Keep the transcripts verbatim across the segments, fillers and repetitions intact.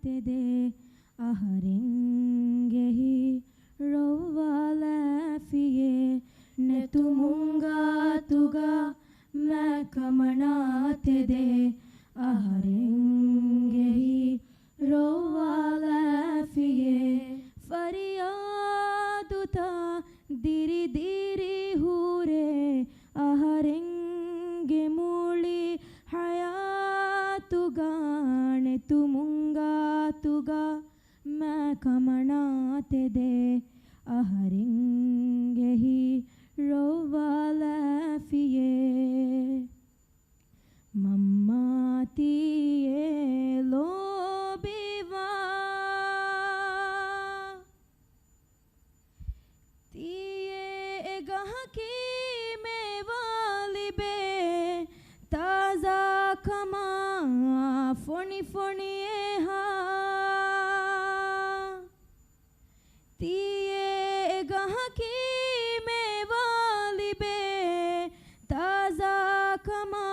ތެދޭ އަހަރެންގެ ހިތް ރޮއްވާލާފިޔޭ. ނެތުމުން ގާތުގަ މާ ކަމަނާ ތެދޭ އަހަރެންގެ ހިތް ރޮއްވާލާފިޔޭ. ފަރިޔާދުތައް ދިރި ދިރި ހުރޭ އަހަރެންގެ މުޅި ހަޔާތުގަ. ނެތުމުން ގާތުގަ މާ ކަމަނާ ތެދޭ އަހަރެންގެ ހިތް ރޮއްވާލާފިޔޭ. މަންމާ ތިޔޭ ލޯބިވާ. ތިޔޭ އެ ގަހަކީ މޭވާ ލިބޭ ތާޒާ ކަމާ ފޮނި ފޮނި އެހާ. ތިޔޭ އެ ގަހަކީ މޭވާ ލިބޭ ތާޒާ ކަމާ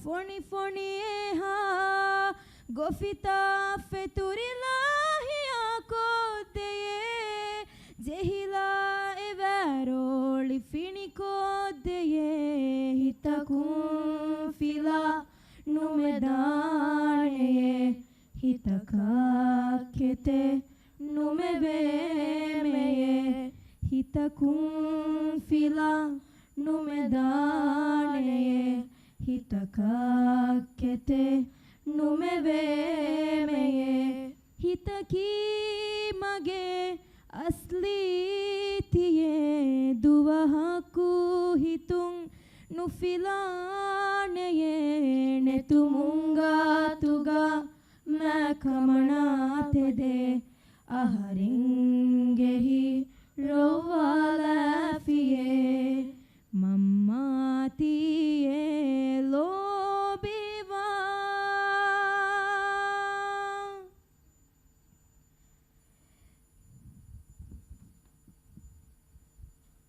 ފޮނި ފޮނި އެހާ. ގޮފިތައް ފެތުރިލާ ހިޔާ ކޮށްދެޔޭ، ޖެހިލާ އެ ވާރޯޅި ފިނިކޮށްދެޔޭ. ހިތަކުން ފިލާ ނުމެދާނެޔޭ، ހިތަކަށް ކެތެއް ނުމެވޭމެޔޭ. ހިތަކުން ފިލާ ނުމެދާނެޔޭ، ހިތަކަށް ކެތެއް ނުމެވޭމެޔޭ. ހިތަކީ މަގޭ އަސްލީ ތިޔޭ. ދުވަހަކު ހިތުން ނުފިލާނެޔޭ. ނެތުމުން ގާތުގަ މާ ކަމަނާ ތެދޭ އަހަރެންގެ ހިތް ރޮއްވާލާފިޔޭ. މަންމާ ތިޔޭ ލޯބިވާ.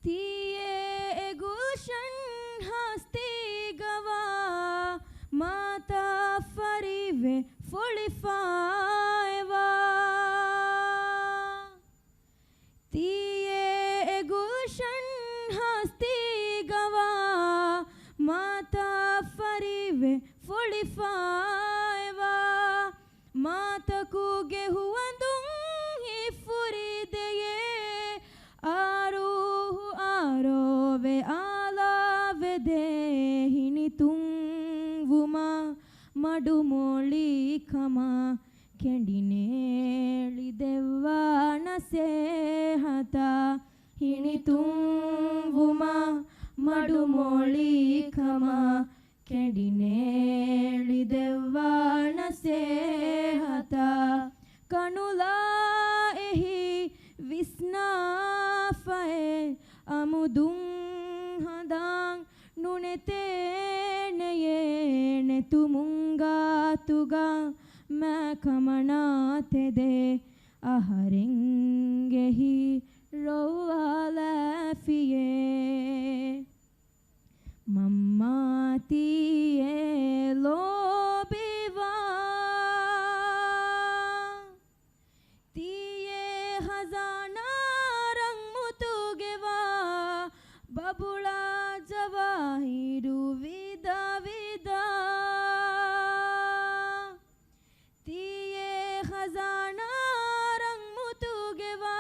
ތިޔޭ އެ ގުލްޝަން ހަސްތީގަވާ މާތައް ފަރިވެ ފޮޅިފައިވާ. ތިޔޭ އެ ގުލްޝަން ހަސްތީގަވާ މާތައް ފަރިވެ ފޮޅިފައިވާ. މާތަކުގެ ހުވަނދުން ހިތްފުރިދެޔޭ، އާރޫހު އާރޯވެ އާލާވެދޭ. ހިނިތުންވުމާ މަޑުމޮޅި ކަމާ، ކެނޑިނޭޅި ދެއްވާ ނަސޭހަތާ. ހިނިތުންވުމާ މަޑުމޮޅި ކަމާ، ކެނޑިނޭޅި ދެއްވާ ނަސޭހަތާ. ކަނުލާ އެހީ ވިސްނާފައޭ، އަމުދުން ހަނދާން ނުނެތޭނެޔޭ. ނެތުމުން ގާތުގަ މާ ކަމަނާ ތެދޭ އަހަރެންގެ ހިތް ރޮއްވާލާފިޔޭ. މަންމާ ތިޔޭ ލޯބިވާ. ތިޔޭ ހަޒާނާ ރަންމުތުގެވާ، ބަބުޅާ ޖަވާހިރު ވިދާ ވިދާ. ތިޔޭ ހަޒާނާ ރަންމުތުގެވާ،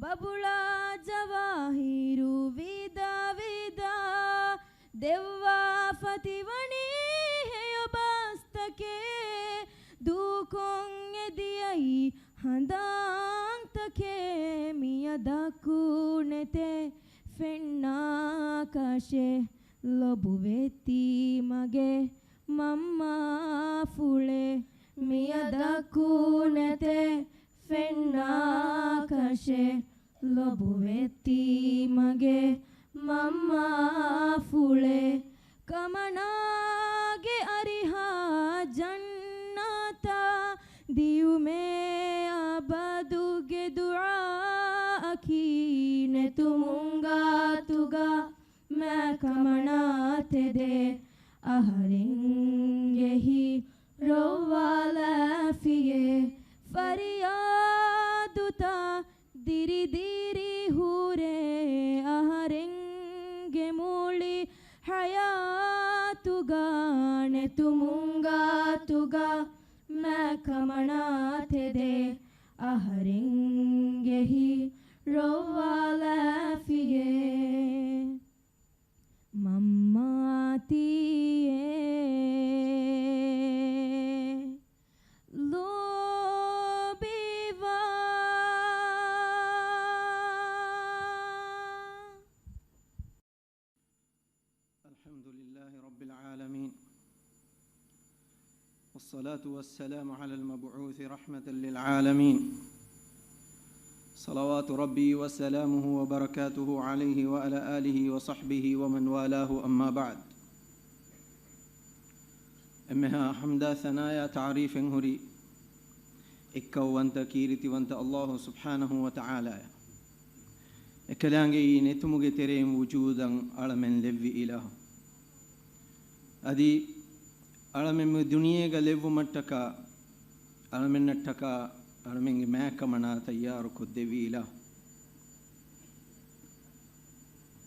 ބަބުޅާ ޖަވާހިރު ވިދާ ވިދާ. ދެއްވާފަ ތިވަނީ ހެޔޮ ބަސްތަކެއް، ދޫކޮށް އެދިޔައީ ހަނދާންތަކެއް. މިއަދަކު ނެތޭ ފެންނާކަށެއް، ލޮބުވެތީ މަގޭ މަންމާފުޅެއް. މިއަދަކު ނެތޭ ފެންނާކަށެއް، ލޮބުވެތީ މަގޭ މަންމާފުޅެއް. ކަމަނާގެ އަރިހާ ޖަންނަތާ ދިޔުމޭ އަބަދުގެ ދުޢާއަކީ. ނެތުމުން ގާތުގަ މާ ކަމަނާ ތެދޭ އަހަރެންގެ ހިތް ރޮއްވާލާފި. ކަމަނާ ތެދޭ އަހަރެންގެ ހިތް ރޮއްވާލާފިޔޭ. މަންމާތީއޭ ލޯބިވާ. الحمد لله رب العالمين، والصلاة والسلام على المبعوث رحمة للعالمين، صلوات ربي وسلامه وبركاته عليه وعلى آله وصحبه ومن والاه، أما بعد. އެންމެހާ ޙަމްދާ ސަނާޔާ ތަޢުރީފެއް ހުރި އެއްކައުވަންތަ ކީރިތިވަންތަ ﷲ ސުބްޙާނަހޫ ވަތަޢާލާއަށް. އެކަލާނގެއީ ނެތުމުގެ ތެރެއިން ވުޖޫދަށް އަޅަމެން ލެއްވި އިލާހު. އަދި އަޅަމެން މި ދުނިޔޭގަ ލެއްވުމަށްޓަކާ، އަޅަމެންނަށްޓަކާ، އަޅަމެންގެ މާތްކަމަނާ ތައްޔާރު ކޮށްދެއްވި އިލާހު.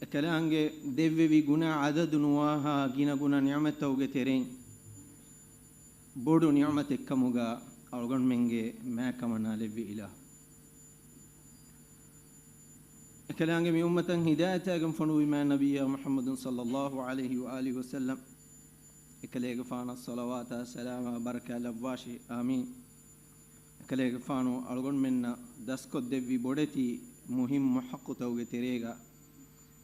އެކަލާނގެ ދެއްވެވި ގުނަ އަދަދު ނުވާހާ ގިނަގުނަ ނިޢުމަތްތަކުގެ ތެރެއިން ބޮޑު ނިޢުމަތެއްކަމުގަ އަޅުގަނޑުމެންގެ މާތްކަމަނާ ލެއްވި އިލާހު. އެކަލާނގެ މި އުއްމަތަށް ހިދާޔަތާގެން ފޮނުވި މާތް ނަބިއްޔާ މުޙައްމަދު ޞައްލައްލާހު ޢަލައިހި ވައާލިހި ވަސައްލަމް، އެކަލޭގެފާނަށް ޞަލަވާތާ ސަލާމާ ބަރަކާތް ލައްވާށި. އާމީން. އެކަލޭގެފާނު އަޅުގަނޑުމެންނަށް ދަސްކޮށްދެއްވި ބޮޑެތި މުހިއްމު ޙައްޤުތަކުގެ ތެރޭގަ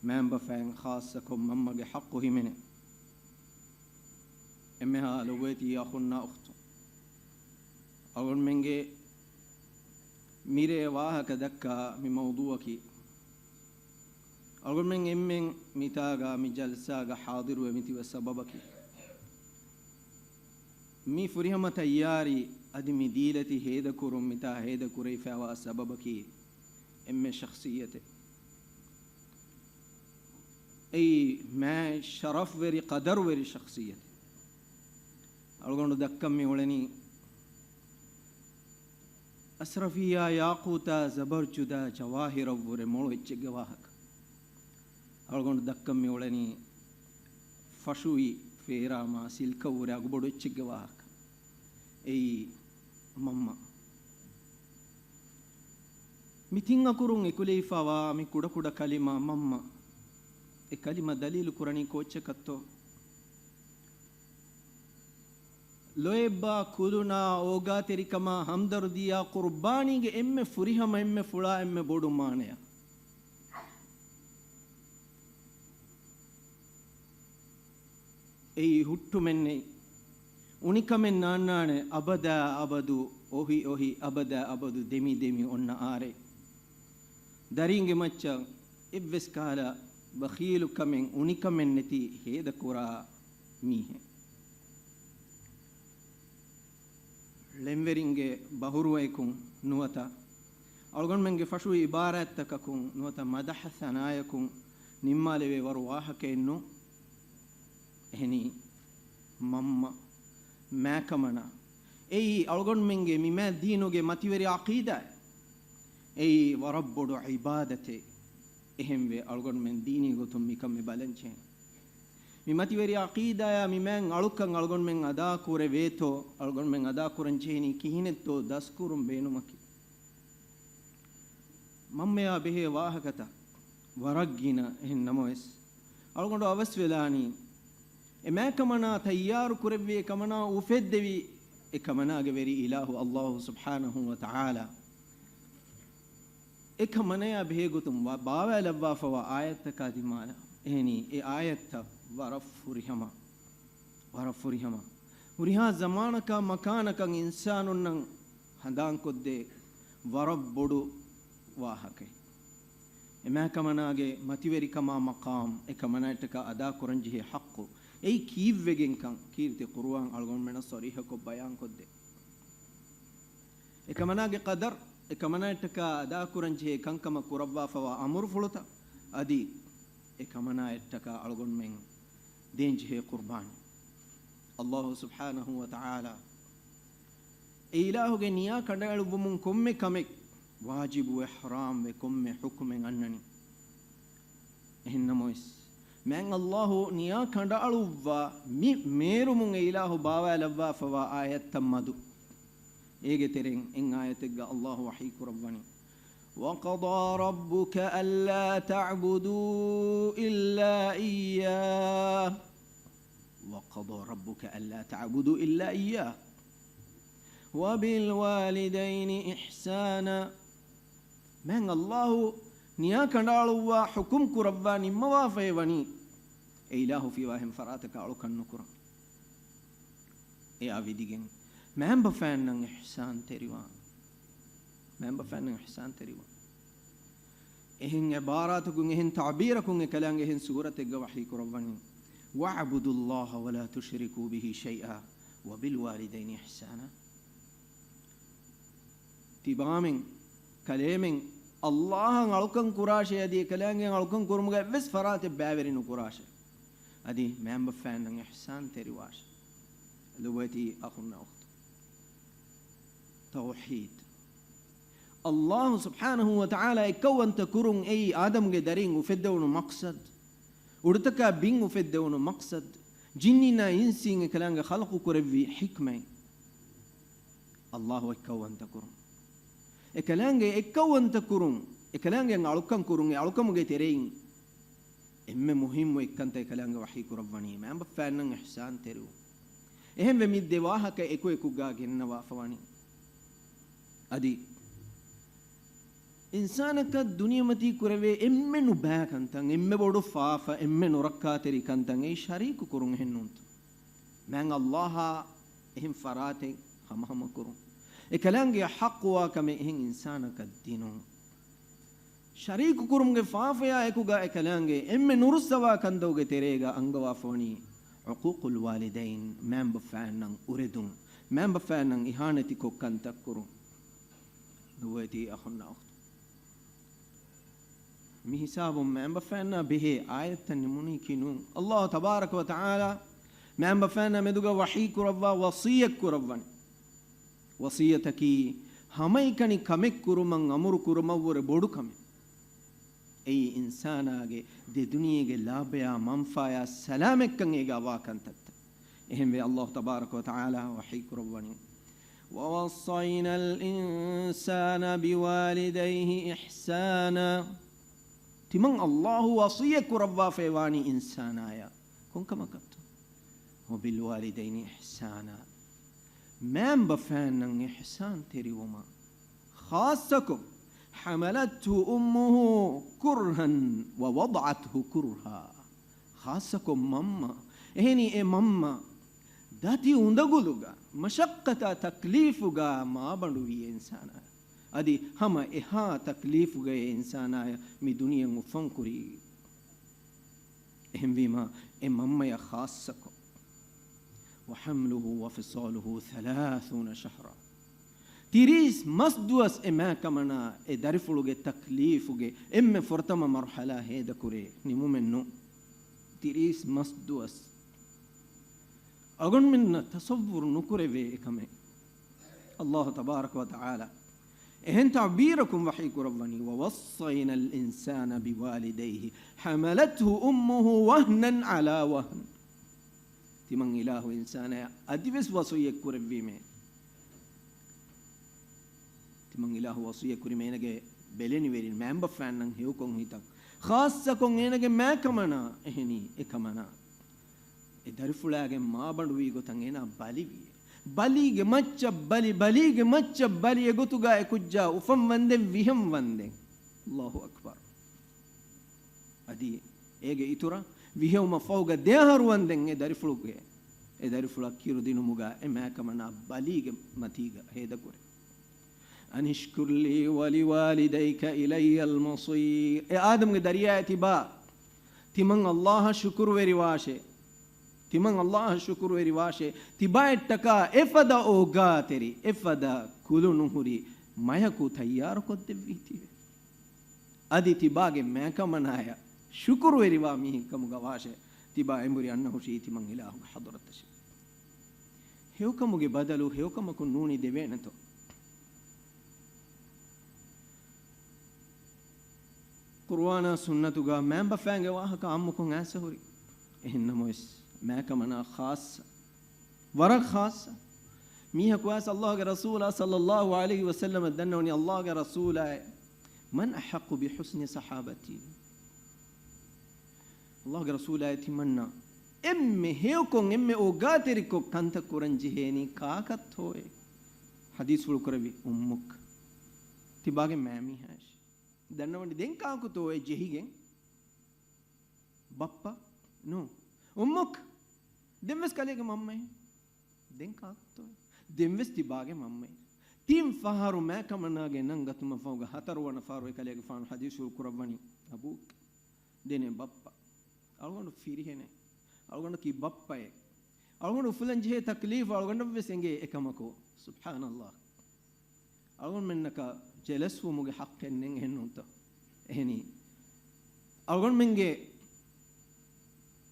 މައިންބަފައިން ޚާއްޞަކޮށް މަންމަގެ ޙައްޤު ހިމެނޭ. އެންމެހާ ލޮބުވެތި އަޚުންނާ އުޚްތުން، އަޅުގަނޑުމެންގެ މިރޭ ވާހަކަ ދައްކާ މި މައުޟޫޢަކީ، އަޅުގަނޑުމެން އެންމެން މިތާގަ މި ޖަލްސާގަ ޙާޟިރުވެ މިތިބެ ސަބަބަކީ، މި ފުރިހަމަ ތައްޔާރީ އަދި މި ދީލަތި ހޭދަކުރުން މިތާ ހޭދަކުރެވިފައިވާ ސަބަބަކީ އެންމެ ޝަޚްޞިއްޔަތެއް. އެއީ މާތް ޝަރަފްވެރި ޤަދަރުވެރި ޝަޚްޞިއްޔަތެއް. އަޅުގަނޑު ދައްކަން މި އުޅެނީ، އަޝްރަފިއްޔާ ޔާޤޫތާ ޒަބަރްޖަދާ ޖަވާހިރަށްވުރެ މޮޅު އެއްޗެއްގެ ވާހަކަ. އަޅުގަނޑު ދައްކަން މި އުޅެނީ، ފަށުއި ފޭރާމާ ސިލްކަށްވުރެ އަގުބޮޑު އެއްޗެއްގެ ވާހަކަ. އެއީ މަންމަ. މި ތިން އަކުރުން އެކުލެވިފައިވާ މި ކުޑަކުޑަ ކަލިމާ މަންމަ. އެ ކަލިމަ ދަލީލު ކުރަނީ ކޯއްޗަކަށްތޯ؟ ލޯތްބާ ކުލުނާ އޯގާތެރިކަމާ ހަމްދަރުދީއާ ޤުރުބާނީގެ އެންމެ ފުރިހަމަ، އެންމެ ފުޅާ، އެންމެ ބޮޑު މާނަޔަށް. އެއީ ހުއްޓުމެއް ނެތް، އުނިކަމެއް ނާންނާނެ، އަބަދާ އަބަދު އޮހި އޮހި، އަބަދާ އަބަދު ދެމި ދެމި އޮންނަ އާރެއް. ދަރީންގެ މައްޗަށް އެއްވެސް ކަހަލަ ބަޚީލުކަމެއް، އުނިކަމެއް ނެތި ހޭދަކުރާ މީހެއް. ޅެންވެރިންގެ ބަހުރުވަޔަކުން ނުވަތަ އަޅުގަނޑުމެންގެ ފަށުވި އިބާރާތްތަކަކުން ނުވަތަ މަދަޙަ ސަނާޔަކުން ނިންމާލެވޭ ވަރު ވާހަކައެއް ނޫން. އެހެނީ، މަންމަ، މާތްކަމަނާ، އެއީ އަޅުގަނޑުމެންގެ މި މާތް ދީނުގެ މަތިވެރި ޢަޤީދާ. އެއީ ވަރަށް ބޮޑު ޢިބާދަތެއް. އެހެންވެ، އަޅުގަނޑުމެން ދީނީ ގޮތުން މިކަމެއް ބަލަންޖެހޭނެ. މި މަތިވެރި ޢަޤީދާޔާ މި މާތް އަޅުކަން އަޅުގަނޑުމެން އަދާކުރެވޭތޯ، އަޅުގަނޑުމެން އަދާކުރަން ޖެހެނީ ކިހިނެއްތޯ ދަސްކުރުން ބޭނުމަކީ. މަންމަޔާ ބެހޭ ވާހަކަތައް ވަރަށް ގިނަ. އެހެން ނަމަވެސް، އަޅުގަނޑު އަވަސްވެލާނީ، އެ މާތްކަމަނާ ތައްޔާރު ކުރެއްވި، އެ ކަމަނާ އުފެއްދެވި، އެ ކަމަނާގެ ވެރި އިލާހު ﷲ ސުބްޙާނަހޫ ވަތަޢާލާ އެ ކަމަނާޔާ ބެހޭ ގޮތުން ވަ-، ބާވާލައްވާފަވާ އާޔަތްތަކާ ދިމާލަށް. އެހެނީ، އެ އާޔަތްތައް ވަރަށް ފުރިހަމަ، ވަރަށް ފުރިހަމަ. ހުރިހާ ޒަމާނަކާ މަކާނަކަށް އިންސާނުންނަށް ހަނދާންކޮށްދޭ ވަރަށް ބޮޑު ވާހަކައެއް. އެ މާތްކަމަނާގެ މަތިވެރިކަމާ މަޤާމް، އެ ކަމަނާއަށްޓަކާ އަދާކުރަންޖެހޭ ޙައްޤު، އެއީ ކީއްވެގެންކަން ކީރިތި ޤުރުއާން އަޅުގަނޑުމެންނަށް ޞަރީޙަކޮށް ބަޔާންކޮށްދޭ. އެ ކަމަނާގެ ޤަދަރު، އެ ކަމަނާއަށްޓަކާ އަދާކުރަންޖެހޭ ކަންކަމަށް ކުރައްވާފަވާ އަމުރުފުޅުތައް، އަދި އެ ކަމަނާއަށްޓަކާ އަޅުގަނޑުމެން ދޭންޖެހޭ ޤުރުބާނީ. ﷲ ސުބްޙާނަހޫ ވަތަޢާލާ އެ އިލާހުގެ ނިޔާ ކަނޑައެޅުއްވުމުން ކޮންމެ ކަމެއް ވާޖިބުވެ ޙަރާމްވެ ކޮންމެ ޙުކުމެއް އަންނަނީ. އެހެންނަމަވެސް، މާތް ﷲ ނިޔާ ކަނޑައަޅުއްވާ މި މޭރުމުން އެ އިލާހު ބާވާލައްވާފަވާ އާޔަތްތައް މަދު. އޭގެ ތެރެއިން އެއް އާޔަތެއްގަ ﷲ ވަޙީ ކުރައްވަނީ، وَقَضَىٰ رَبُّكَ أَلَّا تَعْبُدُوا إِلَّا إِيَّاهُ وَقَضَىٰ رَبُّكَ أَلَّا تَعْبُدُوا إِلَّا إِيَّاهُ وَبِالْوَالِدَيْنِ إِحْسَانًا. މާތް ﷲ ނިޔާ ކަނޑައަޅުއްވާ، ޙުކުމް ކުރައްވާ، ނިންމަވާފައި ވަނީ، އެ އިލާހު ފިޔަވާ އެހެން ފަރާތަކަށް އަޅުކަން ނުކުރަން. އެއާ ވިދިގެން މާތްބަފައިންނަށް އިޙްސާންތެރިވާން. މާތްބަފައިންނަށް އިޙްސާންތެރިވާން. އެހެން ޢިބާރާތަކުން، އެހެން ތަޢުބީރަކުން އެކަލާނގެ އެހެން ސޫރަތެއްގަ ވަޙީ ކުރައްވަނީ، وَاعْبُدُوا اللَّهَ وَلَا تُشْرِكُوا بِهِ شَيْئًا وَبِالْوَالِدَيْنِ إِحْسَانًا. ތިބާމެން، ކަލޭމެން، ﷲ އަށް އަޅުކަން ކުރާށޭ، އަދި އެކަލާނގެ އަޅުކަން ކުރުމުގަ އެއްވެސް ފަރާތެއް ބައިވެރި ނުކުރާށޭ. އަދި މާތްބަފައިންނަށް އިޙްސާން ތެރިވާށޭ. ލޮބުވެތި އަޚުންނާ އުޚްތުން. ތައުޙީދު. ﷲ ސުބްޙާނަހޫ ވަތަޢާލާ އެއްކައުވަންތަ ކުރުން އެއީ އާދަމްގެ ދަރިން އުފެއްދެވުނު މަޤްޞަދު، އުޑުތަކާ ބިން އުފެއްދެވުނު މަޤްޞަދު، ޖިންނީންނާ އިންސީން އެކަލާނގެ ޚަލްޤު ކުރެއްވި ޙިކްމަތް. ﷲ އެއްކައުވަންތަ ކުރުން، އެކަލާނގެ އެއްކައުވަންތަ ކުރުން، އެކަލާނގެ އަޅުކަން ކުރުން، އެ އަޅުކަމުގެ ތެރެއިން އެންމެ މުހިއްމު އެއްކަންތައް އެކަލާނގެ ވަޙީ ކުރައްވަނީ، މާތްބަފައިންނަށް އިޙްސާން ތެރިވުން. އެހެންވެ މި ދެ ވާހަކަ އެކު އެކުގަ ގެންނަވާފަ ވަނީ. އަދި އިންސާނަކަށް ދުނިޔެމަތީ ކުރެވޭ އެންމެ ނުބައި ކަންތައް، އެންމެ ބޮޑު ފާފަ، އެންމެ ނުރައްކާތެރި ކަންތައް އެއީ ޝަރީކު ކުރުން އެހެން ނޫންތޯ؟ މާތް ﷲ އާ އެހެން ފަރާތެއް ހަމަހަމަ ކުރުން. އެކަލާނގެ ޙައްޤުވާ ކަމެއް އެހެން އިންސާނަކަށް ދިނުން. ޝަރީކު ކުރުމުގެ ފާފަޔާ އެކުގަ އެކަލާނގެ އެންމެ ނުރުއްސަވާ ކަންތައްގެ ތެރޭގަ އަންގަވާފަވަނީ ޢުޤޫޤުލް ވާލިދައިން، މާތްބަފައިންނަށް އުރެދުން، މާތްބަފައިންނަށް އިހާނެތިކޮށް ކަންތައް ކުރުން. ލޮބުވެތި އަޚުންނާ އުޚްތުން. މި ހިސާބުން މާތްބަފައިންނާ ބެހޭ އާޔަތްތައް ނިމުނީކީ ނޫން. ﷲ ތަބާރަކަ ވަތަޢާލާ މާތްބަފައިންނާ މެދުގަ ވަޙީ ކުރައްވާ ވަޞިއްޔަތް ކުރައްވަނީ. ވަޞިއްޔަތަކީ ހަމައެކަނި ކަމެއް ކުރުމަށް އަމުރު ކުރުމަށްވުރެ ބޮޑު ކަމެއް. އެއީ އިންސާނާގެ ދެ ދުނިޔޭގެ ލާބަޔާ މަންފާޔާ ސަލާމަތްކަން އޭގަ އަވާ ކަންތައްތައް. އެހެންވެ، ﷲ ތަބާރަކަ ވަތަޢާލާ ވަޙީ ކުރައްވަނީ، وَوَصَّيْنَا الْإِنسَانَ بِوَالِدَيْهِ إِحْسَانًا. ތިމަން ﷲ ވަޞިއްޔަތް ކުރައްވާފައިވާނީ އިންސާނާޔަށް. ކޮންކަމަކަށްތޯ؟ وَبِالْوَالِدَيْنِ إِحْسَانًا. މާތްބަފައިންނަށް އިޙްސާން ތެރިވުމަށް. ޚާއްޞަކޮށް، حَمَلَتْهُ أُمُّهُ كُرْهًا وَوَضَعَتْهُ كُرْهًا. ޚާއްޞަކޮށް މަންމަ، އެހެނީ އެ މަންމަ ދަތި އުނދަގުލުގަ، މަޝައްޤަތާ ތަކްލީފުގަ މާބަނޑުވީ އެ އިންސާނާ. އަދި ހަމަ އެހާ ތަކްލީފުގައޭ އިންސާނާޔަށް މި ދުނިޔެއަށް އުފަންކުރީ. އެހެންވީމަ، އެ މަންމަޔަށް ޚާއްޞަކޮށް، وَحَمْلُهُ وَفِصَالُهُ ثَلَاثُونَ شَهْرًا. ތިރީސް މަސްދުވަސް އެ މާކަމަނާ އެ ދަރިފުޅުގެ ތަކްލީފުގެ އެންމެ ފުރަތަމަ މަރުޙަލާ ހޭދަކުރޭ، ނިމުމެއްނު. ތިރީސް މަސްދުވަސް. އަޅުގަނޑުމެންނަށް ތަޞައްވުރު ނުކުރެވޭ އެކަމެއް. ﷲ ތަބާރަކަ ވަތަޢާލާ އެހެން ތަޢުބީރަކުން ވަޙީ ކުރައްވަނީ، وَوَصَّيْنَا الْإِنسَانَ بِوَالِدَيْهِ حَمَلَتْهُ أُمُّهُ وَهْنًا عَلَىٰ وَهْنٍ. ތިމަން އިލާހު އިންސާނާޔަށް އަދިވެސް ވަޞިއްޔަތް ކުރެއްވީމޭ. ތިމަން އިލާހު ވަޞިއްޔަތް ކުރީމޭ އޭނަގެ ބެލެނިވެރިން މާތްބަފައިންނަށް ހެޔޮކޮށް ހިތަށް. ޚާއްޞަކޮށް އޭނަގެ މާކަމަނާ އެހެނީ އެކަމަނާ. އެ ދަރިފުޅާގެ މާބަނޑުވީ ގޮތަށް އޭނާ ބަލިވިއޭ. ބަލީގެ މައްޗަށް ބަލި، ބަލީގެ މައްޗަށް ބަލި އެގޮތުގަ އެ ކުއްޖާ އުފަން ވަންދެން ވިހެން ވަންދެން. ﷲ އަކްބަރު. އަދި އޭގެ އިތުރަށް ވިހެއުމަށް ފަހުގަ ދެއަހަރު ވަންދެން އެ ދަރިފުޅުގެ، އެ ދަރިފުޅަށް ކިރުދިނުމުގަ އެ މާކަމަނާ ބަލީގެ މަތީގަ ހޭދަކުރޭ. أَنِ اشْكُرْ لِي وَلِوَالِدَيْكَ إِلَيَّ الْمَصِيرُ. އެ އާދަމްގެ ދަރިޔާއޭ ތިބާ، ތިމަން ﷲ އަށް ޝުކުރުވެރިވާށޭ. ތިމަން ﷲ އަށް ޝުކުރުވެރިވާށޭ. ތިބާއަށްޓަކާ އެފަދަ އޯގާތެރި، އެފަދަ ކުލުނުހުރި މަޔަކު ތައްޔާރުކޮށްދެއްވީތީވެ. އަދި ތިބާގެ މާކަމަނާޔަށް ޝުކުރުވެރިވާ މީހެއްކަމުގަ ވާށޭ. ތިބާ އެނބުރި އަންނަ ހުށީ ތިމަން އިލާހުގެ ޙަޟުރަތަށޭ. ހެޔޮކަމުގެ ބަދަލު ހެޔޮކަމަކުން ނޫނީ ދެވޭނެތޯ؟ ޤުރުއާނާ ސުންނަތުގަ މާތްބަފައިންގެ ވާހަކަ އާއްމުކޮށް އައިސް ހުރި. އެހެންނަމަވެސް، މާކަމަނާ ޚާއްޞަ، ވަރަށް ޚާއްޞަ. މީހަކު އައިސް ﷲ ގެ ރަސޫލާ ޞައްލަﷲ ޢަލައިހި ވަސައްލަމަށް ދަންނަވަނީ، ﷲ ގެ ރަސޫލާއޭ، من أحق بحسن صحابتي؟ ﷲ ގެ ރަސޫލާއޭ، ތިމަންނަ އެންމެ ހެޔޮކޮށް، އެންމެ އޯގާތެރިކޮށް ކަންތައް ކުރަން ޖެހޭނީ ކާކަށްތޯއޭ؟ ޙަދީޘްފުޅު ކުރެއްވި، أمك. ތިބާގެ މާމީހާއޭ. ދަންނަވަނީ ދެން ކާކުތޯއޭ ޖެހިގެން؟ ބައްޕަ؟ ނޫން. أمك. ދެންވެސް ކަލޭގެ މަންމައޭ. ދެން ކާކުތޯ؟ ދެންވެސް ތިބާގެ މަންމައޭ. ތިން ފަހަރު މާކަމަނާގެ ނަން ގަތުމަށް ފަހުގަ ހަތަރުވަނަ ފަހަރު އެކަލޭގެފާނު ޙަދީޘްފުޅު ކުރައްވަނީ، أبوك. ދެން ބައްޕަ. އަޅުގަނޑު ފިރިހެނެއް. އަޅުގަނޑަކީ ބައްޕައެއް. އަޅުގަނޑު އުފުލަން ޖެހޭ ތަކްލީފު އަޅުގަނޑަށްވެސް އެނގޭ އެކަމަކު. ސުބްޙާނަﷲ. އަޅުގަނޑުމެންނަކަށް ޖެލަސްވުމުގެ ޙައްޤެއް ނެތް އެހެންނޫންތޯ؟ އެހެނީ، އަޅުގަނޑުމެންގެ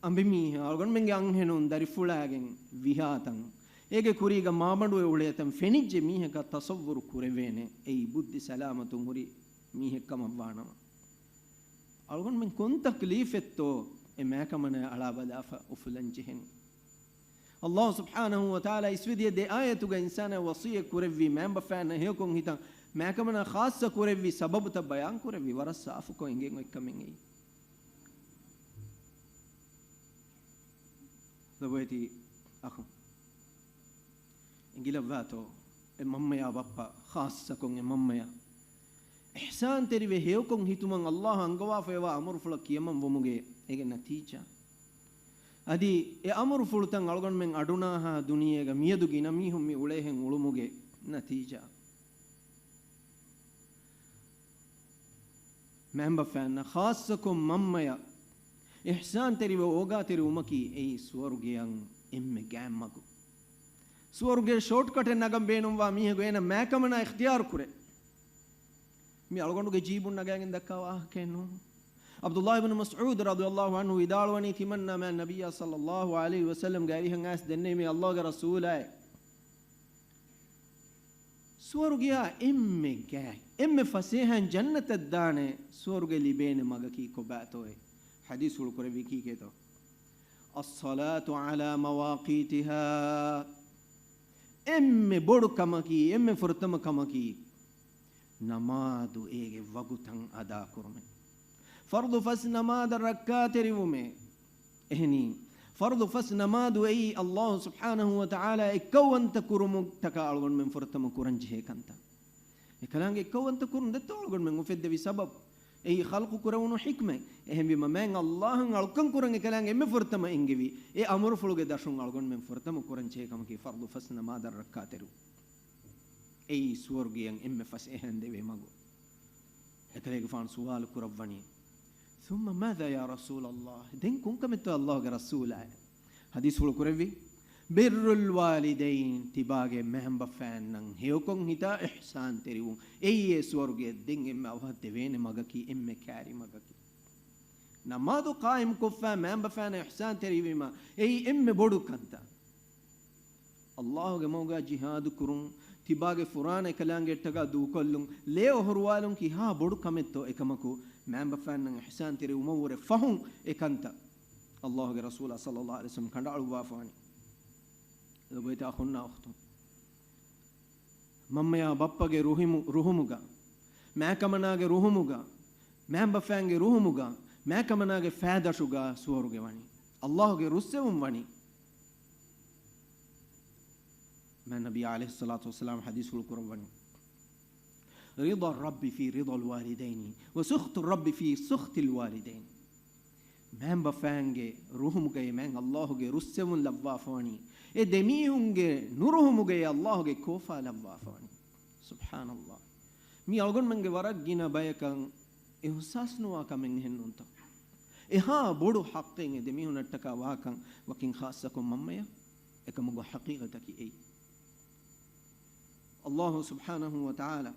އަނބިމީހާ، އަޅުގަނޑުމެންގެ އަންހެނުން ދަރިފުޅާގެން ވިހާތަން، އޭގެ ކުރީގަ މާބަނޑުވެ އުޅޭތަން ފެނިއްޖެ މީހަކަށް ތަޞައްވުރު ކުރެވޭނެ، އެއީ ބުއްދި ސަލާމަތުން ހުރި މީހެއް ކަމަށްވާނަމަ. އަޅުގަނޑުމެން ކޮން ތަކްލީފެއްތޯ އެ މާކަމަނާ އަޅާބަލާފަ އުފުލަން ޖެހެނީ؟ ﷲ ސުބްޙާނަހޫ ވަތަޢާލާ އިސްވެދިޔަ ދެ އާޔަތުގަ އިންސާނާ ވަޞިއްޔަތް ކުރެއްވީ، މާބަފައިންނަށް ހެޔޮކޮށް ހިތަން، މާކަމަނާ ޚާއްޞަ ކުރެއްވި ސަބަބުތައް ބަޔާން ކުރެއްވި، ވަރަށް ސާފުކޮށް އެނގެން އޮތްކަމެއް އެއީ. ލޮބުވެތި އަޚުން. އެނގިލައްވާތޯ؟ އެ މަންމަޔާ ބައްޕަ، ޚާއްޞަކޮށް އެ މަންމަޔަށް އިޙްސާންތެރިވެ ހެޔޮކޮށް ހިތުމަށް ﷲ އަންގަވާފައިވާ އަމުރުފުޅަށް ކިޔަމަންވުމުގެ އޭގެ ނަތީޖާ. އަދި އެ އަމުރުފުޅުތައް އަޅުގަނޑުމެން އަޑުނާހާ ދުނިޔޭގަ މިއަދު ގިނަ މީހުން މި އުޅޭހެން އުޅުމުގެ ނަތީޖާ. މާބަފައިންނަށް ޚާއްޞަކޮށް މަންމަޔަށް އިޙްސާންތެރިވެ އޯގާތެރިވުމަކީ އެއީ ސުވަރުގެއަށް އެންމެ ގާތްމަގު. ސުވަރުގެ ޝޯޓްކަޓެއް ނަގަން ބޭނުންވާ މީހަކު އޭނަ މާކަމަނާ އިޚްތިޔާރު ކުރޭ. މި އަޅުގަނޑުގެ ޖީބުން ނަގައިގެން ދައްކާ ވާހަކައެއް ނޫން. ޢަބްދުﷲ ބިން މަސްޢޫދު ރަޟިޔަﷲ ޢަންހު ވިދާޅުވަނީ، ތިމަންނަމާ ނަބިއްޔާ ޞައްލަﷲ ޢަލައިހި ވަސައްލަމްގެ އަރިހަށް އައިސް ދެންނެވި، ﷲ ގެ ރަސޫލާއޭ، ސުވަރުގެއާ އެންމެ ގާތް، އެންމެ ފަސޭހައިން ޖަންނަތަށް ދާނެ ސުވަރުގެ ލިބޭނެ މަގަކީ ކޮބާތޯއޭ؟ ޙަދީޘްފުޅު ކުރެއްވީ ކީކޭތޯ؟ الصلاة على مواقيتها. އެންމެ ބޮޑު ކަމަކީ، އެންމެ ފުރަތަމަ ކަމަކީ، ނަމާދު އޭގެ ވަގުތަށް އަދާކުރުމޭ. ފަރްޟު ފަސް ނަމާދަށް ރައްކާތެރިވުމޭ. އެހެނީ، ފަރްޟު ފަސް ނަމާދު އެއީ ﷲ ސުބްޙާނަހޫ ވަތަޢާލާ އެއްކައުވަންތަ ކުރުމުގަ އަޅުގަނޑުމެން ފުރަތަމަ ކުރަން ޖެހޭ ކަންތައް. އެކަލާނގެ އެއްކައުވަންތަ ކުރުން ދެއްތޯ އަޅުގަނޑުމެން އުފެއްދެވި ސަބަބު. އެއީ ޚަލްޤު ކުރެވުނު ޙިކްމަތް. އެހެންވީމަ މާތް ﷲ އަށް އަޅުކަން ކުރަން އެކަލާނގެ އެންމެ ފުރަތަމަ އެންގެވި އެ އަމުރުފުޅުގެ ދަށުން އަޅުގަނޑުމެން ފުރަތަމަ ކުރަން ޖެހޭ ކަމަކީ ފަރްޟު ފަސް ނަމާދަށް ރައްކާތެރިވުން. އެއީ ސުވަރުގެއަށް އެންމެ ފަސޭހައިން ދެވޭ މަގު. އެކަލޭގެފާނު ސުވާލު ކުރައްވަނީ، ثم ماذا يا رسول الله؟ ދެން ކޮންކަމެއްތޯ ﷲ ގެ ރަސޫލާއޭ؟ ޙަދީޘްފުޅު ކުރެއްވި، بر الوالدين، ތިބާގެ މައިންބަފައިންނަށް ހެޔޮކޮށް ހިތާ އިޙްސާންތެރިވުން. އެއީ އެ ސުވަރުގެ ދެން އެންމެ އަވަހަށް ދެވޭނެ މަގަކީ، އެންމެ ކާރި މަގަކީ. ނަމާދު ޤާއިމްކޮށްފަ މައިންބަފައިންނަށް އިޙްސާންތެރިވީމަ، އެއީ އެންމެ ބޮޑު ކަންތައް. ﷲ ގެ މަގުގަ ޖިހާދު ކުރުން، ތިބާގެ ފުރާނަ އެކަލާނގެއަށްޓަކާ ދޫކޮށްލުން، ލޭ އޮހޮރުވާލުން ކިހާ ބޮޑު ކަމެއްތޯ އެކަމަކު، މައިންބަފައިންނަށް އިޙްސާންތެރިވުމަށްވުރެ ފަހުން އެ ކަންތައް ﷲ ގެ ރަސޫލާ ޞައްލަﷲ ޢަލައިހި ވަސައްލަމް ކަނޑައަޅުއްވާފަވަނީ. ލޮބުވެތި އަޚުންނާ އުޚްތުން. މަންމަޔާ ބައްޕަގެ ރުހިމު-، ރުހުމުގަ، މާކަމަނާގެ ރުހުމުގަ، މައިންބަފައިންގެ ރުހުމުގަ، މާކަމަނާގެ ފައިދަށުގަ ސުވަރުގެ ވަނީ. ﷲ ގެ ރުއްސެވުން ވަނީ. މާތް ނަބީ ޢަލައިހިއްޞަލާތު ވައްސަލާމް ޙަދީޘްފުޅު ކުރައްވަނީ، رضا الرب في رضا الوالدين وسخط الرب في سخط الوالدين. މައިންބަފައިންގެ ރުހުމުގައި މާތް ﷲ ގެ ރުއްސެވުން ލައްވާފަވަނީ، އެ ދެމީހުންގެ ނުރުހުމުގައި ﷲ ގެ ކޯފާ ލައްވާފަވަނީ. ސުބްޙާނަﷲ. މީ އަޅުގަނޑުމެންގެ ވަރަށް ގިނަ ބަޔަކަށް އިޙްސާސްނުވާ ކަމެއް އެހެންނޫންތޯ؟ އެހާ ބޮޑު ޙައްޤެއް އެ ދެމީހުންނަށްޓަކާ ވާކަން، ވަކިން ޚާއްޞަކޮށް މަންމަޔަށް. އެކަމުގެ ޙަޤީޤަތަކީ އެއީ. ﷲ ސުބްޙާނަހޫ ވަތަޢާލާ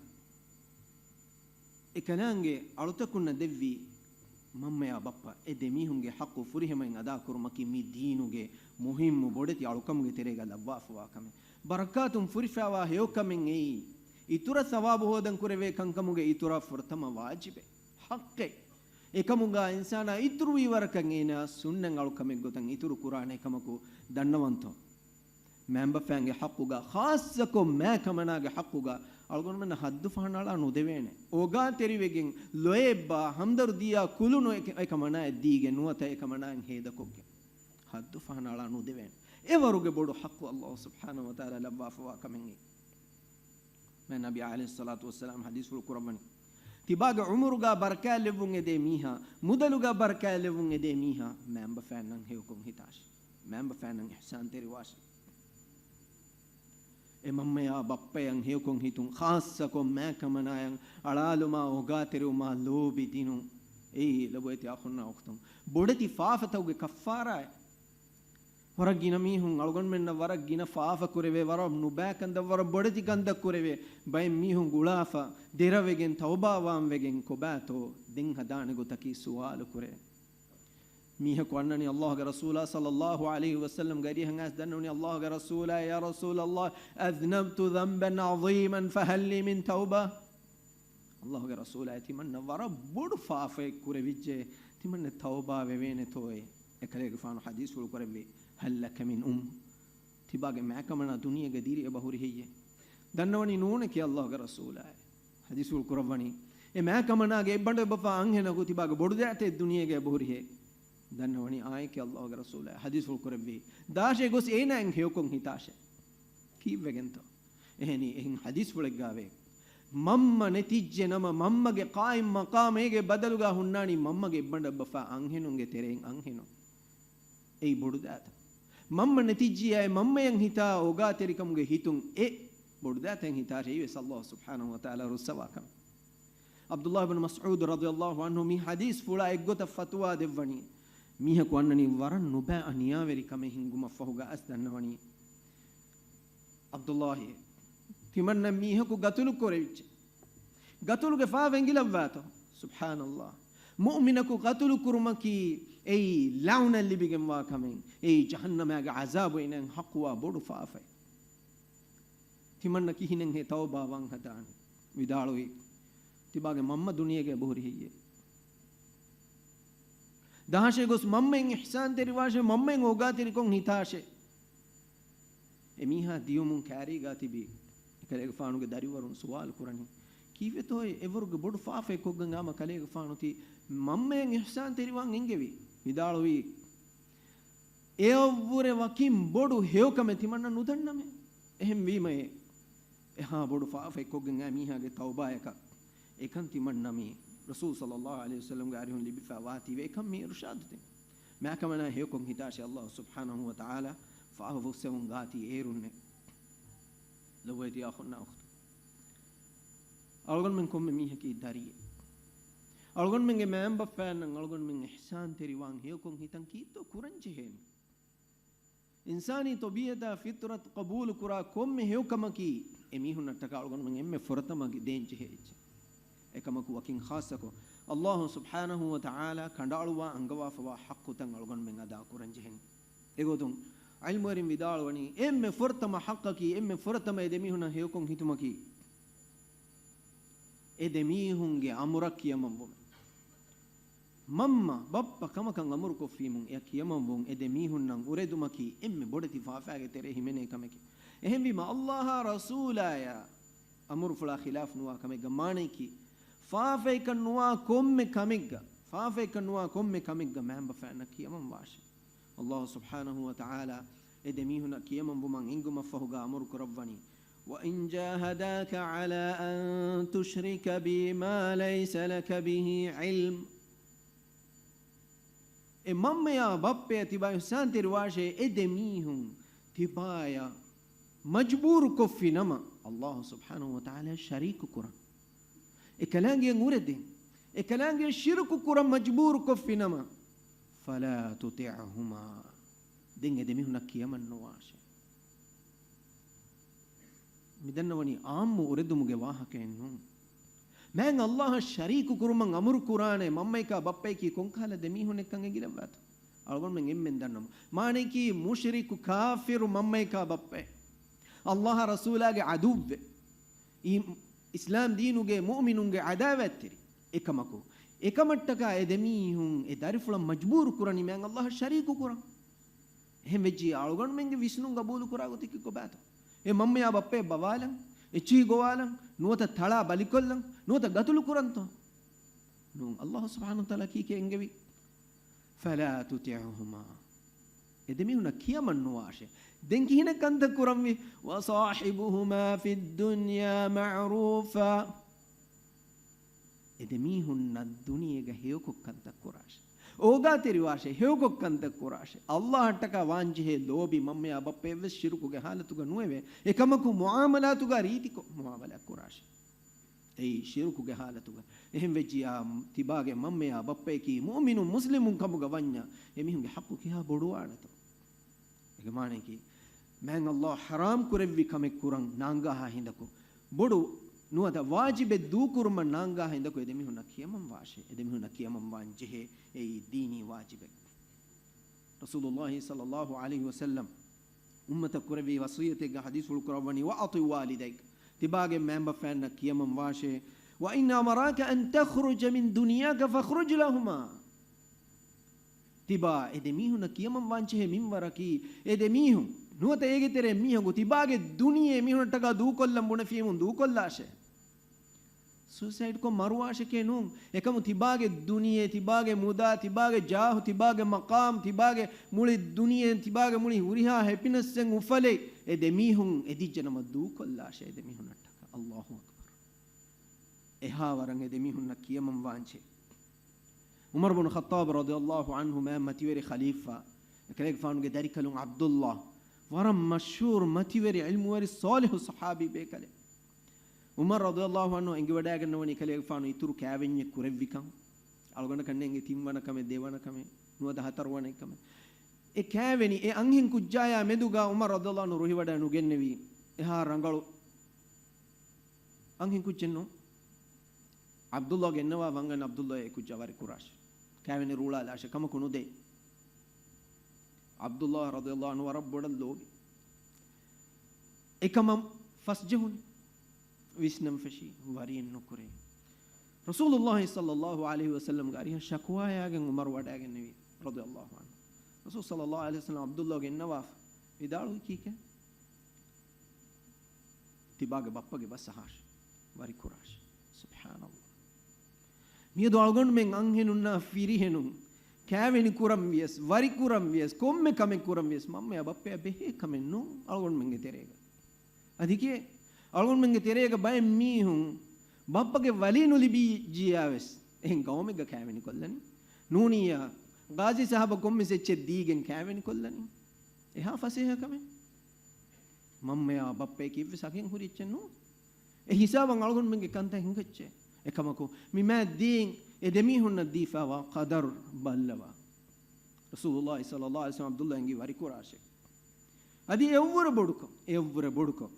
އެކަލާނގެ އަޅުތަކުންނަށް ދެއްވި މަންމަޔާ ބައްޕަ އެ ދެމީހުންގެ ޙައްޤު ފުރިހަމައިން އަދާކުރުމަކީ މި ދީނުގެ މުހިއްމު ބޮޑެތި އަޅުކަމުގެ ތެރޭގަ ލައްވާފަވާ ކަމެއް. ބަރަކާތުން ފުރިފައިވާ ހެޔޮކަމެއް އެއީ. އިތުރަށް ސަވާބު ހޯދަން ކުރެވޭ ކަންކަމުގެ އިތުރަށް ފުރަތަމަ ވާޖިބެއް، ޙައްޤެއް. އެކަމުގަ އިންސާނާ އިތުރުވީ ވަރަކަށް އޭނާ ސުންނަތް އަޅުކަމެއްގޮތަށް އިތުރު ކުރާނެ ކަމަކު ދަންނަވަންތޯ؟ މައިންބަފައިންގެ ޙައްޤުގަ، ޚާއްޞަކޮށް މާކަމަނާގެ ޙައްޤުގަ އަޅުގަނޑުމެންނަށް ޙައްދު ފަހަނައަޅާ ނުދެވޭނެ. އޯގާތެރިވެގެން ލޯތްބާ ހަމްދަރުދީއާ ކުލުނު އެ، އެކަމަނާއަށް ދީގެން ނުވަތަ އެކަމަނާއަށް ހޭދަކޮށްގެން ޙައްދު ފަހަނައަޅާ ނުދެވޭނެ. އެވަރުގެ ބޮޑު ޙައްޤު ﷲ ސުބްޙާނަހޫ ވަތަޢާލާ ލައްވާފަވާ ކަމެއް. މާތް ނަބީ ޢަލައިހިއްޞަލާތު ވައްސަލާމް ޙަދީޘްފުޅު ކުރައްވަނީ، ތިބާގެ ޢުމުރުގަ ބަރަކާތްލެއްވުން އެދޭ މީހާ، މުދަލުގަ ބަރަކާތްލެއްވުން އެދޭ މީހާ، މައިންބަފައިންނަށް ހެޔޮކޮށް ހިތާށޭ. މައިންބަފައިންނަށް އިޙްސާންތެރިވާށޭ. އެ މަންމަޔާ ބައްޕަޔަށް ހެޔޮކޮށް ހިތުން، ޚާއްޞަކޮށް މާކަމަނާއަށް އަޅާލުމާ އޯގާތެރިވުމާ ލޯބި ދިނުން. އެއީ ލޮބުވެތި އަޚުންނާ އުޚްތުން، ބޮޑެތި ފާފަތަކުގެ ކައްފާރާއެއް. ވަރަށް ގިނަ މީހުން އަޅުގަނޑުމެންނަށް ވަރަށް ގިނަ ފާފަ ކުރެވޭ، ވަރަށް ނުބައި ކަންތައް، ވަރަށް ބޮޑެތި ކަންތައް ކުރެވޭ. ބައެއް މީހުން ގުޅާފަ، ދެރަވެގެން، ތައުބާވާން ވެގެން ކޮބާތޯ ދެން ހަދާނެ ގޮތަކީ ސުވާލު ކުރޭ. މީހަކު އަންނަނީ ﷲގެ ރަސޫލާ ޞައްލައްލާހު ޢަލައިހި ވަސައްލަމްގެ އަރިހަށް އައިސް ދަންނަވަނީ، ﷲގެ ރަސޫލާ، يا رسول الله، أذنبت ذنبا عظيما فهل لي من توبة؟ ﷲގެ ރަސޫލާ، ތިމަންނަ ވަރަށް ބޮޑު ފާފައެއް ކުރެވިއްޖެ، ތިމަންނަ ތައުބާ ވެވޭނެތޯއޭ؟ އެކަލޭގެފާނު ޙަދީޘްފުޅު ކުރެއްވި، هل لك من أم؟ ތިބާގެ މާކަމަނާ ދުނިޔޭގަ ދިރިއެބަ ހުރި ހެއްޔޭ؟ ދަންނަވަނީ ނޫނެކޭ ﷲގެ ރަސޫލާއޭ. ޙަދީޘްފުޅު ކުރައްވަނީ، އެ މާކަމަނާގެ އެއްބަނޑު އެއްބަފާ އަންހެނަކު ތިބާގެ ބޮޑުދައިތަ ދުނިޔޭގަ އެބަ ހުރި ހެއްޔޭ؟ ދަންނަވަނީ އާއެކޭ ﷲގެ ރަސޫލާއޭ. ޙަދީޘްފުޅު ކުރެއްވީ، ދާށޭ ގޮސް އޭނާއަށް ހެޔޮކޮށް ހިތާށޭ. ކީއްވެގެންތޯ؟ އެހެނީ އެހެން ޙަދީޘްފުޅެއްގައިވޭ. މަންމަ ނެތިއްޖެ ނަމަ، މަންމަގެ ޤާއިމް މަޤާމް އޭގެ ބަދަލުގަ ހުންނާނީ މަންމަގެ އެއްބަނޑު އެއްބަފާ އަންހެނުންގެ ތެރެއިން އަންހެނުން. އެއީ ބޮޑުދައިތަ؟ މަންމަ ނެތިއްޖިއްޔާ އެ މަންމަޔަށް ހިތާ އޯގާތެރިކަމުގެ ހިތުން އެ ބޮޑުދައިތައް ހިތާށޭ. އެއީވެސް ﷲ ސުބްޙާނަހޫ ވަތަޢާލާ ރުއްސަވާ ކަމެއް. ޢަބްދުﷲ ބިން މަސްޢޫދު ރަޟިޔަﷲ ޢަންހު މި ޙަދީޘްފުޅާ އެއްގޮތަށް ފަތުވާ ދެއްވަނީ، މީހަކު އަންނަނީ ވަރަށް ނުބައި އަނިޔާވެރި ކަމެއް ހިންގުމަށްފަހުގަ އައިސް ދަންނަވަނީ، ޢަބްދުﷲ، ތިމަންނަ މީހަކު ގަތުލު ކުރެވިއްޖެ. ގަތުލުގެ ފާފަ އެނގިލައްވާތޯ؟ ސުބްޙާނަﷲ. މުއުމިނަކު ގަތުލު ކުރުމަކީ އެއީ ލަޢުނަތް ލިބިގެންވާ ކަމެއް، އެއީ ޖަހަންނަމާގެ ޢަޒާބު އިނެން ޙައްޤުވާ ބޮޑު ފާފައެއް. ތިމަންނަ ކިހިނެއްހޭ ތައުބާ ވާން ހަދާނީ؟ ވިދާޅުވީ، ތިބާގެ މަންމަ ދުނިޔޭގަ އެބަހުރި ހެއްޔޭ؟ ދާށޭ ގޮސް މަންމައަށް އިޙްސާންތެރިވާށޭ، މަންމައަށް އޯގާތެރިކޮށް ހިތާށޭ. އެމީހާ ދިޔުމުން ކާރީގާ ތިބި އެކަލޭގެފާނުގެ ދަރިވަރުން ސުވާލު ކުރަނީ، ކީއްވެތޯއޭ އެވަރުގެ ބޮޑު ފާފައެއް ކޮށްގެން އާމަ ކަލޭގެފާނު ތި މަންމައަށް އިޙްސާންތެރިވާން އެންގެވީ؟ ވިދާޅުވީ، އެއަށްވުރެ ވަކިން ބޮޑު ހެޔޮކަމެއް ތިމަންނަ ނުދަންނަމޭ. އެހެންވީމައޭ، އެހާ ބޮޑު ފާފައެއް ކޮށްގެން އައި މީހާގެ ތައުބާޔަކަށް އެކަން ތިމަންނަ މި ރަސޫލު ޞައްލަﷲ ޢަލައިހި ވަސައްލަމްގެ އަރިހުން ލިބިފައި ވާތީވެ އެކަން މި އިރުޝާދު ދިން. މާކަމަނާ ހެޔޮކޮށް ހިތާށޭ، ﷲ ސުބްޙާނަހޫ ވަތަޢާލާ ފާފަ ފުއްސެވުން ގާތީ އޭރުންނެއް. ލޮބުވެތި އަޚުންނާ އުޚްތުން. އަޅުގަނޑުމެން ކޮންމެ މީހަކީ ދަރިއެއް. އަޅުގަނޑުމެންގެ މައިންބަފައިންނަށް އަޅުގަނޑުމެން އިޙްސާންތެރިވާން ހެޔޮކޮށް ހިތަން ކީއްތޯ ކުރަން ޖެހޭނީ؟ އިންސާނީ ޠަބީޢަތާ ފިޠްރަތު ޤަބޫލު ކުރާ ކޮންމެ ހެޔޮކަމަކީ އެމީހުންނަށްޓަކާ އަޅުގަނޑުމެން އެންމެ ފުރަތަމަ ދޭން ޖެހޭ އެއްޗެއް. އެކަމަކު ވަކިން ޚާއްޞަކޮށް، ﷲ ސުބްޙާނަހޫ ވަތަޢާލާ ކަނޑައަޅުވާ އަންގަވާފަވާ ޙައްޤުތައް އަޅުގަނޑުމެން އަދާ ކުރަން ޖެހެނީ. އެގޮތުން ޢިލްމުވެރިން ވިދާޅުވަނީ، އެންމެ ފުރަތަމަ ޙައްޤަކީ، އެންމެ ފުރަތަމަ އެ ދެމީހުންނަށް ހެޔޮކޮށް ހިތުމަކީ، އެ ދެމީހުންގެ އަމުރަށް ކިޔަމަންވުމެއް. މަންމަ ބައްޕަ ކަމަކަށް އަމުރުކޮށްފީމުން އެއަށް ކިޔަމަންވުން އެ ދެމީހުންނަށް އުރެދުމަކީ އެންމެ ބޮޑެތި ފާފައިގެ ތެރޭ ހިމެނޭ ކަމެކޭ. އެހެންވީމަ ﷲ އާ ރަސޫލާޔާ އަމުރުފުޅާ ޚިލާފު ނުވާ ކަމެއްގަ މާނައަކީ، ފާފައެއްކަން ނުވާ ކޮންމެ ކަމެއްގަ، ފާފައެއްކަން ނުވާ ކޮންމެ ކަމެއްގަ މައިންބަފައިންނަށް ކިޔަމަންވާށޭ. ﷲ ސުބްޙާނަހޫ ވަތަޢާލާ އެ ދެމީހުންނަށް ކިޔަމަންވުމަށް އެންގުމަށްފަހުގަ އަމުރު ކުރައްވަނީ، وَإِنْ جَاهَدَاكَ عَلَىٰ أَنْ تُشْرِكَ بِي مَا لَيْسَ لَكَ بِهِ عِلْمٌ. އެ މަންމަޔާ ބައްޕަޔަށް ތިބާ އިޙްސާންތެރިވާށޭ، އެ ދެމީހުން ތިބާޔަށް މަޖްބޫރުކޮށްފި ނަމަ، ﷲ ސުބްޙާނަހޫ ވަތަޢާލާ ޝަރީކު ކުރަން. އެކަލާނގެއަށް އުރެދެން، އެކަލާނގެއަށް ޝިރުކު ކުރަން މަޖްބޫރުކޮށްފި ނަމަ، فَلَا تُطِعْهُمَا، ދެން އެ ދެމީހުންނަށް ކިޔަމަން ނުވާށޭ. މިދަންނަވަނީ ޢާއްމު އުރެދުމުގެ ވާހަކައެއް ނޫން. މާތް ﷲ އަށް ޝަރީކު ކުރުމަށް އަމުރު ކުރާނެ މަންމަޔަކާ ބައްޕަޔަކީ ކޮންކަހަލަ ދެމީހުންނެއްކަން އެނގިލައްވާތޯ؟ އަޅުގަނޑުމެން އެންމެން ދަންނަމު. މާނައަކީ މުޝްރިކު ކާފިރު މަންމަޔަކާ ބައްޕައެއް. ﷲ އާ ރަސޫލާގެ ޢަދުއްވެއް. އީ އިސްލާމް ދީނުގެ މުއުމިނުންގެ ޢަދާވާތްތެރި. އެކަމަކު، އެކަމަށްޓަކާ އެ ދެމީހުން އެ ދަރިފުޅަށް މަޖްބޫރު ކުރަނީ މާތް ﷲ އަށް ޝަރީކު ކުރަން. އެ އެހެން ވެއްޖިއްޔާ އަޅުގަނޑުމެންގެ ވިސްނުން ގަބޫލު ކުރާ ގޮތަކީ ކޮބާތޯ؟ އެ މަންމަޔާ ބައްޕަޔަށް ބަވާލަން، އެއްޗިހި ގޮވާލަން، ނުވަތަ ތަޅާ ބަލިކޮށްލަން، ނުވަތަ ގަތުލު ކުރަންތޯ؟ ނޫން. ﷲ ސުބްޙާނަހޫ ވަތަޢާލާ ކީކޭ އެންގެވީ؟ فَلَا تُطِعْهُمَا. އެ ދެމީހުންނަށް ކިޔަމަން ނުވާށޭ. ދެން ކިހިނެއް ކަންތައް ކުރަންވީ؟ وَصَاحِبْهُمَا فِي الدُّنْيَا مَعْرُوفًا. އެ ދެމީހުންނަށް ދުނިޔޭގަ ހެޔޮކޮށް ކަންތައް ކުރާށޭ. އޯގާތެރިވާށޭ، ހެޔޮކޮށް ކަންތައް ކުރާށޭ. ﷲއަށްޓަކާ ވާންޖެހޭ ލޯބި މަންމަޔާ ބައްޕަ އެއްވެސް ޝިރުކުގެ ޙާލަތުގަ ނުވެވޭ. އެކަމަކު މުޢާމަލާތުގަ ރީތިކޮށް މުޢާމަލާތް ކުރާށޭ. އެއީ ޝިރުކުގެ ޙާލަތުގަ. އެހެން ވެއްޖިއްޔާ ތިބާގެ މަންމަޔާ ބައްޕަޔަކީ މުއުމިނުން މުސްލިމުން ކަމުގަ ވަންޏާ، އެމީހުންގެ ޙައްޤު ކިހާ ބޮޑުވާނެތޯ؟ އޭގެ މާނަޔަކީ، މާތް ﷲ ޙަރާމް ކުރެއްވި ކަމެއް ކުރަން ނާންގާހާ ހިނދަކު، ބޮޑު ނުވަތަ ވާޖިބެއް ދޫކުރުމަށް ނާންގާހާ ހިނދަކު އެ ދެމީހުންނަށް ކިޔަމަން ވާށޭ. އެ ދެމީހުންނަށް ކިޔަމަން ވާން ޖެހޭ. އެއީ ދީނީ ވާޖިބެއް. ރަސޫލުﷲ ޞައްލަﷲ ޢަލައިހި ވަސައްލަމް އުއްމަތަށް ކުރެއްވި ވަޞިއްޔަތެއްގަ ޙަދީޘްފުޅު ކުރައްވަނީ، وَأَطِعْ وَالِدَيْكَ، ތިބާގެ މައިންބަފައިންނަށް ކިޔަމަން ވާށޭ، وَإِنْ أَمَراكَ أَنْ تَخْرُجَ مِنْ دُنْيَاكَ فَاخْرُجْ لَهُمَا. ތިބާ އެ ދެމީހުންނަށް ކިޔަމަން ވާންޖެހޭ މިންވަރަކީ، އެ ދެމީހުން ނުވަތަ އޭގެ ތެރޭ މީހަކު ތިބާގެ ދުނިޔެ މީހުންނަށްޓަކާ ދޫކޮށްލަން ބުނެފީމުން ދޫކޮށްލާށޭ. ސޫސައިޑްކޮށް މަރުވާށެކޭ ނޫން. އެކަމު ތިބާގެ ދުނިޔެ، ތިބާގެ މުދާ، ތިބާގެ ޖާހު، ތިބާގެ މަޤާމް، ތިބާގެ މުޅި ދުނިޔެ، ތިބާގެ މުޅި ހުރިހާ ހެޕިނަސްއެއް އުފަލެއް އެ ދެމީހުން އެދިއްޖެނަމަ ދޫކޮށްލާށޭ އެ ދެމީހުންނަށްޓަކާ. ﷲ އަކްބަރު. އެހާވަރަށް އެ ދެމީހުންނަށް ކިޔަމަން ވާންޖެ. ޢުމަރު ބުނު ޚައްޠާބު ރަޟިޔަﷲ ޢަންހު މާތް މަތިވެރި ޚަލީފާ، އެކަލޭގެފާނުގެ ދަރިކަލުން ޢަބްދުﷲ، ވަރަށް މަޝްހޫރު މަތިވެރި ޢިލްމުވެރި ޞާލިޙު ޞަޙާބީ ބޭކަލެއް. ޢުމަރު ރަޟިޔަﷲ ޢަންހު އެނގިވަޑައިގަންނަވަނީ އެކަލޭގެފާނު އިތުރު ކާވެންޏެއް ކުރެއްވިކަން. އަޅުގަނޑަކަށް ނޭނގެ ތިންވަނަ ކަމެއް، ދެވަނަ ކަމެއް، ނުވަތަ ހަތަރުވަނަ ކަމެއް. އެ ކާވެނި އެ އަންހެން ކުއްޖާޔާ މެދުގަ ޢުމަރު ރަޟިޔަﷲ ޢަންހު ރުހިވަޑައި ނުގެންނެވީ. އެހާ ރަނގަޅު އަންހެން ކުއްޖެއްނު. ޢަބްދުﷲ ގެންނަވާ ވަންގަން ޢަބްދުﷲ އެ ކުއްޖާ ވަރި ކުރާށި. ކާވެނި ރޫޅާލާށެ ކަމަކު ނުދޭ. ޢަބްދުﷲ ރަޟިޔަﷲ ޢަންހު ވަރަށް ބޮޑަށް ލޯބި. އެކަމަށް ފަސްޖެހުނީ. ވިސްނަން ފެށީ. ވަރިއެއް ނުކުރޭ. ރަސޫލުﷲ ޞައްލަﷲ ޢަލައިހި ވަސައްލަމްގެ އަރިހަށް ޝަކުވާޔާގެން ޢުމަރު ވަޑައިގެންނެވި ރަޟިޔަﷲ ޢަންހު. ރަސޫލު ޞައްލަﷲ ޢަލައިހި ވަސައްލަމް ޢަބްދުﷲ ގެންނަވާފަ. ވިދާޅުވީ ކީކޭ؟ ތިބާގެ ބައްޕަގެ ބަސް އަހާށި. ވަރި ކުރާށި. ސުބްޙާނަﷲ. މިއަދު އަޅުގަނޑުމެން އަންހެނުންނާ ފިރިހެނުން ކާވެނި ކުރަން ވިޔަސް، ވަރި ކުރަން ވިޔަސް، ކޮންމެ ކަމެއް ކުރަން ވިޔަސް، މަންމަޔާ ބައްޕަޔާ ބެހޭ ކަމެއް ނޫން އަޅުގަނޑުމެންގެ ތެރޭގަ. އަދި ކިޔޭ؟ އަޅުގަނޑުމެންގެ ތެރޭގަ ބައެއް މީހުން ބައްޕަގެ ވަލީ ނުލިބިއްޖިއްޔާ ވެސް، އެހެން ގައުމެއްގަ ކާވެނި ކޮށްލަނީ. ނޫނިއްޔާ، ޤާޟީ ސާހިބަށް ކޮންމެސް އެއްޗެއް ދީގެން ކާވެނި ކޮށްލަނީ. އެހާ ފަސޭހަ ކަމެއް. މަންމަޔާ ބައްޕަޔަކީ އެއްވެސް އަގެއް ހުރި އެއްޗެއް ނޫން. އެ ހިސާބަށް އަޅުގަނޑުމެންގެ ކަންތައް ހިނގައްޗޭ. އެކަމަކު، މި މާތް ދީން އެ ދެމީހުންނަށް ދީފައިވާ ޤަދަރު ބައްލަވާ. ރަސޫލުﷲ ޞައްލަﷲ ޢަލައިހި ވަސައްލަމް ޢަބްދުﷲ އެނގި ވަރި ކުރާށޭ. އަދި އެއަށްވުރެ ބޮޑުކޮށް، އެއަށްވުރެ ބޮޑުކޮށް.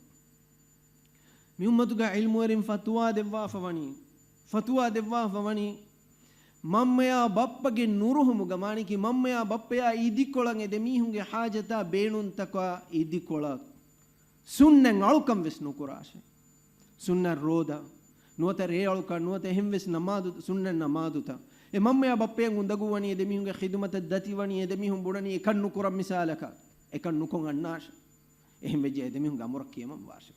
މި އުއްމަތުގަ ޢިލްމުވެރިން ފަތުވާ ދެއްވާފަ ވަނީ، ފަތުވާ ދެއްވާފަ ވަނީ، މަންމަޔާ ބައްޕަގެ ނުރުހުމުގަ، މާނައަކީ މަންމަޔާ ބައްޕަޔާ އިދިކޮޅަށް އެ ދެމީހުންގެ ޙާޖަތާ ބޭނުންތަކާ އިދިކޮޅަށް ސުންނަތް އަޅުކަން ވެސް ނުކުރާށޭ. ސުންނަތް ރޯދަ، ނުވަތަ ރޭ އަޅުކަން، ނުވަތަ އެހެން ވެސް ނަމާދު، ސުންނަތް ނަމާދުތައް. އެ މަންމަޔާ ބައްޕަޔަށް އުނދަގޫވަނީ، އެ ދެމީހުންގެ ޚިދުމަތަށް ދަތިވަނީ، އެ ދެމީހުން ބުނަނީ އެކަން ނުކުރަން މިސާލަކަށް. އެކަން ނުކޮށް އަންނާށޭ. އެހެން ވެއްޖެ އެ ދެމީހުންގެ އަމުރަށް ކިޔަމަން ވާށޭ.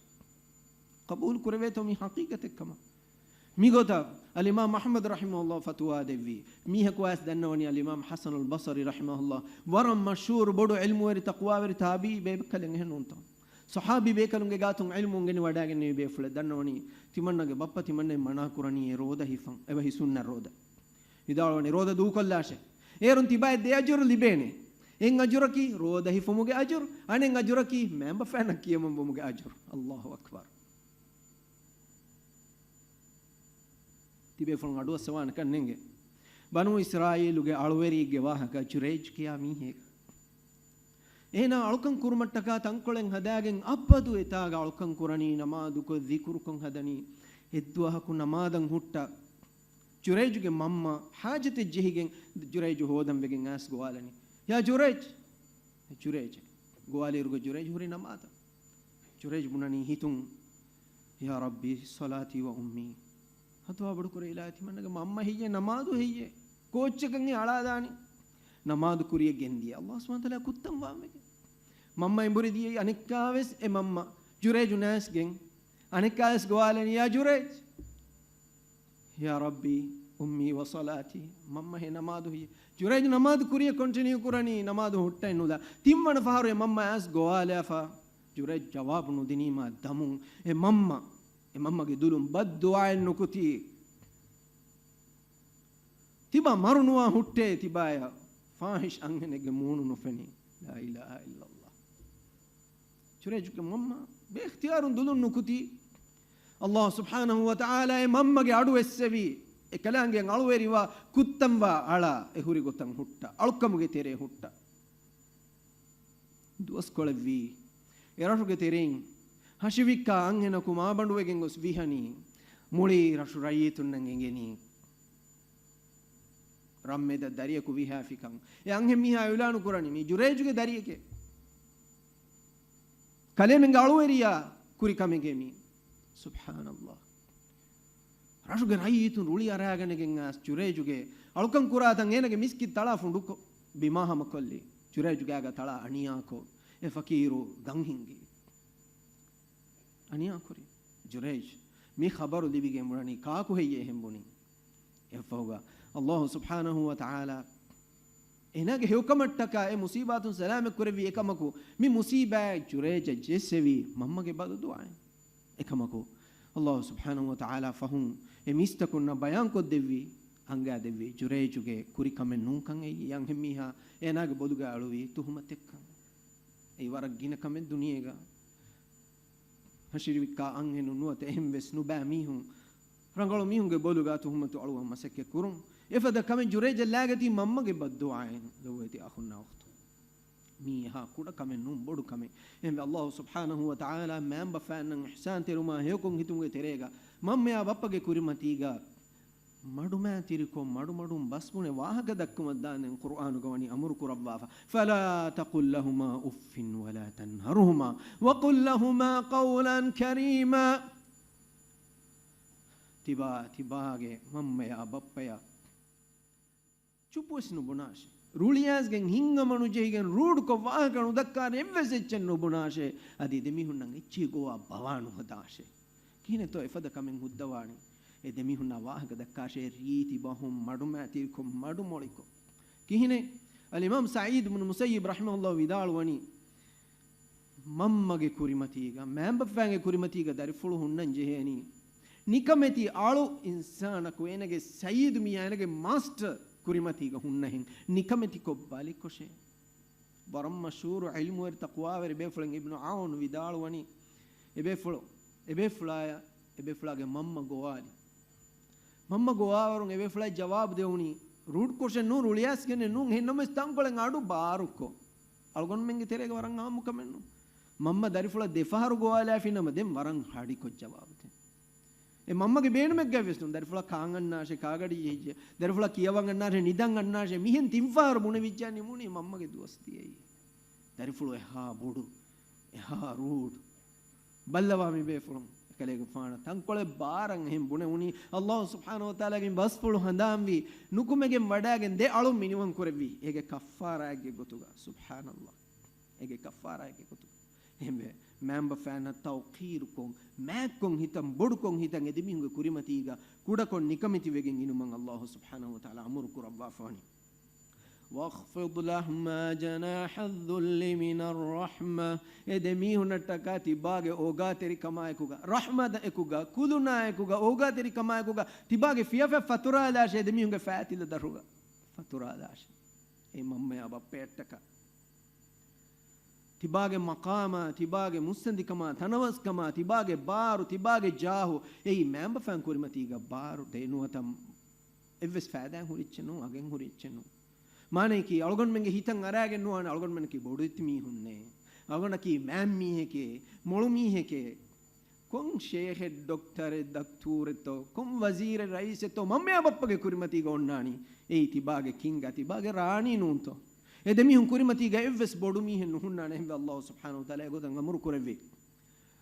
ޤަބޫލު ކުރެވޭތޯ މީ ޙަޤީޤަތެއް ކަމަށް؟ މިގޮތަށް އަލްއިމާމް އަޙްމަދު ރަޙިމަހުﷲ ފަތުވާ ދެއްވީ. މީހަކު ވެސް ދަންނަވަނީ އަލްއިމާމް ޙަސަނުލް ބަޞްރީ ރަޙިމަހުﷲ. ވަރަށް މަޝްހޫރު ބޮޑު ޢިލްމުވެރި ތަޤްވާވެރި ތާބިޢީ ބޭކަލެއް އެހެން ނޫންތޯ؟ ޞަޙާބީ ބޭކަލުންގެ ގާތުން ޢިލްމު އުނގެނި ވަޑައިގެންނެވި ބޭފުޅެއް. ދަންނަވަނީ ތިމަންނަގެ ބައްޕަ ތިމަންނައަށް މަނާ ކުރަނީ އެ ރޯދަ ހިފަން، އެބަހީ ސުންނަ ރޯދަ. ވިދާޅުވަނީ ރޯދަ ދޫކޮށްލާށޭ. އޭރުން ތިބާއަށް ދެ އަޖުރު ލިބޭނެ. އެއް އަޖުރަކީ ރޯދަ ހިފުމުގެ އަޖުރު، އަނެއް އަޖުރަކީ މައިންބަފައިންނަށް ކިޔަމަންވުމުގެ އަޖުރު. ﷲ އަކްބަރު. ތިބޭފުޅުން އަޑުއައްސަވާނެކަން ނޭނގެ. ބަނޫ އިސްރާއީލުގެ އަޅުވެރިއެއްގެ ވާހަކަ ޖުރައިޖް ކިޔާ މީހެއް. އޭނާ އަޅުކަން ކުރުމަށްޓަކާ ތަންކޮޅެއް ހަދާގެން އަބަދު އެތާގަ އަޅުކަން ކުރަނީ، ނަމާދުކޮށް، ޛިކުރުކޮށް ހަދަނީ. އެއްދުވަހަކު ނަމާދަށް ހުއްޓަ ޖުރައިޖުގެ މަންމަ ޙާޖަތެއް ޖެހިގެން ޖުރައިޖު ހޯދަން ވެގެން އައިސް ގޮވާލަނީ. ޔާ ޖުރައިޖް! ޖުރައިޖް. ގޮވާލިއިރުގަ ޖުރައިޖް ހުރީ ނަމާދަށް. ޖުރައިޖް ބުނަނީ ހިތުން، ޔާ ރައްބީ ޞަލާތީ ވަ އުއްމީ. ހަތުވާ ބޮޑުކުރޭ އިލާހީ، ތިމަންނަގެ މަންމަ ހެއްޔޭ، ނަމާދު ހެއްޔޭ؟ ކޯއްޗަކަށް އަޅާދާނީ؟ ނަމާދު ކުރިޔަށް ގެންދިޔަ. ﷲ ސުބްޙާނަހޫ ވަތަޢާލާ ކުއްތަން ވާންވެގެން. މަންމަ އެނބުރި ދިޔައީ. އަނެއްކާވެސް އެ މަންމަ ޖުރޭޖު ނާސްގެން އަނެއްކާވެސް ގޮވާލަނީ، "ޔާ ޖުރޭޖް، ޔާ ރައްބީ، އުއްމީ ވަ ޞަލާތީ." މަންމަ ހޭ ނަމާދު ހި-، ޖުރޭޖު ނަމާދު ކުރިޔަށް ކޮންޓިނިއު ކުރަނީ، ނަމާދު ހުއްޓައެއް ނުލާ. ތިންވަނަ ފަހަރު އެ މަންމަ އައިސް ގޮވާލާފަ، ޖުރޭޖް ޖަވާބު ނުދިނީމާ ދަމުން އެ މަންމަ، އެ މަންމަގެ ދުލުން ބައްދުޢާއެއް ނުކުތީ. ތިބާ މަރު ނުވާ ހުއްޓޭ ތިބާޔަށް ފާހިޝް އަންހެނެއްގެ މޫނު ނުފެނޭ. ލާ އިލާހަ އިއްލައްލާހް. ޖުރޭޖުގެ މަންމަ ބޭއިޚްތިޔާރުން ދުލުން ނުކުތީ. އައްލާހު ސުބްޙާނަހު ވަ ތަޢާލާ އެ މަންމަގެ އަޑު އެއްސެވީ، އެކަލާނގެ އަޅުވެރިވާ ކުއްތަންވާ އަޅާ އެ ހުރި ގޮތަށް ހުއްޓަ، އަޅުކަމުގެ ތެރޭ ހުއްޓަ. ދުވަސްކޮޅެއްވީ، އެ ރަށުގެ ތެރެއިން ހަށިވިއްކާ އަންހެނަކު މާބަނޑުވެގެން ގޮސް ވިހަނީ. މުޅި ރަށު ރައްޔިތުންނަށް އެނގެނީ ރަށްމެދަށް ދަރިޔަކު ވިހާފިކަން. އެ އަންހެން މީހާ އިޢުލާނު ކުރަނީ މީ ޖުރޭޖުގެ ދަރިއެކޭ. ކަލޭމެންގެ އަޅުވެރިޔާ ކުރި ކަމެކޭ މީ. ސުބްޙާނައްލާހް. ރަށުގެ ރައްޔިތުން ރުޅި އަރާގަނެގެން އައިސް ޖުރޭޖުގެ އަޅުކަން ކުރާތަން އޭނަގެ މިސްކިތް ތަޅާ ފުނޑުކޮށް، ބިމާ ހަމަކޮށްލި. ޖުރޭޖު ގާގަ ތަޅާ އަނިޔާކޮށް، އެ ފަޤީރު ގަން ހިންގި. އަނިޔާކުރި. ޖުރޭޖް މި ޚަބަރު ލިބިގެން ބުނަނީ، ކާކު ހެއްޔޭ އެހެން ބުނީ؟ އެއަށްފަހުގަ އައްލާހު ސުބްޙާނަހު ވަ ތަޢާލާ އޭނާގެ ހެޔޮކަމަށްޓަކާ އެ މުޞީބާތުން ސަލާމަތް ކުރެއްވި އެކަމަކު، މި މުޞީބާއެއް ޖުރޭޖަށް ޖެއްސެވީ މަންމަގެ ބަދުދުޢާއިން. އެކަމަކު، އައްލާހު ސުބްޙާނަހު ވަ ތަޢާލާ ފަހުން އެ މީސްތަކުންނަށް ބަޔާންކޮށްދެއްވި، އަންގާދެއްވި، ޖުރޭޖުގެ ކުރި ކަމެއް ނޫންކަން. އެއީ އަންހެން މީހާ އޭނާގެ ބޮލުގަ އަޅުވި ތުހުމަތެއްކަން. އެއީ ވަރަށް ގިނަ ކަމެއް ދުނިޔޭގަ. ހަށިރިވިއްކާ އަންހެނުން ނުވަތަ އެހެން ވެސް ނުބައި މީހުން، ރަނގަޅު މީހުންގެ ބޮލުގަ ތުހުމަތު އަޅުވަން މަސައްކަތް ކުރުން. އެފަދަ ކަމެއް ޖުރޭޖަށް ލާގަތީ މަންމަގެ ބައްދުޢާއިން. ލޮބުވެތި އަޚުންނާ އުޚްތުން، މީ އެހާ ކުޑަ ކަމެއް ނޫން، ބޮޑު ކަމެއް. އެހެންވެ، އައްލާހު ސުބްޙާނަހު ވަ ތަޢާލާ މައިންބަފައިންނަށް އިޙްސާން ތެރުމާ ހެޔޮކޮށް ހިތުމުގެ ތެރޭގަ މަންމަޔާ ބައްޕަގެ ކުރިމަތީގަ މަޑުމައިތިރިކޮށް، މަޑުމަޑުން ބަސްބުނެ ވާހަކަ ދައްކުމަށްދާނެ ޤުރުއާނުގަ ވަނީ އަމުރު ކުރައްވާފަ. فَلَا تَقُل لَّهُمَا أُفٍّ وَلَا تَنْهَرْهُمَا وَقُل لَّهُمَا قَوْلًا كَرِيمًا. ތިބާ، ތިބާގެ މަންމަޔާ ބައްޕަޔާ ޗުޕުވެސް ނުބުނާށޭ. ރުޅިއައިސްގެން ހިތްހަމަނުޖެހިގެން ރޫޑްކޮށް ވާހަކަ ނުދައްކާނެ އެއްވެސް އެއްޗެއް ނުބުނާށޭ. އަދި ދެމީހުންނަށް އެއްޗެހި ގޮވާ ބަވާ ނުހަދާށޭ. ކިހިނެއްތޯ އެފަދަ ކަމެއް ހުއްދަވާނީ؟ އެ ދެމީހުންނާ ވާހަކަ ދައްކާށޭ، ރީތި ބަހުން މަޑުމައިތިރިކޮށް، މަޑުމޮޅިކޮށް. ކިހިނެއް؟ އަލްއިމާމް ސަޢީދު ބުނު މުސައްޔިބް ރަޙިމަހުﷲ ވިދާޅުވަނީ، މަންމަގެ ކުރިމަތީގަ، މައިންބަފައިންގެ ކުރިމަތީގަ ދަރިފުޅު ހުންނަން ޖެހޭނީ، ނިކަމެތި އަޅު އިންސާނަކު އޭނަގެ ސައްޔިދު މީހާ އޭނަގެ މާސްޓަރ ކުރިމަތީގަ ހުންނަހެން، ނިކަމެތިކޮށް ބަލިކޮށޭ. ވަރަށް މަޝްހޫރު ޢިލްމުވެރި ތަޤްވާވެރި ބޭފުޅެއް އިބްނު ޢައުން ވިދާޅުވަނީ، އެބޭފުޅު، އެބޭފުޅާޔަށް، އެބޭފުޅާގެ މަންމަ ގޮވާލި. މަންމަ ގޮވާވަރުން އެބޭފުޅާ ޖަވާބު ދެވުނީ، ރޫޑްކޮށެއް ނޫން، ރުޅިއައިސްގެނެއް ނޫން، އެހެން ނަމަވެސް ތަންކޮޅެއް އަޑު ބާރުކޮށް. އަޅުގަނޑުމެންގެ ތެރޭގަ ވަރަށް އާއްމު ކަމެއް ނޫން. މަންމަ ދަރިފުޅަށް ދެފަހަރު ގޮވާލާފި ނަމަ، ދެން ވަރަށް ހަޑިކޮށް ޖަވާބު ދޭ. އެ މަންމަގެ ބޭނުމެއްގައި ވެސް ނޫން. ދަރިފުޅަށް ކާން އަންނާށޭ، ކާގަޑި ޖެހިއްޖެ. ދަރިފުޅަށް ކިޔަވަން އަންނާށޭ، ނިދަން އަންނާށޭ. މިހެން ތިން ފަހަރު ބުނެވިއްޖާ ނިމުނީ މަންމަގެ ދުވަސް ދިޔައީ. ދަރިފުޅު އެހާ ބޮޑު، އެހާ ރޫޑް. ބައްލަވާ މި ބޭފުޅުން. އެކަލޭގެފާނަށް ތަންކޮޅެއް ބާރަށް އެހެން ބުނެވުނީ. އައްލާހު ސުބްޙާނަހު ވަ ތަޢާލާގެ ބަސްފުޅު ހަނދާންވީ، ނުކުމެގެން ވަޑައިގެން ދެ އަޅުން މިނިވަން ކުރެއްވީ. އޭގެ ކައްފާރާއެއްގެ ގޮތުގަ. ސުބްޙާނައްލާހް. އޭގެ ކައްފާރާއެއްގެ ގޮތުގަ. އެހެންވެ، މައިންބަފައިންނަށް ތައުޤީރުކޮށް، މާތްކޮށް ހިތަން، ބޮޑުކޮށް ހިތަން އެ ދެމީހުންގެ ކުރިމަތީގަ ކުޑަކޮށް ނިކަމެތިވެގެން އިނުމަށް އައްލާހު ސުބްޙާނަހު ވަ ތަޢާލާ އަމުރު ކުރައްވާފަވަނީ. وَاخْفِضْ لَهُمَا جَنَاحَ الذُّلِّ مِنَ الرَّحْمَةِ. އެ ދެމީހުންނަށްޓަކާ ތިބާގެ އޯގާތެރިކަމާއެކުގަ، ރަޙްމަތަކުގަ، ކުލުނާއެކުގަ، އޯގާތެރިކަމާއެކުގަ ތިބާގެ ފިޔަފަތް ފަތުރާލާށޭ، އެ ދެމީހުންގެ ފައިތިލަ ދަށުގަ ފަތުރާލާށޭ. އެ މަންމަޔާ ބައްޕަޔަށްޓަކާ. ތިބާގެ މަޤާމާ، ތިބާގެ މުއްސަނދިކަމާ، ތަނަވަސްކަމާ، ތިބާގެ ބާރު، ތިބާގެ ޖާހު، އެއީ މައިންބަފައިން ކުރިމަތީގަ ބާރު ދޭ ނުވަތަ އެއްވެސް ފައިދާއެއް ހުރި އެއްޗެއް ނޫން، އަގެއް ހުރި އެއްޗެއް ނޫން. މާނަޔަކީ، އަޅުގަނޑުމެންގެ ހިތަށް އަރާގެން ނުވާނެ، އަޅުގަނޑުމެންނަކީ ބޮޑު އިތު މީހުންނޭ، އަޅުގަނޑަކީ މާތް މީހެކޭ، މޮޅު މީހެކޭ. ކޮން ޝޭޚެއް، ޑޮކްޓަރެއް، ދަކްތޫރެއްތޯ، ކޮން ވަޒީރެއް، ރައީސެއްތޯ، މަންމަޔާ ބައްޕަގެ ކުރިމަތީގަ އޮންނާނީ؟ އެއީ ތިބާގެ ކިންގާ، ތިބާގެ ރާނީ ނޫންތޯ؟ އެ ދެމީހުން ކުރިމަތީގަ އެއްވެސް ބޮޑު މީހެއް ނުހުންނާނެ. އެހެންވެ، އައްލާހު ސުބްޙާނަހު ވަ ތަޢާލާ އެގޮތަށް އަމުރު ކުރެއްވި.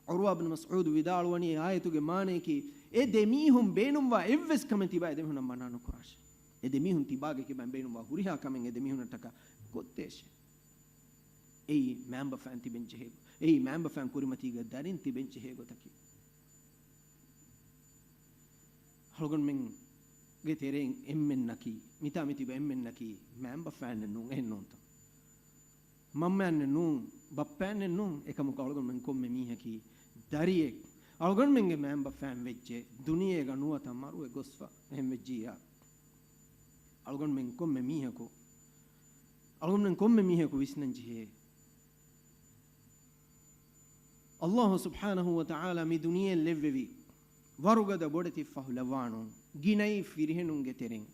ޢުރްވާ ބިން މަސްޢޫދު ވިދާޅުވަނީ، އެ އާޔަތުގެ މާނަޔަކީ، އެ ދެމީހުން ބޭނުންވާ އެއްވެސް ކަމެއް ތިބާ އެ ދެމީހުންނަށް މަނާ ނުކުރާށޭ. އެ ދެމީހުން ތިބާގެ ކިބައިން ބޭނުންވާ ހުރިހާ ކަމެއް އެ ދެމީހުންނަށްޓަކާ ކޮށްދޭށޭ. އެއީ މާނބަފާން ތިބެން ޖެހޭ، އެއީ މާނބަފާން ކުރިމަތީގަ ދަރިން ތިބެން ޖެހޭ ގޮތަކީ. އަޅުގަނޑުމެންގެ ތެރެއިން އެންމެންނަކީ، މިތާ މިތިބަ އެންމެންނަކީ މާނބަފާނެއް ނޫން، އެހެން ނޫންތަ؟ މަންމައެއް ނޫން، ބައްޕައެއް ނޫން، އެކަމަކު އަޅުގަނޑުމެން ކޮންމެ މީހަކީ ދަރިއެއް. އަޅުގަނޑުމެންގެ މާނބަފާން ވެއްޖެ ދުނިޔޭގަ ނުވަތަ މަރުވެ ގޮސްފަ އެހެން ވެއްޖިއްޔާ، އަޅުގަނޑުމެން ކޮންމެ މީހަކު، އަޅުގަނޑުމެން ކޮންމެ މީހަކު ވިސްނަން ޖެހޭ، އައްލާހު ސުބްޙާނަހު ވަ ތަޢާލާ މި ދުނިޔެއަށް ލެއްވެވި ވަރުގަދަ ބޮޑެތި ފަހުލަވާނުން، ގިނައި ފިރިހެނުންގެ ތެރެއިން،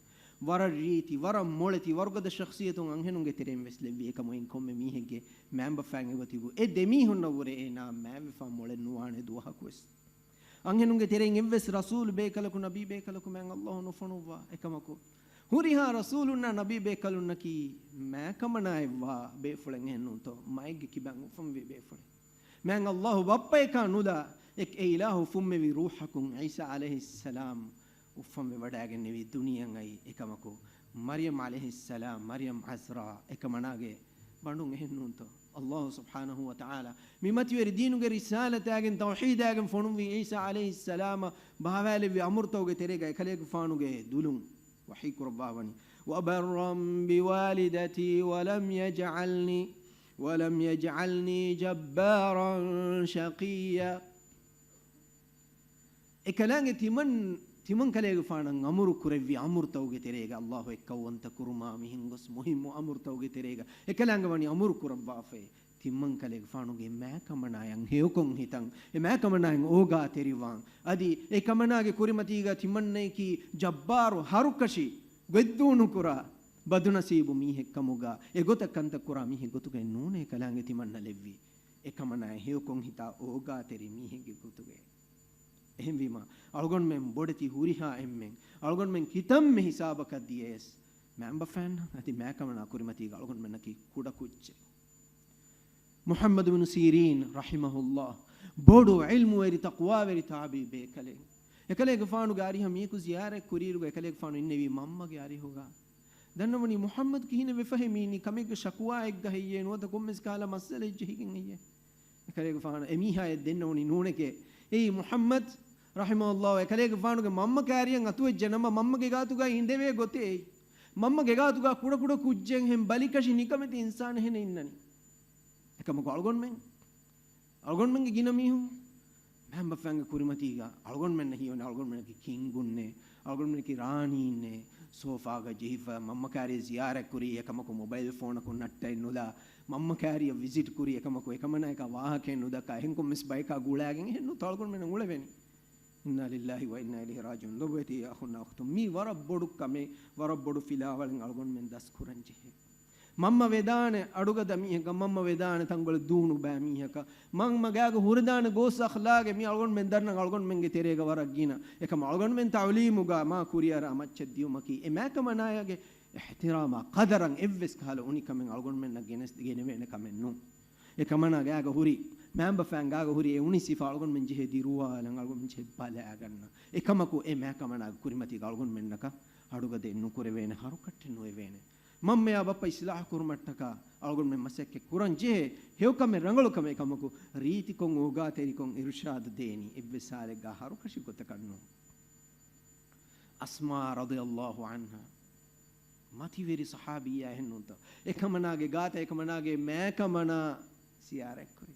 ވަރަށް ރީތި، ވަރަށް މޮޅެތި، ވަރުގަދަ ޝަޚްޞިއްޔަތުން އަންހެނުންގެ ތެރެއިން ވެސް ލެއްވި. އެކަމު އިން ކޮންމެ މީހެއްގެ މާނބަފާން އެގޮތިގު އެ ދެމީހުންނަށްވުރެ އޭނާ މާތްވެފާ މޮޅެއް ނުވާނެ ދުވަހަކުވެސް. އަންހެނުންގެ ތެރެއިން އެއްވެސް ރަސޫލު ބޭކަލަކު، ނަބީ ބޭކަލަކު މާތް އައްލާހު ނުފޮނުއްވާ. އެކަމަކު، ހުރިހާ ރަސޫލުންނާ ނަބީ ބޭކަލުންނަކީ މާކަމަނާއެއްވާ ބޭފުޅެއް އެހެން ނޫންތޯ؟ މައެއްގެ ކިބައިން އުފަންވި ބޭފުޅެއް. މާތް އައްލާހު ބައްޕައެކާ ނުލާ، އެ، އެ އިލާހު ފުންމެވި ރޫޙަކުން ޢީސާ ޢަލައިހިއްސަލާމް އުފަންވެވަޑައިގެންނެވި ދުނިޔެއަށް އައި. އެކަމަކު، މަރްޔަމް ޢަލައިހިއްސަލާމް، މަރްޔަމް ޢަޒްރާ އެކަމަނާގެ ބަނޑުން އެހެން ނޫންތޯ؟ އައްލާހު ސުބްޙާނަހު ވަ ތަޢާލާ މި މަތިވެރި ދީނުގެ ރިސާލަތާގެން ތައުޙީދާގެން ފޮނުއްވި ޢީސާ ޢަލައިހިއްސަލާމަށް ބާވާލެއްވި އަމުރުތަކުގެ ތެރޭގަ އެކަލޭގެފާނުގެ ދުލުން ވަޙީ ކުރައްވާވަނީ، "وبرا بوالدتي ولم يجعلني، ولم يجعلني جبارا شقيا." އެކަލާނގެ ތިމަން، ތިމަން ކަލޭގެފާނަށް އަމުރު ކުރެއްވި އަމުރުތަކުގެ ތެރޭގަ، އައްލާހު އެއްކައުވަންތަ ކުރުމާ މިހެން ގޮސް މުހިއްމު އަމުރުތަކުގެ ތެރޭގަ އެކަލާނގެ ވަނީ އަމުރު ކުރައްވާފައި. ތިމަން ކަލޭގެފާނުގެ މާކަމަނާޔަށް ހެޔޮކޮށް ހިތަން، އެ މާކަމަނާޔަށް އޯގާތެރިވާން. އަދި އެ ކަމަނާގެ ކުރިމަތީގަ ތިމަންނަޔަކީ ޖައްބާރު، ހަރުކަށި، ގޮތްދޫނުކުރާ، ބަދުނަސީބު މީހެއްކަމުގަ އެގޮތަށް ކަންތައް ކުރާ މީހެއް ގޮތުގައެއް ނޫނޭ ކަލާނގެ ތިމަންނަ ލެއްވީ. އެ ކަމަނާޔަށް ހެޔޮކޮށް ހިތާ އޯގާތެރި މީހެއްގެ ގޮތުގައި. އެހެންވީމަ، އަޅުގަނޑުމެން ބޮޑެތި ހުރިހާ އެންމެން، އަޅުގަނޑުމެން ކިތަންމެ ހިސާބަކަށް ދިޔަޔަސް، މާންބަފައިންނަށް އަދި މާކަމަނާ ކުރިމަތީގަ އަޅުގަނޑުމެންނަކީ ކުޑަ ކުއްޖެއް. މުޙައްމަދު ބިން ސީރީން ރަޙިމަހުﷲ، ބޮޑު ޢިލްމުވެރި ތަޤްވާވެރި ތާބިޢީ ބޭކަލެއް. އެކަލޭގެފާނުގެ އަރިހަށް މީހަކު ޒިޔާރަތް ކުރިއިރުގަ އެކަލޭގެފާނު އިންނެވީ މަންމަގެ އަރިހުގަ. ދަންނަވަނީ މުޙައްމަދު ކިހިނެއް ވެފަހޭ މީނީ، ކަމެއްގެ ޝަކުވާއެއްގަ ހެއްޔޭ ނުވަތަ ކޮންމެސް ކަހަލަ މައްސަލައެއް ޖެހިގެން ހެއްޔޭ؟ އެކަލޭގެފާނު އެމީހާޔަށް ދެންނެވުނީ ނޫނެކޭ. އެއީ މުޙައްމަދު ރަޙިމަހުﷲ އެކަލޭގެފާނުގެ މަންމަ ކާރިއަށް އަތުވެއްޖެ ނަމަ، މަންމަގެ ގާތުގައި އިނދެވޭ ގޮތެއް އެއީ. މަންމަގެ ގާތުގަ ކުޑަކުޑަ ކުއްޖެއްހެން ބަލިކަށި ނިކަމެތި އިންސާނެއްހެނެއް އިންނަނީ. އެކަމަކު އަޅުގަނޑުމެން، އަޅުގަނޑުމެންގެ ގިނަ މީހުން މާންބަފައިންގެ ކުރިމަތީގަ އަޅުގަނޑުމެންނަށް ހީވަނީ އަޅުގަނޑުމެންނަކީ ކިންގުންނޭ، އަޅުގަނޑުމެންނަކީ ރާނީންނޭ، ސޯފާގަ ޖެހިފަ މަންމަ ކާރިއަށް ޒިޔާރަތް ކުރީ، އެކަމަކު މޮބައިލް ފޯނަކުން ނައްޓައެއް ނުލާ، މަންމަ ކާރިއަށް ވިޒިޓް ކުރީ، އެކަމަކު އެކަމަނާޔަކާ ވާހަކައެއް ނުދައްކާ، އެހެން ކޮންމެސް ބަޔަކާ ގުޅާގެން އެހެން ނޫންތޯ އަޅުގަނޑުމެންނަށް އުޅެވެނީ. އިންނާ ލިއްލާހި ވަ އިންނާ އިލައިހި ރާޖިޢޫން. ލޮބުވެތި އަޚުންނާ އުޚްތުން، މީ ވަރަށް ބޮޑު ކަމެއް، ވަރަށް ބޮޑު ފިލާވަޅެއް އަޅުގަނޑުމެން ދަސްކުރަން ޖެހޭ. މަންމަ ވެދާނެ އަޑުގަދަ މީހަކަށް، މަންމަ ވެދާނެ ތަންކޮޅެއް ދޫނުބާ މީހަކަށް، މަންމަ ގާގަ ހުރެދާނެ ގޯސް އަޚްލާގެއް، މީ އަޅުގަނޑުމެން ދަންނަން އަޅުގަނޑުމެންގެ ތެރޭގަ ވަރަށް ގިނަ. އެކަމަ އަޅުގަނޑުމެން ތަޢުލީމުގަ މާ ކުރިއަރާ މައްޗަށް ދިޔުމަކީ އެ މާކަމަނާޔާގެ އިޙްތިރާމާ ޤަދަރަށް އެއްވެސް ކަހަލަ އުނިކަމެއް އަޅުގަނޑުމެންނަށް ގެނެސް، ގެނެވޭނެ ކަމެއް ނޫން. އެ ކަމަނާ ގާގަ ހުރި، މާންބަފައިން ގާގަ ހުރި އެ އުނި ސިފަ އަޅުގަނޑުމެން ޖެހޭ ދިރުވާލަން، އަޅުގަނޑުމެން ޖެހޭ ބަލައިގަންނަ. އެކަމަކު އެ މާކަމަނާގެ ކުރިމަތީގަ އަޅުގަނޑުމެންނަކަށް އަޑުގަދައެއް ނުކުރެވޭނެ، ހަރުކަށެއް ނުވެވޭނެ. މަންމަޔާ ބައްޕަ އިޞްލާޙު ކުރުމަށްޓަކާ އަޅުގަނޑުމެން މަސައްކަތް ކުރަން ޖެހޭ ހެޔޮކަމެއް ރަނގަޅު ކަމެއް. އެކަމަކު ރީތިކޮށް އޯގާތެރިކޮށް އިރުޝާދު ދޭނީ އެއްވެސް ހާލެއްގަ ހަރުކަށި ގޮތަކަށް ނޫން. އަސްމާ ރަޟިޔަﷲ ޢަންހާ މަތިވެރި ޞަޙާބިއްޔާ އެހެން ނޫންތޯ؟ އެކަމަނާގެ ގާތަށް އެކަމަނާގެ މާކަމަނާ ޒިޔާރަތްކުރި.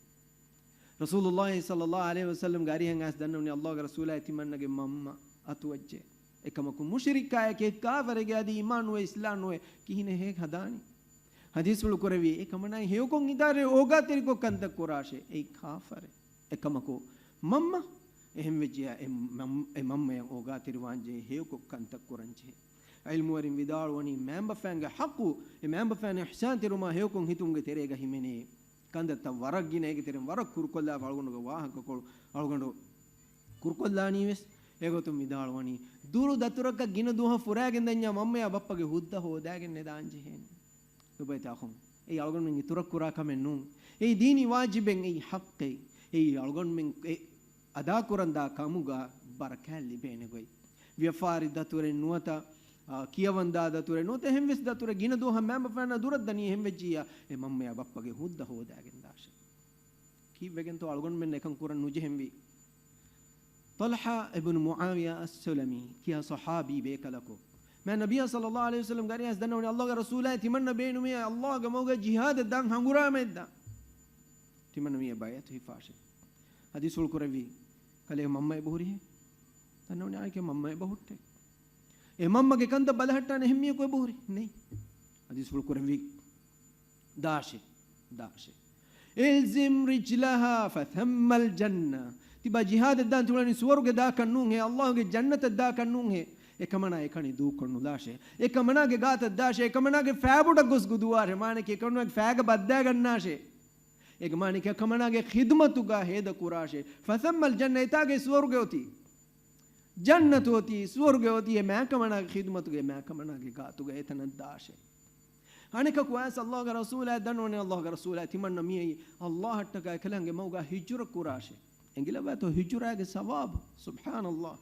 ރަސޫލުﷲ ޞައްލަﷲ ޢަލައިހި ވަސައްލަމްގެ އަރިހަށް އައިސް ދަންނަވަނީ ﷲގެ ރަސޫލާ ތިމަންނަގެ މަންމަ އަތުވެއްޖެ. އެކަމަކު މުޝްރިކާއެކޭ، ކާފަރެކޭ، އަދި އީމާން ނުވެ އިސްލާމް ނުވެ ކިހިނެއް ހޭ ހަދާނީ؟ ޙަދީޘްފުޅު ކުރެއްވި އެކަމަނާ ހެޔޮކޮށް ހިތާ ރޭ އޯގާތެރިކޮށް ކަންތައް ކުރާށޭ. އެއީ ކާފަރެއް. އެކަމަކު މަންމަ އެހެންވެއްޖެޔާ އެ މަން-، އެ މަންމަޔަށް އޯގާތެރިވާންޖެހޭ ހެޔޮކޮށް ކަންތައް ކުރަންޖެހޭ. ޢިލްމުވެރިން ވިދާޅުވަނީ މާންބަފައިންގެ ޙައްޤު، އެ މާންބަފައިން އިޙްސާންތެރިވުމާ ހެޔޮކޮށް ހިތުމުގެ ތެރޭގަ ހިމެނޭ ކަންތައްތައް ވަރަށް ގިނަ. އޭގެ ތެރެއިން ވަރަށް ކުރުކޮށްލާފަ އަޅުގަނޑުގެ ވާހަކަކޮޅު އަޅުގަނޑު ކުރުކޮށްލާނީވެސް. އެގޮތުން ވިދާޅުވަނީ، ދުރު ދަތުރަކަށް ގިނަ ދުވަހަށް ފުރާގެން ދަންޏާ މަންމަޔާ ބައްޕަގެ ހުއްދަ ހޯދާގެން ނެދާން ޖެހޭނެ. ލޮބުވެތި އަޚުން، އެއީ އަޅުގަނޑުމެން އިތުރަށް ކުރާ ކަމެއް ނޫން. އެއީ ދީނީ ވާޖިބެއް، އެއީ ޙައްޤެއް. އެއީ އަޅުގަނޑުމެން އެ އަދާކުރަންދާ ކަމުގަ ބަރަކާތް ލިބޭނެ ގޮތް. ވިޔަފާރި ދަތުރެއް ނުވަތަ އާ، ކިޔަވަންދާ ދަތުރެއް ނުވަތަ އެހެންވެސް ދަތުރެއް ގިނަ ދުވަހަށް މައިންބަފައިންނާ ދުރަށް ދަނީ އެހެން ވެއްޖިއްޔާ، އެ މަންމަޔާ ބައްޕަގެ ހުއްދަ ހޯދާގެން ދާށޭ. ކީއްވެގެންތޯ އަޅުގަނޑުމެން އެކަން ކުރަން ނުޖެހެންވީ؟ ޠަލްޙާ އިބްނު މުޢާވިޔާ އައްސުލަމީ ކިޔާ ޞަޙާބީ ބޭކަލަކު، މާ ނަބިއްޔާ ޞައްލައްލާހު ޢަލައިހި ވަސައްލަމް ގާރި އައިސް ދަންނަވަނީ، ﷲގެ ރަސޫލާއޭ، ތިމަންނަ ބޭނުމޭ ﷲގެ މަގުގަ ޖިހާދަށް ދާން ހަނގުރާމައެއް ދާން. ތިމަންނަ މިއަށް ބައިޢަތު ހިފާށޭ. ޙަދީޘްފުޅު ކުރެއްވީ، ކަލޭ މަންމަ އެބަހުރިހޭ؟ ދަންނަވަނީ އާނއެކޭ މަންމަ އެބަހުއްޓޭ. އެ މަންމަގެ ކަންތައް ބަލަހައްޓާނެ އެހެން މީހަކު އެބަހުރި؟ ނެތް. ޙަދީޘްފުޅު ކުރެއްވީ، ދާށޭ، ދާށޭ. الزم رجلها فثم الجنة. ތިބާ ޖިހާދަށް ދާން ތިއުޅެނީ ސުވަރުގެ ދާކަށް ނޫންހޭ، ﷲގެ ޖަންނަތަށް ދާކަށް ނޫންހޭ. އެކަމަނާ އެކަނި ދޫކޮށް ނުލާށޭ. އެކަމަނާގެ ގާތަށް ދާށޭ. އެކަމަނާގެ ފައިބޮޑަށް ގޮސް ގުދުވާށޭ. މާނައަކީ އެކަމަނާގެ ފައިގަ ބައްދާގަންނާށޭ. އޭގެ މާނައަކީ އެކަމަނާގެ ޚިދުމަތުގަ ހޭދަ ކުރާށޭ. فثم الجنة، އެތާގައި ސުވަރުގެ އޮތީ. ޖަންނަތު އޮތީ، ސުވަރުގެ އޮތީ، އެ މާކަމަނާގެ ޚިދުމަތުގަ، އެ މާކަމަނާގެ ގާތުގަ އެތަނަށް ދާށޭ. އަނެކަކު އައިސް ﷲގެ ރަސޫލާއޭ ދަންނަވަނީ، ﷲގެ ރަސޫލާއޭ، ތިމަންނަ މިއައީ ﷲއަށްޓަކާ އެކަލާނގެ މަގުގަ ހިޖުރަ ކުރާށޭ. އެނގިލައްވާތޯ ހިޖުރާގެ ސަވާބު؟ ސުބްޙާނަﷲ.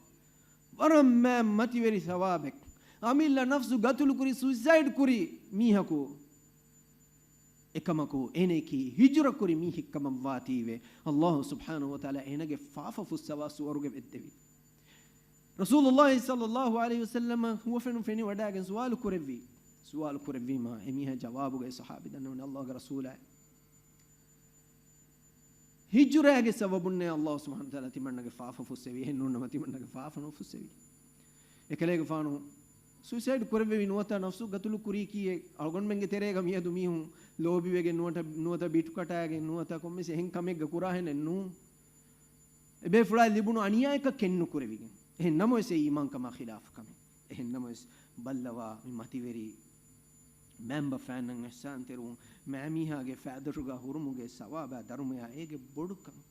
ވަރަށް މާ މަތިވެރި ސަވާބެއް. އަމިއްލަ ނަފްސު ގަތުލުކުރި، ސުއިސައިޑް ކުރި މީހަކު. އެކަމަކު އޭނައަކީ ހިޖުރަކުރި މީހެއްކަމަށް ވާތީވެ، ﷲ ސުބްޙާނަހޫ ވަތަޢާލާ އޭނަގެ ފާފަ ފުއްސަވާ ސުވަރުގެ ވެއްދެވި. ރަސޫލުﷲ ޞައްލައްލާހު ޢަލައިހި ވަސައްލަމަ ހުވަފެނުން ފެނިވަޑައިގެން ސުވާލު ކުރެއްވި. ސުވާލު ކުރެއްވީމާ، އެމީހާ ޖަވާބުގައި ޞަޙާބީ ދަންނަވަނީ، ﷲގެ ރަސޫލާއޭ، ހިޖުރާގެ ސަބަބުންނޭ ﷲ ސުބްޙާނަހޫ ވަތަޢާލާ ތިމަންނަގެ ފާފަ ފުއްސެވީ. އެހެންނޫންނަމަ ތިމަންނަގެ ފާފަ ނުފުއްސެވީ. އެކަލޭގެފާނު ސުއިސައިޑް ކުރެއްވެވި ނުވަތަ ނަފްސު ގަތުލު ކުރީކީއޭ. އަޅުގަނޑުމެންގެ ތެރޭގަ މިއަދު މީހުން ލޯބިވެގެން ނުވަތަ، ނުވަތަ ބިޓުކަޓާގެން ނުވަތަ ކޮންމެސް އެހެން ކަމެއްގަ ކުރާހެނެއް ނޫން. އެބޭފުޅާއަށް ލިބުނު އަނިޔާއަކަށް ކެތްނުކުރެވިގެން. އެހެން ނަމަވެސް އެއީ އީމާންކަމާ ޚިލާފު ކަމެއް. އެހެން ނަމަވެސް ބައްލަވާ މި މަތިވެރި މައިންބަފައިންނަށް އިޙްސާންތެރިވުން، މައިމީހާގެ ފައިދަށުގަ ހުރުމުގެ ސަވާބާ ދަރުމަޔާ އޭގެ ބޮޑުކަން.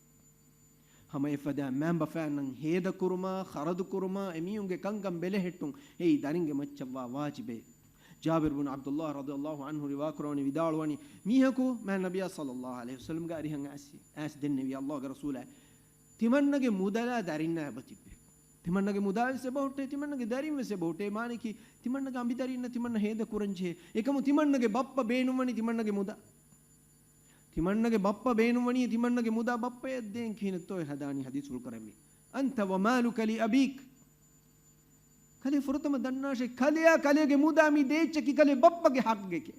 ހަމައެފަދަ މައިންބަފައިންނަށް ހޭދަކުރުމާ، ޚަރަދުކުރުމާ، އެމީހުންގެ ކަންކަން ބެލެހެއްޓުން އެއީ ދަރިންގެ މައްޗަށްވާ ވާޖިބެއް. ޖާބިރު ބުނު ޢަބްދުﷲ ރަޟިޔަﷲ ޢަންހު ރިވާކުރަވަނީ، ވިދާޅުވަނީ، މީހަކު މާތް ނަބިއްޔާ ޞައްލައްލާހު ޢަލައިހި ވަސައްލަމްގެ އަރިހަށް އައިސް، އައިސް ދެންނެވި، ﷲގެ ރަސޫލާއޭ، ތިމަންނަގެ މުދަލާ ދަރިންނާ އެބަ ތިއްބޭ. ތިމަންނަގެ މުދާވެސް އެބަހުއްޓޭ، ތިމަންނަގެ ދަރިންވެސް އެބަހުއްޓޭ. މާނައަކީ، ތިމަންނަގެ އަނބިދަރިންނަށް ތިމަންނަ ހޭދަ ކުރަންޖެހޭ. އެކަމު ތިމަންނަގެ ބައްޕަ ބޭނުންވަނީ ތިމަންނަގެ މުދާ. ތިމަންނަގެ ބައްޕަ ބޭނުންވަނީ ތިމަންނަގެ މުދާ. ބައްޕަޔަށް ދޭން ކިހިނެއްތޯ އެ ހަދާނީ؟ ޙަދީޘްފުޅު ކުރެއްވި، أنت ومالك لأبيك. ކަލޭ ފުރަތަމަ ދަންނާށޭ، ކަލެއާ ކަލޭގެ މުދާ މި ދޭ އެއްޗަކީ ކަލޭ ބައްޕަގެ ޙައްޤެކޭ.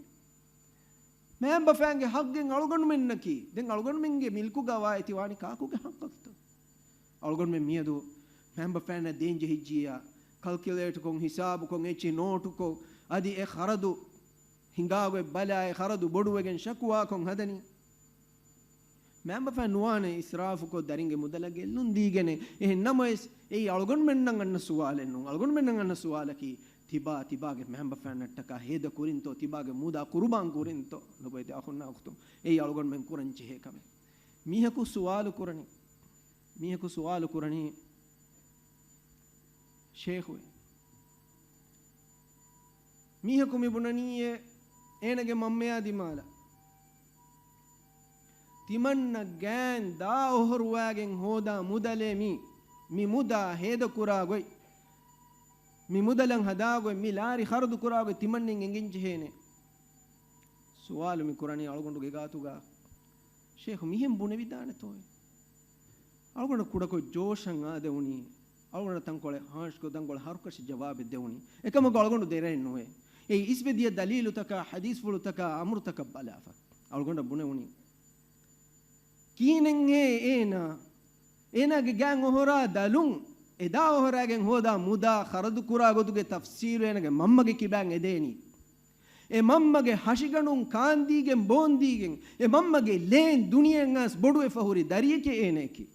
މައިންބަފައިންގެ ޙައްޤެއް އަޅުގަނޑުމެންނަކީ. ދެން އަޅުގަނޑުމެންގެ މިލްކުގަވާ އެތި ވާނީ ކާކުގެ ޙައްޤަކަށްތޯ؟ އަޅުގަނޑުމެން މިއަދު މައިންބަފައިންނަށް ދޭން ޖެހިއްޖިއްޔާ، ކަލްކިއުލޭޓްކޮށް، ހިސާބުކޮށް، އެއްޗެއް ނޯޓުކޮށް، އަދި އެ ޚަރަދު ހިނގާގޮތް ބަލާ، އެ ޚަރަދު ބޮޑުވެގެން ޝަކުވާކޮށް ހަދަނީ. މައިންބަފައިން ނުވާނެ އިސްރާފުކޮށް، ދަރިންގެ މުދަލަށް ގެއްލުން ދީގެނެއް. އެހެން ނަމަވެސް، އެއީ އަޅުގަނޑުމެންނަށް އަންނަ ސުވާލެއް ނޫން. އަޅުގަނޑުމެންނަށް އަންނަ ސުވާލަކީ، ތިބާ ތިބާގެ މައިންބަފައިންނަށްޓަކާ ހޭދަ ކުރިންތޯ، ތިބާގެ މުދާ ޤުރުބާން ކުރިންތޯ؟ ލޮބުވެތި އަޚުންނާ އުޚްތުން، އެއީ އަޅުގަނޑުމެން ކުރަން ޖެހޭ ކަމެއް. މީހަކު ސުވާލު ކުރަނީ، މީހަކު ސުވާލު ކުރަނީ، ޝޭޚުވެ، މީހަކު މި ބުނަނީއޭ، އޭނަގެ މަންމަޔާ ދިމާލަށް، ތިމަންނަ ގާތް ދާ އޮހޮރުވާގެން ހޯދާ މުދަލޭ މީ، މި މުދާ ހޭދަކުރާ ގޮތް، މި މުދަލަށް ހަދާ ގޮތް، މި ލާރި ޚަރަދު ކުރާ ގޮތް ތިމަންނައަށް އެނގެން ޖެހޭނެ. ސުވާލު މި ކުރަނީ އަޅުގަނޑުގެ ގާތުގަ، ޝޭޚު މިހެން ބުނެވިދާނެތޯއޭ؟ އަޅުގަނޑަށް ކުޑަކޮށް ޖޯޝަށް އާދެވުނީ، އަޅުގަނޑަށް ތަންކޮޅެއް ހާންޝްކޮށް ތަންކޮޅެއް ހަރުކަށި ޖަވާބެއް ދެވުނީ. އެކަމަކު އަޅުގަނޑު ދެރައެއް ނުވޭ. އެއީ އިސްވެދިޔަ ދަލީލުތަކާ، ޙަދީޘްފުޅުތަކާ، އަމުރުތަކަށް ބަލާފަ. އަޅުގަނޑަށް ބުނެވުނީ، ކިހިނެއްހޭ އޭނާ، އޭނާގެ ގާތް އޮހޮރާ ދަލުން، އެ ދާ އޮހޮރާގެން ހޯދާ މުދާ ޚަރަދު ކުރާ ގޮތުގެ ތަފްސީލު އޭނާގެ މަންމަގެ ކިބާން އެދޭނީ. އެ މަންމަގެ ހަށިގަނޑުން ކާންދީގެން ބޯންދީގެން، އެ މަންމަގެ ލޭން ދުނިޔެއަށް އައިސް ބޮޑުވެފަ ހުރި ދަރިއެކޭ އޭނައަކީ.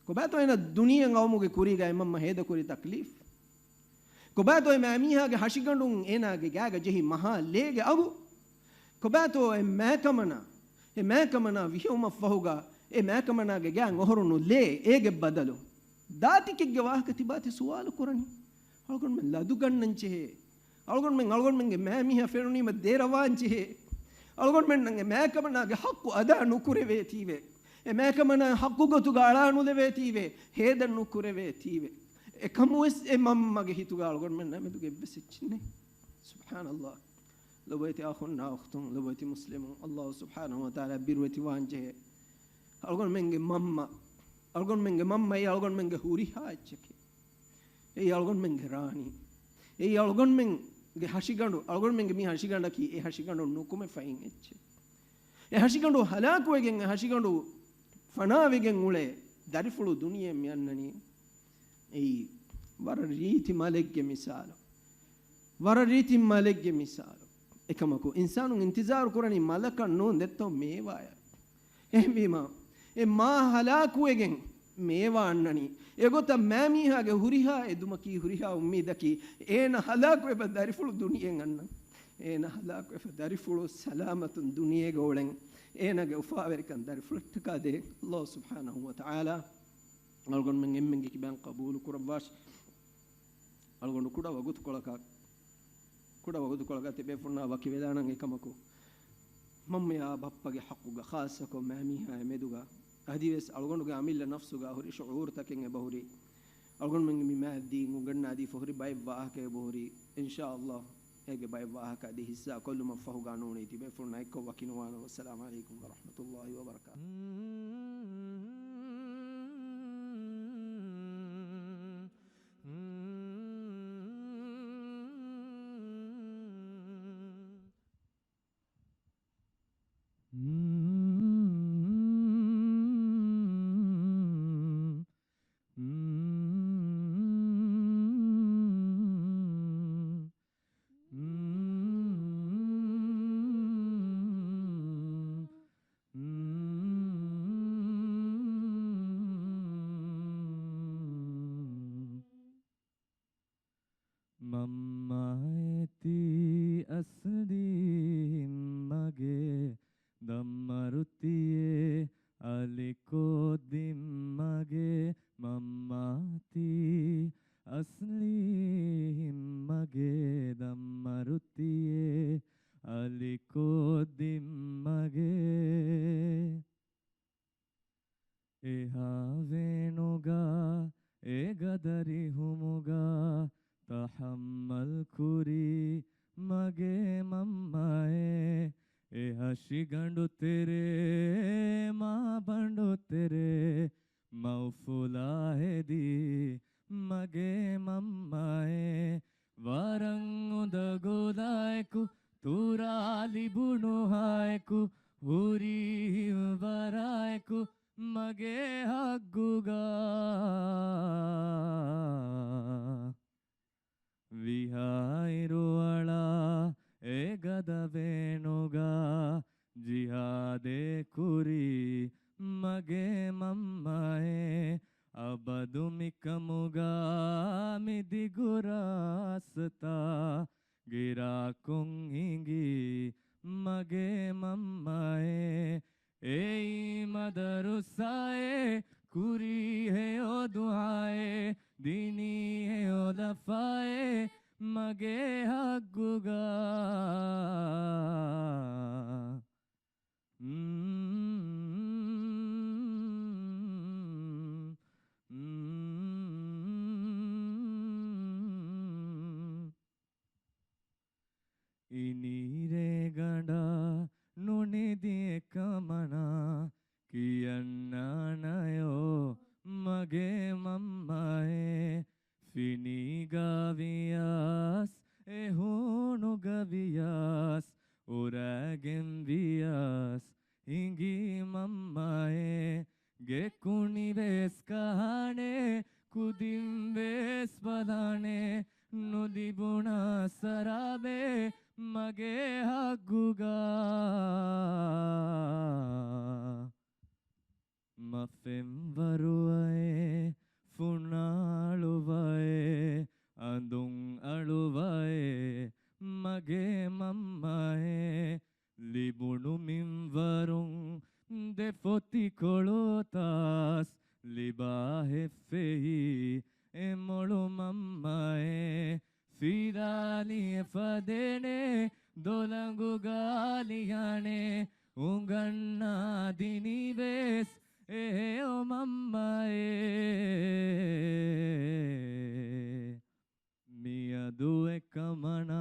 ކޮބާތޯ އޭނަ ދުނިޔެއަށް އައުމުގެ ކުރީގަ އެ މަންމަ ހޭދަކުރި ތަކްލީފް؟ ކޮބާތޯ އެ މައިމީހާގެ ހަށިގަނޑުން އޭނާގެ ގާގަ ޖެހި މަހާ ލޭގެ އަގު؟ ކޮބާތޯ އެ މާކަމަނާ، އެ މާކަމަނާ ވިހެއުމަށްފަހުގަ އެ މާކަމަނާގެ ގާތް އޮހޮރުނު ލޭ އޭގެ ބަދަލު؟ ދާތިކެއްގެ ވާހަކަ ތިބާތި ސުވާލު ކުރަނީ. އަޅުގަނޑުމެން ލަދުގަންނަން ޖެހޭ. އަޅުގަނޑުމެން، އަޅުގަނޑުމެންގެ މައިމީހާ ފެނުނީމަ ދެރަވާން ޖެހޭ. އަޅުގަނޑުމެންނަށް އެ މާކަމަނާގެ ޙައްޤު އަދާ ނުކުރެވޭތީވެ. އެ މާކަމަނާ ޙައްޤު ގޮތުގަ އަޅާ ނުލެވޭތީވެ. ހޭދަ ނުކުރެވޭތީވެ. އެކަމުވެސް އެ މަންމަގެ ހިތުގަ އަޅުގަނޑުމެންނާ މެދުގަ އެއްވެސް އެއްޗެއް ނެތް. ސުބްޙާނަﷲ. ލޮބުވެތި އަޚުންނާ އުޚްތުން، ލޮބުވެތި މުސްލިމުން، ﷲ ސުބްޙާނަހޫ ވަތަޢާލާ ބިރުވެތިވާން ޖެހޭ. އަޅުގަނޑުމެންގެ މަންމަ، އަޅުގަނޑުމެންގެ މަންމަ އެއީ އަޅުގަނޑުމެންގެ ހުރިހާ އެއްޗެކޭ. އެއީ އަޅުގަނޑުމެންގެ ރާނީ. އެއީ އަޅުގަނޑުމެންގެ ހަށިގަނޑު، އަޅުގަނޑުމެންގެ މި ހަށިގަނޑަކީ އެ ހަށިގަނޑުން ނުކުމެފައިން އެއްޗެއް. އެ ހަށިގަނޑު ހަލާކުވެގެން، އެ ހަށިގަނޑު ފަނާވެގެން އުޅޭ ދަރިފުޅު ދުނިޔެއަށް މި އަންނަނީ. އެއީ ވަރަށް ރީތި މަލެއްގެ މިސާލު. ވަރަށް ރީތި މަލެއްގެ މިސާލު. އެކަމަކު، އިންސާނުން އިންތިޒާރު ކުރަނީ މަލަކަށް ނޫން، ދެއްތޯ މޭވާއަށް. އެހެންވީމަ، އެ މާ ހަލާކުވެގެން މޭވާ އަންނަނީ. އެގޮތަށް މާމީހާގެ ހުރިހާ އެދުމަކީ، ހުރިހާ އުއްމީދަކީ، އޭނަ ހަލާކުވެފަ ދަރިފުޅު ދުނިޔެއަށް އަންނަން. އޭނަ ހަލާކުވެފަ ދަރިފުޅު ސަލާމަތުން ދުނިޔޭގަ އުޅެން. އޭނާގެ އުފާވެރިކަން ދަރިފުޅަށްޓަކާ ދޭން. ﷲ ސުބްޙާނަހޫ ވަތަޢާލާ އަޅުގަނޑުމެން އެންމެންގެ ކިބައިން ޤަބޫލު ކުރައްވާށި. އަޅުގަނޑު ކުޑަ ވަގުތުކޮޅަކަށް، ކުޑަ ވަގުތުކޮޅަކަށް ތިބޭފުޅުންނާ ވަކިވެލާނަން. އެކަމަކު، މަންމަޔާ ބައްޕަގެ ޙައްޤުގަ، ޚާއްޞަކޮށް މާމީހާއާ މެދުގަ، އަދިވެސް އަޅުގަނޑުގެ އަމިއްލަ ނަފްސުގަ ހުރި ޝުޢޫރުތަކެއް އެބަހުރި. އަޅުގަނޑުމެން މި މާތް ދީން އުނގަންނާދީފަ ހުރި ބައެއް ވާހަކަ އެބަހުރި. އިންޝާﷲ، އޭގެ ބައެއް ވާހަކަ އަދި ޙިއްޞާ ކޮށްލުމަށްފަހުގަ ނޫނީ ތިބޭފުޅުންނާ އެއްކޮށް ވަކިނުވާނަމަ. އައްސަލާމު ޢަލައިކުމް ވަރަޙްމަތުﷲ ވަބަރަކާތުހު. މަންމައޭ ތީ އަސްލީ މަގޭ ދަންމަރުތިއޭ އަލިކޯ ދިންމަގޭ، މަންމާ ތީ އަސްލީ މަގޭ ދަންމަރުތިއޭ އަލިކޯ ދިންމަގޭ. އެހާ ވޭނުގަ އެގަދަރިހުމުގަ ތަޙައްމަލް ކުރީ މަގޭ މަންމައޭ. އެ ހަށިގަނޑު ތެރޭ މާބަނޑު ތެރޭ މައުފުލާ ހެދީ މަގޭ މަންމައޭ. ވަރަށް އުނދަގުލާއެކު، ތުރާ ލިބުނުހާއެކު، ހުރީ ހިތްވަރާއެކު މަގޭ ހައްގުގަ. ވިހާ އިރުއަޅާ އެ ގަދަ ވޭނުގަ ޖިހާދޭ ކުރީ މަގޭ މަންމައޭ. އަބަދު މިކަމުގަ މި ދިގު ރާސްތާ ގިރާކޮށް ހިނގީ މަގޭ މަންމައޭ. އެއީ މަދަރުސާއޭ، ކުރީ ހެޔޮ ދުޢާއޭ، ދިނީ ހެޔޮ ލަފާއޭ މަގޭ ހައްގުގަ. އިނީރޭގަނޑާ ނުނިދި އެކަމަނާ ކިޔަންނާނަޔޯ މަގޭ މަންމައޭ. ފިނީގަ ވިޔަސް، އެ ހޫނުގަ ވިޔަސް، އުރައިގެން ވިޔަސް ހިނގީ މަންމައޭ. ގެ ކުނިވެސް ކަހާނެ، ކުދިންވެސް ބަލާނެ، ނުލިބުނަސް ސަރާބެއް މަގޭ ހައްގުގަ. މަފެންވަރުއައޭ، ފުނާޅުވައޭ، އަނދުން އަޅުވައޭ މަގޭ މަންމައޭ. ލިބުނު މިންވަރުން ދެފޮތިކޮޅު އޮތަސް ލިބާ ހެއްފެހި އެ މޮޅު މަންމައޭ. ފިލާނީ އެފަދޭނެ، ދޮލަނގުގަ ލިޔާނެ، އުނގަންނާ ދިނީވެސް އެ ހެޔޮ މަންމައޭ. އެކަމަނާ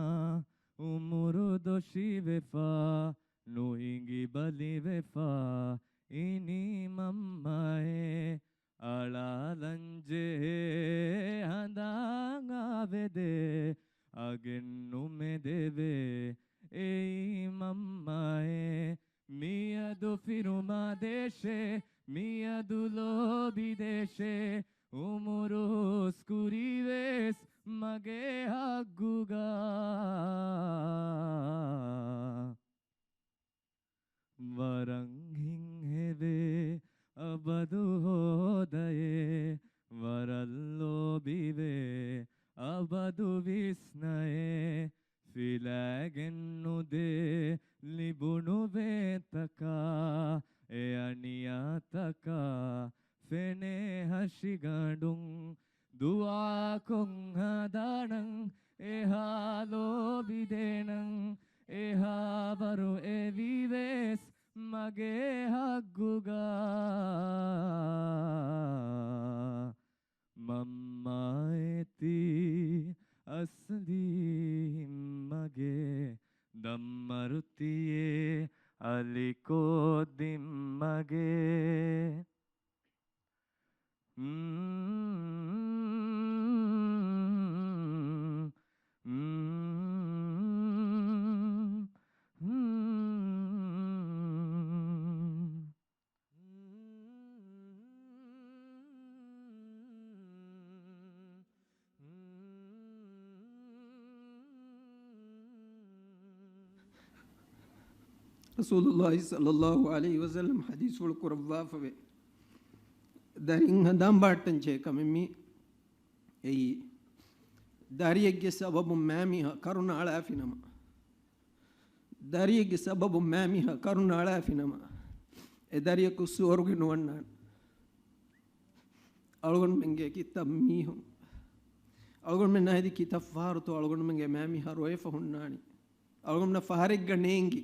އުމުރު ދޮށިވެފާ، ނުއިނގި ބަލިވެފާ އިނީ މަންމައޭ. އަޅާލަންޖެހޭ ހަނދާން އާވެދޭ، އަގެއް ނުމެދެވޭ އެއީ މަންމައޭ. މިއަދު ފިރުމާދޭށޭ، މިއަދު ލޯބިދޭށޭ، އުމުރު ހުސްކުރީވެސް މަގޭ ހައްގުގަ. ވަރަށް ހިތްހެވޭ އަބަދު ހޯދައޭ، ވަރަށް ލޯބިވޭ އަބަދު ވިސްނައޭ، ފިލާގެން ނުދޭ ލިބުނު ވޭތަކާ، އެ އަނިޔާތަކާ ފެނޭ ހަށިގަނޑުން. ދުޢާކޮށް ހަދާނަން އެހާ ލޯބިދޭނަން، އެހާވަރު އެވީވެސް މަގޭ ހައްގުގަ. މަންމާއޭ ތީ އަސްލީ މަގޭ، ދަންމަރުތިއޭ އަލިކޯ ދިންމަގޭ. ރަސޫލުﷲ ޞައްލަﷲ ޢަލައިހި ވަސައްލަމަ ޙަދީޘްފުޅު ކުރައްވާފަވޭ. ދަރިން ހަނދާން ބާއްޓަން ޖެހޭ ކަމެއް މީ. އެއީ، ދަރިއެއްގެ ސަބަބުން މާމީހާ ކަރުނަ އަޅާފިނަމަ، ދަރިއެއްގެ ސަބަބުން މާމީހާ ކަރުނަ އަޅާފިނަމަ، އެ ދަރިޔަކު ސުވަރުގެ ނުވަންނާނެ. އަޅުގަނޑުމެންގެ ކިތައް މީހުން، އަޅުގަނޑުމެންނާ ހެދި ކިތައް ފަހަރުތޯ އަޅުގަނޑުމެންގެ މާމީހާ ރޮއެފަ ހުންނާނީ. އަޅުގަނޑުމެންނަށް ފަހަރެއްގަ ނޭނގި.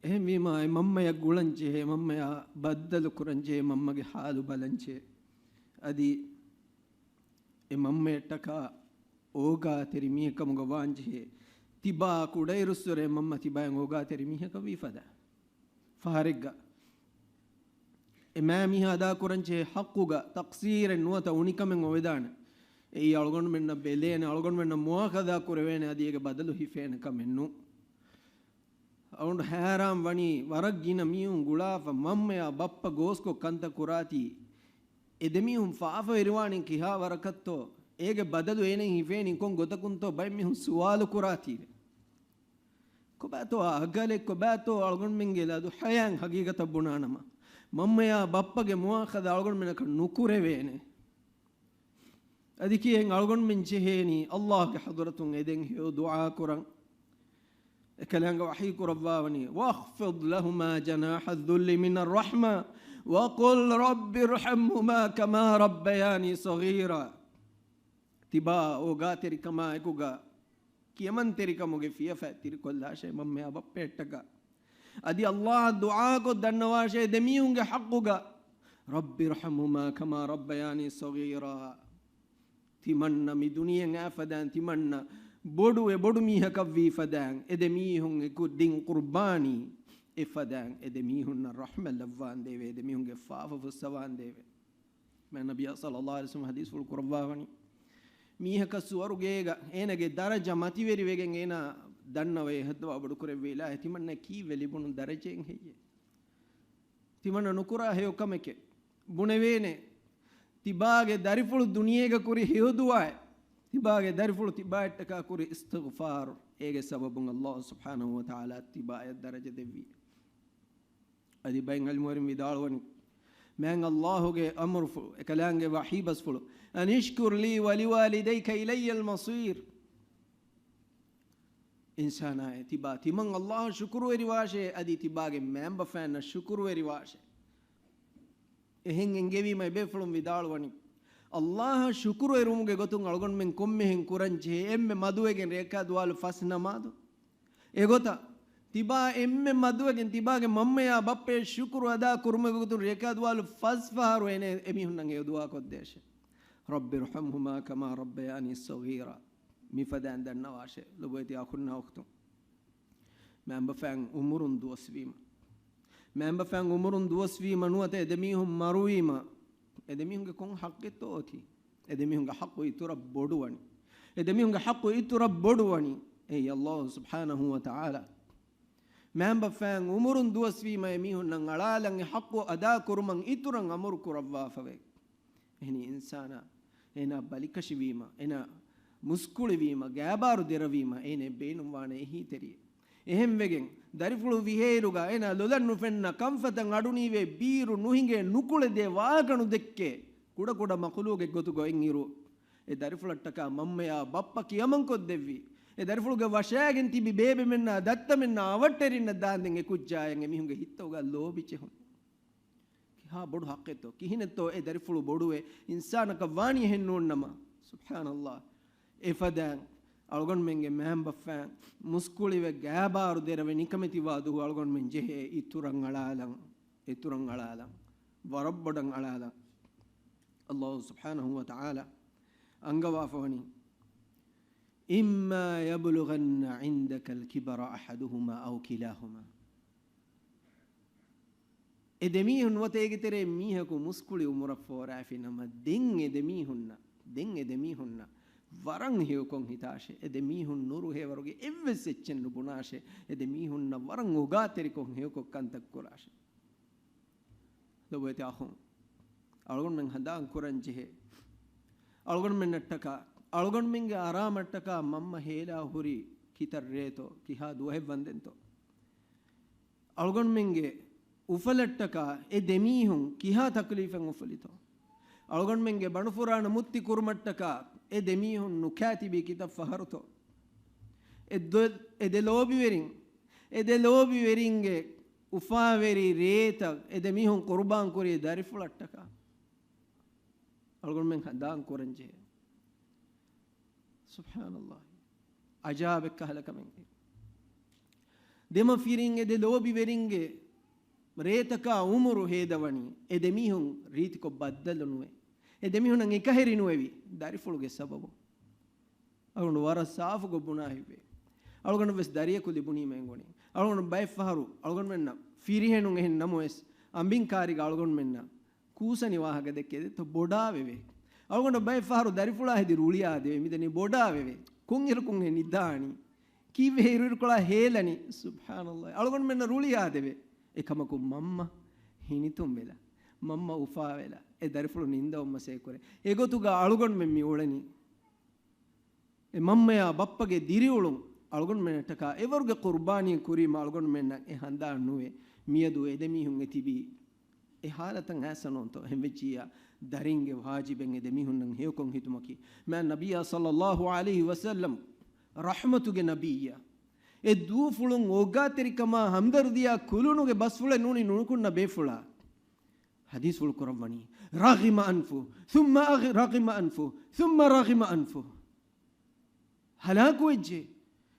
އެހެންވީމާ، އެ މަންމަޔަށް ގުޅަން ޖެހޭ، މަންމަޔާ ބައްދަލު ކުރަން ޖެހޭ، މަންމަގެ ޙާލު ބަލަން ޖެހޭ. އަދި އެ މަންމަޔަށްޓަކާ އޯގާތެރި މީހެއް ކަމުގަ ވާން ޖެހޭ. ތިބާ ކުޑައިރުއްސުރެ މަންމަ ތިބާއިން އޯގާތެރި މީހަކަށް ވީ ފަދަ ފަހަރެއްގަ އެ މާމީހާ އަދާ ކުރަން ޖެހޭ ޙައްޤުގަ ތަޤްޞީރެއް ނުވަތަ އުނިކަމެއް އޮވެދާނެ. އެއީ އަޅުގަނޑުމެންނަށް ބެލޭނެ، އަޅުގަނޑުމެންނަށް މުއާޚަޛާ ކުރެވޭނެ، އަދި އޭގެ ބަދަލު ހިފޭނެ ކަމެއް ނޫން. އަޅުގަނޑު ހައިރާން ވަނީ، ވަރަށް ގިނަ މީހުން ގުޅާފަ މަންމަޔާ ބައްޕަ ގޯސްކޮށް ކަންތައް ކުރާތީ، އެ ދެމީހުން ފާފަވެރިވާނީ ކިހާ ވަރަކަށްތޯ؟ އޭގެ ބަދަލު އޭނައަށް ހިފޭނީ ކޮން ގޮތަކުންތޯ ބައެއް މީހުން ސުވާލު ކުރާތީވެ. ކޮބާތޯ އާ އަގަލެއް، ކޮބާތޯ އަޅުގަނޑުމެންގެ ލަދު ޙަޔާތް ހަގީގަތަށް ބުނާނަމަ، މަންމަޔާ ބައްޕަގެ މުއާޚަޛާ އަޅުގަނޑުމެންނަކަށް ނުކުރެވޭނެ. އަދި ކިޔެން އަޅުގަނޑުމެން ޖެހޭނީ ﷲ ގެ ޙަޟްރަތުން އެދެން ހެޔޮ ދުޢާ ކުރަން. އެކަލާނގެ ވަޙީ ކުރައްވާވަނީ، واخفض لهما جناح الذل من الرحمة وقل رب ارحمهما كما ربياني صغيرا. ތިބާ އޯގާތެރިކަމާ އެކުގަ ކިޔަމަންތެރިކަމުގެ ފިޔަފައި ތިރިކޮށްލާށޭ މަންމަޔާ ބައްޕަޔަށްޓަކާ. އަދި ﷲ އަށް ދުޢާކޮށް ދަންނަވާށޭ ދެމީހުންގެ ޙައްޤުގަ، رب ارحمهما كما ربياني صغيرا. ތިމަންނަ މި ދުނިޔެއިން އައިފަދައިން ތިމަންނަ ބޮޑު އެ ބޮޑު މީހަކަށް ވީފަދައިން، އެ ދެމީހުން އެކު ދިން ޤުރްބާނީ އެފަދައިން، އެ ދެމީހުންނަށް ރަޙްމަތް ލައްވާނދޭވެ، އެ ދެމީހުންގެ ފާފަ ފުއްސަވާނދޭވެ. މާތް ނަބިއްޔާ ޞައްލަﷲ ޢަލައިހި ވަސައްލަމަ ޙަދީޘްފުޅު ކުރައްވާވަނީ، މީހަކަށް ސުވަރުގޭގަ އޭނަގެ ދަރަޖަ މަތިވެރިވެގެން އޭނާ ދަންނަވައި ހައްދަވާ ބޮޑުކުރެއްވި އިލާހޭ، ތިމަންނަ ކީއްވެ ލިބުނު ދަރަޖައެއް ހެއްޔޭ؟ ތިމަންނަ ނުކުރާ ހެޔޮ ކަމެކޭ. ބުނެވޭނެ، ތިބާގެ ދަރިފުޅު ދުނިޔޭގަ ކުރި ހެޔޮ ދުޢާއެއް، ތިބާގެ ދަރިފުޅު ތިބާއަށްޓަކާ ކުރި އިސްތިޣްފާރު، އޭގެ ސަބަބުން ﷲ ސުބްޙާނަހޫ ވަތަޢާލާ ތިބާއަށް ދަރަޖަ ދެއްވީ. އަދި ބައެއް ޢިލްމުވެރިން ވިދާޅުވަނީ، މާތް ﷲ ގެ އަމުރުފުޅު، އެކަލާނގެ ވަޙީ ބަސްފުޅު، أن اشكر لي ولوالديك إلي المصير. އިންސާނާއޭ، ތިބާ ތިމަން ﷲ އަށް ޝުކުރުވެރިވާށޭ، އަދި ތިބާގެ މައިންބަފައިންނަށް ޝުކުރުވެރިވާށޭ. އެހެން އެންގެވީމަ އެބޭފުޅުން ވިދާޅުވަނީ، ﷲ އަށް ޝުކުރުވެރިވުމުގެ ގޮތުން އަޅުގަނޑުމެން ކޮންމެހެން ކުރަން ޖެހޭ އެންމެ މަދުވެގެން ރެއަކާތް ދުވާލު ފަސް ނަމާދު. އެގޮތަށް ތިބާ އެންމެ މަދުވެގެން ތިބާގެ މަންމަޔާ ބައްޕަޔަށް ޝުކުރު އަދާ ކުރުމުގެ ގޮތުން ރެއަކާތް ދުވާލު ފަސް ފަހަރު އޭނަ އެމީހުންނަށް ހެޔޮ ދުޢާ ކޮށްދޭށޭ. رب ارحمهما كما ربياني صغيرا. މިފަދައިން ދަންނަވާށޭ، ލޮބުވެތި އަޚުންނާ އުޚްތުން. މައިންބަފައިން އުމުރުން ދުވަސްވީމަ، މައިންބަފައިން އުމުރުން ދުވަސްވީމަ ނުވަތަ އެ ދެމީހުން މަރުވީމަ، އެ ދެމީހުންގެ ކޮން ޙައްޤެއްތޯ އޮތީ؟ އެ ދެމީހުންގެ ޙައްޤު އިތުރަށް ބޮޑުވަނީ. އެ ދެމީހުންގެ ޙައްޤު އިތުރަށް ބޮޑުވަނީ. އޭ ﷲ ސުބްޙާނަހޫ ވަތަޢާލާ، މައިންބަފައިން އުމުރުން ދުވަސްވީމަ އެމީހުންނަށް އަޅާލަން އެ ޙައްޤު އަދާކުރުމަށް އިތުރަށް އަމުރު ކުރައްވާފަވޭ. އެހެނީ އިންސާނާ އޭނާ ބަލިކަށިވީމަ، އޭނާ މުސްކުޅިވީމަ، ގާބާރު ދެރަވީމަ، އޭނަ ބޭނުންވާނެ އެހީތެރިއެއް. އެހެންވެގެން، ދަރިފުޅު ވިހޭއިރުގަ އޭނާ ލޮލަށް ނުފެންނަ، ކަންފަތަށް އަޑުނީވޭ، ބީރު ނުހިނގޭ، ނުކުޅެދޭ ވާހަކަ ނުދެއްކޭ، ކުޑަކުޑަ މަޚުލޫގެއް ގޮތުގަ އޮތްއިރު، އެ ދަރިފުޅަށްޓަކާ މަންމަޔާ ބައްޕަ ކިޔަމަންކޮށްދެއްވި، އެ ދަރިފުޅުގެ ވަށާގެން ތިބި ބޭބެމެންނާ ދައްތަމެންނާ އަވަށްޓެރިންނަށް ދާންދެން އެ ކުއްޖާއަށް އެމީހުންގެ ހިތްތަކުގަ ލޯބި ޖެހުން. ކިހާ ބޮޑު ޙައްޤެއްތޯ؟ ކިހިނެއްތޯ އެ ދަރިފުޅު ބޮޑުވެ އިންސާނަކަށް ވާނީ އެހެން ނޫންނަމަ؟ ސުބްޙާނަﷲ. އެފަދައިން އަޅުގަނޑުމެންގެ މައިންބަފައިން މުސްކުޅިވެ ގާބާރު ދެރަވެ ނިކަމެތިވާ ދުވަހު އަޅުގަނޑުމެން ޖެހޭ އިތުރަށް އަޅާލަން، އިތުރަށް އަޅާލަން، ވަރަށް ބޮޑަށް އަޅާލަން. ﷲ ސުބްޙާނަހޫ ވަތަޢާލާ އަންގަވާފަވަނީ، إما يبلغن عندك الكبر أحدهما أو كلاهما. އެ ދެމީހުން ނުވަތަ އޭގެ ތެރޭ މީހަކު މުސްކުޅި އުމުރަށް ފޯރާފި ނަމަ، ދެން އެ ދެމީހުންނަށް، ދެން އެ ދެމީހުންނަށް ވަރަށް ހެޔޮކޮށް ހިތާށެ، އެ ދެމީހުން ނުރުހޭވަރުގެ އެއްވެސް އެއްޗެއް ނުބުނާށެ، އެ ދެމީހުންނަށް ވަރަށް އޮގާތެރިކޮށް ހެޔޮކޮށް ކަންތައް ކުރާށެ. ލޮބުވެތި އަޚުން، އަޅުގަނޑުމެން ހަނދާން ކުރަން ޖެހޭ، އަޅުގަނޑުމެންނަށްޓަކާ، އަޅުގަނޑުމެންގެ އަރާމަށްޓަކާ މަންމަ ހޭލާ ހުރީ ކިތައް ރޭތޯ، ކިހާ ދުވަހެއް ވަންދެންތޯ؟ އަޅުގަނޑުމެންގެ އުފަލަށްޓަކާ އެ ދެމީހުން ކިހާ ތަކުލީފެއް އުފުލިތޯ؟ އަޅުގަނޑުމެންގެ ބަނޑުފުރާނަ މުއްތި ކުރުމަށްޓަކާ އެ ދެމީހުން ނުކާތިބީ ކިތައް ފަހަރުތޯ؟ އެ ދޮ-، އެ ދެ ލޯބިވެރިން، އެ ދެ ލޯބިވެރިންގެ އުފާވެރި ރޭތައް އެ ދެމީހުން ޤުރުބާން ކުރީ ދަރިފުޅަށްޓަކާ. އަޅުގަނޑުމެން ހަނދާން ކުރަން ޖެހޭ. ސުބްޙާނަﷲ. އަޖާބެއް ކަހަލަ ކަމެއް. ދެމަފިރިން އެ ދެ ލޯބިވެރިންގެ ރޭތަކާ އުމުރު ހޭދަވަނީ، އެ ދެމީހުން ރީތިކޮށް ބައްދަލު ނުވެ، އެ ދެމީހުންނަށް އެކަހެރި ނުވެވި، ދަރިފުޅުގެ ސަބަބުން. އަޅުގަނޑު ވަރަށް ސާފުކޮށް ބުނާ ހިތްވޭ. އަޅުގަނޑަށް ވެސް ދަރިޔަކު ލިބުނީމަ އެނގުނީ. އަޅުގަނޑު ބައެއް ފަހަރު އަޅުގަނޑުމެންނަށް ފިރިހެނުން އެހެން ނަމަވެސް، އަނބިން ކާރިގަ އަޅުގަނޑުމެންނަށް ކޫސަނި ވާހަކަ ދެއްކޭ ދެއްތޯ ބޮޑާވެވޭ. އަޅުގަނޑަށް ބައެއް ފަހަރު ދަރިފުޅާ ހެދި ރުޅިއާދެވޭ. މިދަނީ ބޮޑާވެވޭ. ކޮންއިރަކުން ހެ ނިދާނީ؟ ކީއްވެ އިރުއިރުކޮޅާ ހޭލަނީ؟ ސުބްޙާނަﷲ. އަޅުގަނޑުމެންނަށް ރުޅިއާދެވޭ. އެކަމަކު މަންމަ ހިނިތުންވެލާ، މަންމަ އުފާވެލާ، އެ ދަރިފުޅު ނިންދަވަމަސޭކުރޭ. އެގޮތުގަ އަޅުގަނޑުމެން މި އުޅެނީ. އެ މަންމަޔާ ބައްޕަގެ ދިރިއުޅުން އަޅުގަނޑުމެންނަށްޓަކާ އެވަރުގެ ޤުރުބާނީ ކުރީމަ އަޅުގަނޑުމެންނަށް އެ ހަނދާން ނުވޭ. މިއަދު އެ ދެމީހުން އެ ތިބީ އެ ހާލަތަށް އައިސް ނޫންތޯ؟ އެހެންވެއްޖިއްޔާ ދަރިންގެ ވާޖިބެއް އެ ދެމީހުންނަށް ހެޔޮކޮށް ހިތުމަކީ. މާތް ނަބިއްޔާ ޞައްލައްލާހު ޢަލައިހި ވަސައްލަމް ރަޙްމަތުގެ ނަބިއްޔާ އެ ދޫފުޅުން އޯގާތެރިކަމާ ހަމްދަރްދިޔާ ކުލުނުގެ ބަސްފުޅެއް ނޫނީ ނުނުކުންނަ ބޭފުޅާ. ޙަދީޘްފުޅު ކުރައްވަނީ، رغم أنفه، ثم أغ-، رغم أنفه، ثم رغم أنفه. ހަލާކުވެއްޖެ.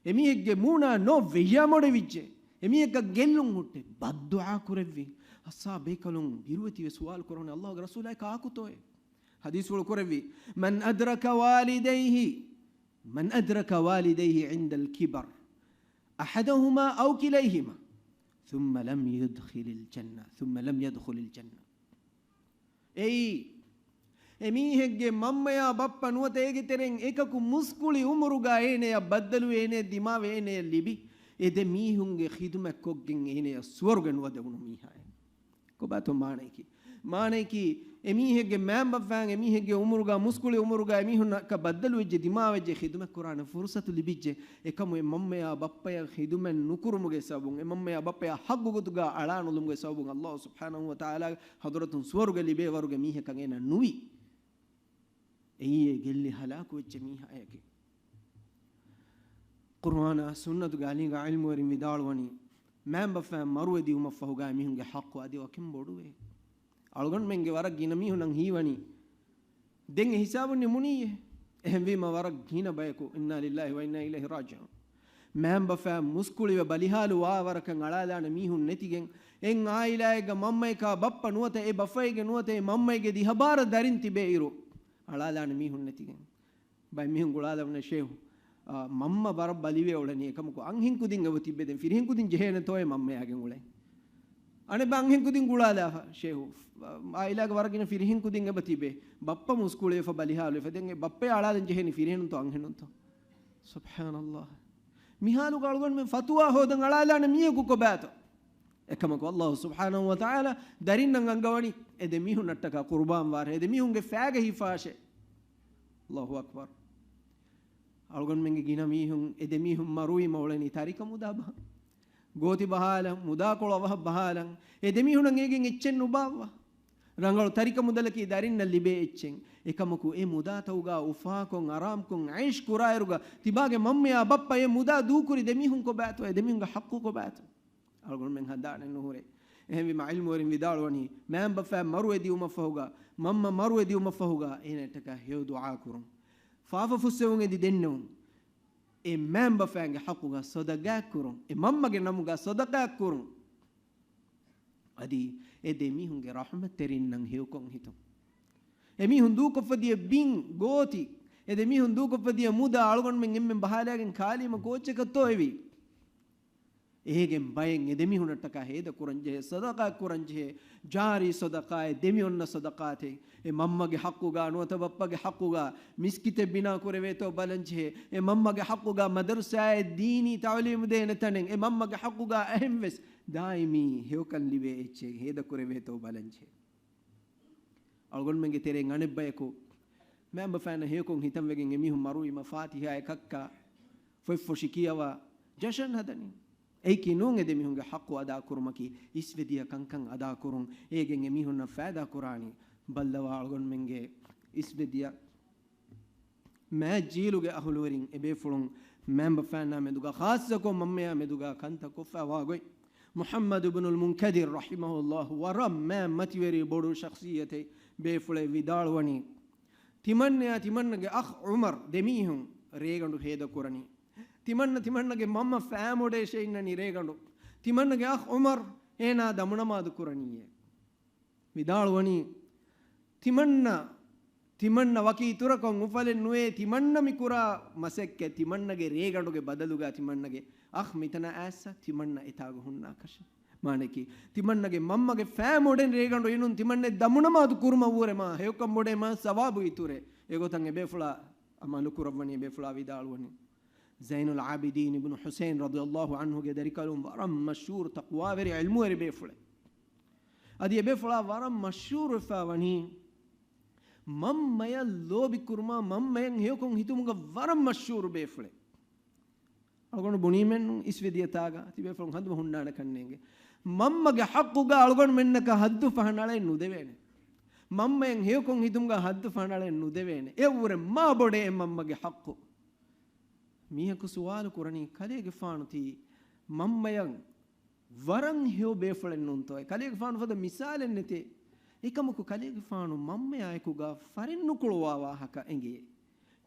އެމީހެއްގެ މޫނާ ނޯ ވެއްޔާ މޮޑެވިއްޖެ. އެމީހެއްގަ ގެއްލުން ހުއްޓެ. ބައްދުޢާ ކުރެއްވި. އައްސާ ބޭކަލުން ބިރުވެތިވެ ސުވާލު ކުރަނީ، ﷲގެ ރަސޫލާ ކާކުތޯއޭ؟ ޙަދީޘްފުޅު ކުރެއްވި، من أدرك والديه، من أدرك والديه عند الكبر أحدهما أو كليهما ثم لم يدخل الجنة، ثم لم يدخل الجنة. އެއީ، އެމީހެއްގެ މަންމަޔާ ބައްޕަ ނުވަތަ އޭގެ ތެރެއިން އެކަކު މުސްކުޅި އުމުރުގަ އޭނަޔަށް ބައްދަލުވެ، އޭނަޔަށް ދިމާވެ، އޭނަޔަށް ލިބި، އެ ދެ މީހުންގެ ޚިދުމަތްކޮށްގެން އޭނަޔަށް ސުވަރުގެ ނުވަދެވުނު މީހާއެއް. ކޮބާތޯ މާނަޔަކީ؟ މާނަޔަކީ، އެމީހެއްގެ މައިންބަފައިން އެމީހެއްގެ އުމުރުގަ މުސްކުޅި އުމުރުގަ އެމީހުންނަކަށް ބައްދަލުވެއްޖެ، ދިމާވެއްޖެ، ޚިދުމަތްކުރާނެ ފުރުޞަތު ލިބިއްޖެ. އެކަމު އެ މަންމަޔާ ބައްޕަޔަށް ޚިދުމަތް ނުކުރުމުގެ ސަބަބުން، އެ މަންމަޔާ ބައްޕަޔާ ޙައްޤު ގޮތުގަ އަޅާނުލުމުގެ ސަބަބުން ﷲ ސުބްޙާނަހޫ ވަތަޢާލާގެ ޙަޟްރަތުން ސުވަރުގެ ލިބޭވަރުގެ މީހަކަށް އޭނަ ނުވި. އެއީ އެ ގެއްލި ހަލާކުވެއްޖެ މީހާޔަކީ. ޤުރުއާނާ ސުންނަތުގެ އަލީގަ ޢިލްމުވެރިން ވިދާޅުވަނީ، މައިންބަފައިން މަރުވެ ދިއުމަށްފަހުގަ މީހުންގެ ޙައްޤު އަދި ވަކިން ބޮޑުވޭ. އަޅުގަނޑުމެންގެ ވަރަށް ގިނަ މީހުންނަށް ހީވަނީ، ދެން އެ ހިސާބު ނިމުނީއޭ. އެހެންވީމަ ވަރަށް ގިނަ ބަޔަކު، إنا لله وإنا إليه راجعون، މައިންބަފައިން މުސްކުޅިވެ ބަލިހާލު ވާ ވަރަކަށް އަޅާލާނެ މީހުން ނެތިގެން، އެއް ޢާއިލާއެއްގަ މަންމައެކާ ބައްޕަ ނުވަތަ އެ ބަފައެއްގެ ނުވަތަ އެ މަންމައެއްގެ ދިހަ ބާރަ ދަރިން ތިބޭއިރު، އަޅާލާނެ މީހުން ނެތިގެން. ބައެއް މީހުން ގުޅާލަވަނީ، ޝޭހު، އާ، މަންމަ ވަރަށް ބަލިވެ އުޅެނީ. އެކަމަކު އަންހެން ކުދިން އެބަ ތިއްބެ ދެން ފިރިހެން ކުދިން ޖެހޭނެތޯއޭ މަންމަޔާގެން އުޅެން. އަނެއްބަ އަންހެން ކުދިން ގުޅާލާފަ ޝޭހު. އާ، އާއިލާގެ ވަރަށް ގިނަ ފިރިހެން ކުދިން އެބަ ތިބެ. ބައްޕަ މުސްކުޅިވެފަ ބަލިހާލުވެފަ. ދެން އެ ބައްޕަޔާ އަޅާލަން ޖެހޭނީ ފިރިހެނުންތޯ އަންހެނުންތޯ؟ ސުބްޙާނަﷲ. މިހާލުގަ އަޅުގަނޑުމެން ފަތުވާ ހޯދަން އަޅާލާނެ މީހަކު ކޮބާތޯ؟ އެކަމަކު ﷲ ސުބްޙާނަހޫ ވަތަޢާލާ ދަރިންނަށް އަންގަވަނީ އެ ދެމީހުންނަށްޓަކާ ޤުރުބާން ވާށޭ، އެ ދެމީހުންގެ ފައިގަ ހިފާށޭ. ﷲ އަކްބަރު. އަޅުގަނޑުމެންގެ ގިނަ މީހުން އެ ދެމީހުން މަރުވީމަ އުޅެނީ ތަރިކަ މުދާ ބަހަށް. ގޯތި ބަހާލަން، މުދާކޮޅު އަވަހަށް ބަހާލަން، އެ ދެމީހުނަށް އޭގެން އެއްޗެއް ނުބާއްވާ. ރަނގަޅު ތަރިކަ މުދަލަކީ ދަރިންނަށް ލިބޭ އެއްޗެއް. އެކަމަކު އެ މުދާތައުގާ އުފާކޮށް، އަރާމްކޮށް، އައިޝް ކުރާއިރުގަ ތިބާގެ މަންމަޔާ ބައްޕަ އެ މުދާ ދޫކުރި ދެމީހުން ކޮބާތޯ؟ އެ ދެމީހުންގެ ޙައްޤު ކޮބާތޯ؟ އަޅުގަނޑުމެން ހަނދާނެއް ނުހުރޭ. އެހެންވީމަ ޢިލްމުވެރިން ވިދާޅުވަނީ، މައިންބަފައިން މަރުވެ ދިއުމަށްފަހުގަ، މަންމަ މަރުވެ ދިއުމަށްފަހުގަ އޭނައަށްޓަކާ ހެޔޮ ދުޢާ ކުރުން. ފާފަ ފުއްސެވުން އެދި ދެންނެވުން. އެ މައިންބަފައިންގެ ޙައްޤުގަ ޞަދަޤާތް ކުރުން. އެ މަންމަގެ ނަމުގަ ޞަދަޤާތް ކުރުން. އަދި އެ ދެމީހުންގެ ރަޙްމަތްތެރިންނަށް ހެޔޮކޮށް ހިތުން. އެމީހުން ދޫކޮށްފަ ދިޔަ ބިން، ގޯތި، އެ ދެމީހުން ދޫކޮށްފަ ދިޔަ މުދާ އަޅުގަނޑުމެން އެންމެން ބަހާލައިގެން ކާލީމަ ކޯއްޗަކަށްތޯ އެވީ؟ އޭގެން ބައެއް އެ ދެމީހުނަށްޓަކާ ހޭދަ ކުރަންޖެހޭ، ޞަދަޤާތް ކުރަންޖެހޭ، ޖާރީ ޞަދަޤާތް، ދެމިއޮންނަ ޞަދަޤާތެއް. އެ މަންމަގެ ޙައްޤުގަ ނުވަތަ ބައްޕަގެ ޙައްޤުގަ މިސްކިތެއް ބިނާ ކުރެވޭތޯ ބަލަންޖެހޭ، އެ މަންމަގެ ޙައްޤުގަ މަދަރުސާއެއް ދީނީ ތަޢުލީމު ދޭނެ ތަނެއް، އެ މަންމަގެ ޙައްޤުގަ އެހެންވެސް ދާއިމީ ހެޔޮކަން ލިބޭ އެއްޗެއް ހޭދަ ކުރެވޭތޯ ބަލަންޖެހޭ. އަޅުގަނޑުމެންގެ ތެރެއިން އަނެއްބަޔަކު މައިންބަފައިންނަށް ހެޔޮކޮށް ހިތަންވެގެން އެމީހުން މަރުވީމަ ފާތިޙާއެއް ކައްކާ، ފޮތްފޮށި ކިޔަވާ، ޖަޝަން ހަދަނީ. އެއީކީ ނޫން އެ ދެމީހުންގެ ޙައްޤު އަދާކުރުމަކީ، އިސްވެދިޔަ ކަންކަން އަދާކުރުން، އޭގެން އެމީހުންނަށް ފައިދާ ކުރާނީ. ބައްލަވާ އަޅުގަނޑުމެންގެ އިސްވެދިޔަ މާތް ޖީލުގެ އަހުލުވެރިން އެބޭފުޅުން މައިންބަފައިންނާ މެދުގަ ޚާއްޞަކޮށް މަންމަޔާ މެދުގަ ކަންތައް ކޮށްފައިވާ ގޮތް. މުޙައްމަދު ބުނުލް މުންކަދިރު ރަޙިމަހުﷲ ވަރަށް މާތް މަތިވެރި ބޮޑު ޝަޚްޞިއްޔަތެއް ބޭފުޅެއް ވިދާޅުވަނީ، ތިމަންނަޔާ ތިމަންނަގެ އަޚް ޢުމަރު ދެމީހުން ރޭގަނޑު ހޭދަ ކުރަނީ. ތިމަންނަ ތިމަންނަގެ މަންމަ ފައިމޮޑޭށޭ އިންނަނީ ރޭގަނޑު. ތިމަންނަގެ އަޚް ޢުމަރު އޭނާ ދަމުނަމާދު ކުރަނީއޭ. ވިދާޅުވަނީ، ތިމަންނަ، ތިމަންނަ ވަކި އިތުރަކަށް އުފަލެއް ނުވޭ، ތިމަންނަ މި ކުރާ މަސައްކަތް ތިމަންނަގެ ރޭގަނޑުގެ ބަދަލުގަ ތިމަންނަގެ އަޚް މިތަނަށް އައިއްސަ، ތިމަންނަ އެތާގަ ހުންނާކަށެއް. މާނައަކީ، ތިމަންނަގެ މަންމަގެ ފައިމޮޑެން ރޭގަނޑު އިނުން ތިމަންނަ ދަމުނަމާދު ކުރުމަށް ވުރެ މާ ހެޔޮކަން ބޮޑޭ މާ ސަވާބު އިތުރޭ. އެގޮތަށް އެބޭފުޅާ ޢަމަލު ކުރައްވަނީ އެބޭފުޅާ ވިދާޅުވަނީ. ޒައިނުލް ޢާބިދީން އިބްނު ޙުސައިން ރަޟިޔަﷲ ޢަންހުގެ ދަރިކަލުން ވަރަށް މަޝްހޫރު ތަޤްވާވެރި ޢިލްމުވެރި ބޭފުޅެއް. އަދި އެބޭފުޅާ ވަރަށް މަޝްހޫރުވެފަ ވަނީ މަންމަޔަށް ލޯބިކުރުމާ މަންމަޔަށް ހެޔޮކޮށް ހިތުމުގަ ވަރަށް މަޝްހޫރު ބޭފުޅެއް. އަޅުގަނޑު ބުނީމެއްނު އިސްވެދިޔަތާގަ ތިބޭފުޅުން ހަނދުމަ ހުންނާނެކަން ނޭނގެ. މަންމަގެ ޙައްޤުގަ އަޅުގަނޑުމެންނަކަށް ހައްދު ފަހަނަޅައެއް ނުދެވޭނެ. މަންމަޔަށް ހެޔޮކޮށް ހިތުމުގަ ހައްދު ފަހަނަޅައެއް ނުދެވޭނެ. އެއަށްވުރެ މާ ބޮޑޭ މަންމަގެ ޙައްޤު. މީހަކު ސުވާލު ކުރަނީ ކަލޭގެފާނު ތީ މަންމަޔަށް ވަރަށް ހެޔޮ ބޭފުޅެއް ނޫންތޯއޭ؟ ކަލޭގެފާނު ފަދަ މިސާލެއް ނެތޭ. އެކަމަކު ކަލޭގެފާނު މަންމަޔާ އެކުގަ ފަރެއް ނުކުޅުވާ ވާހަކަ އެނގޭ.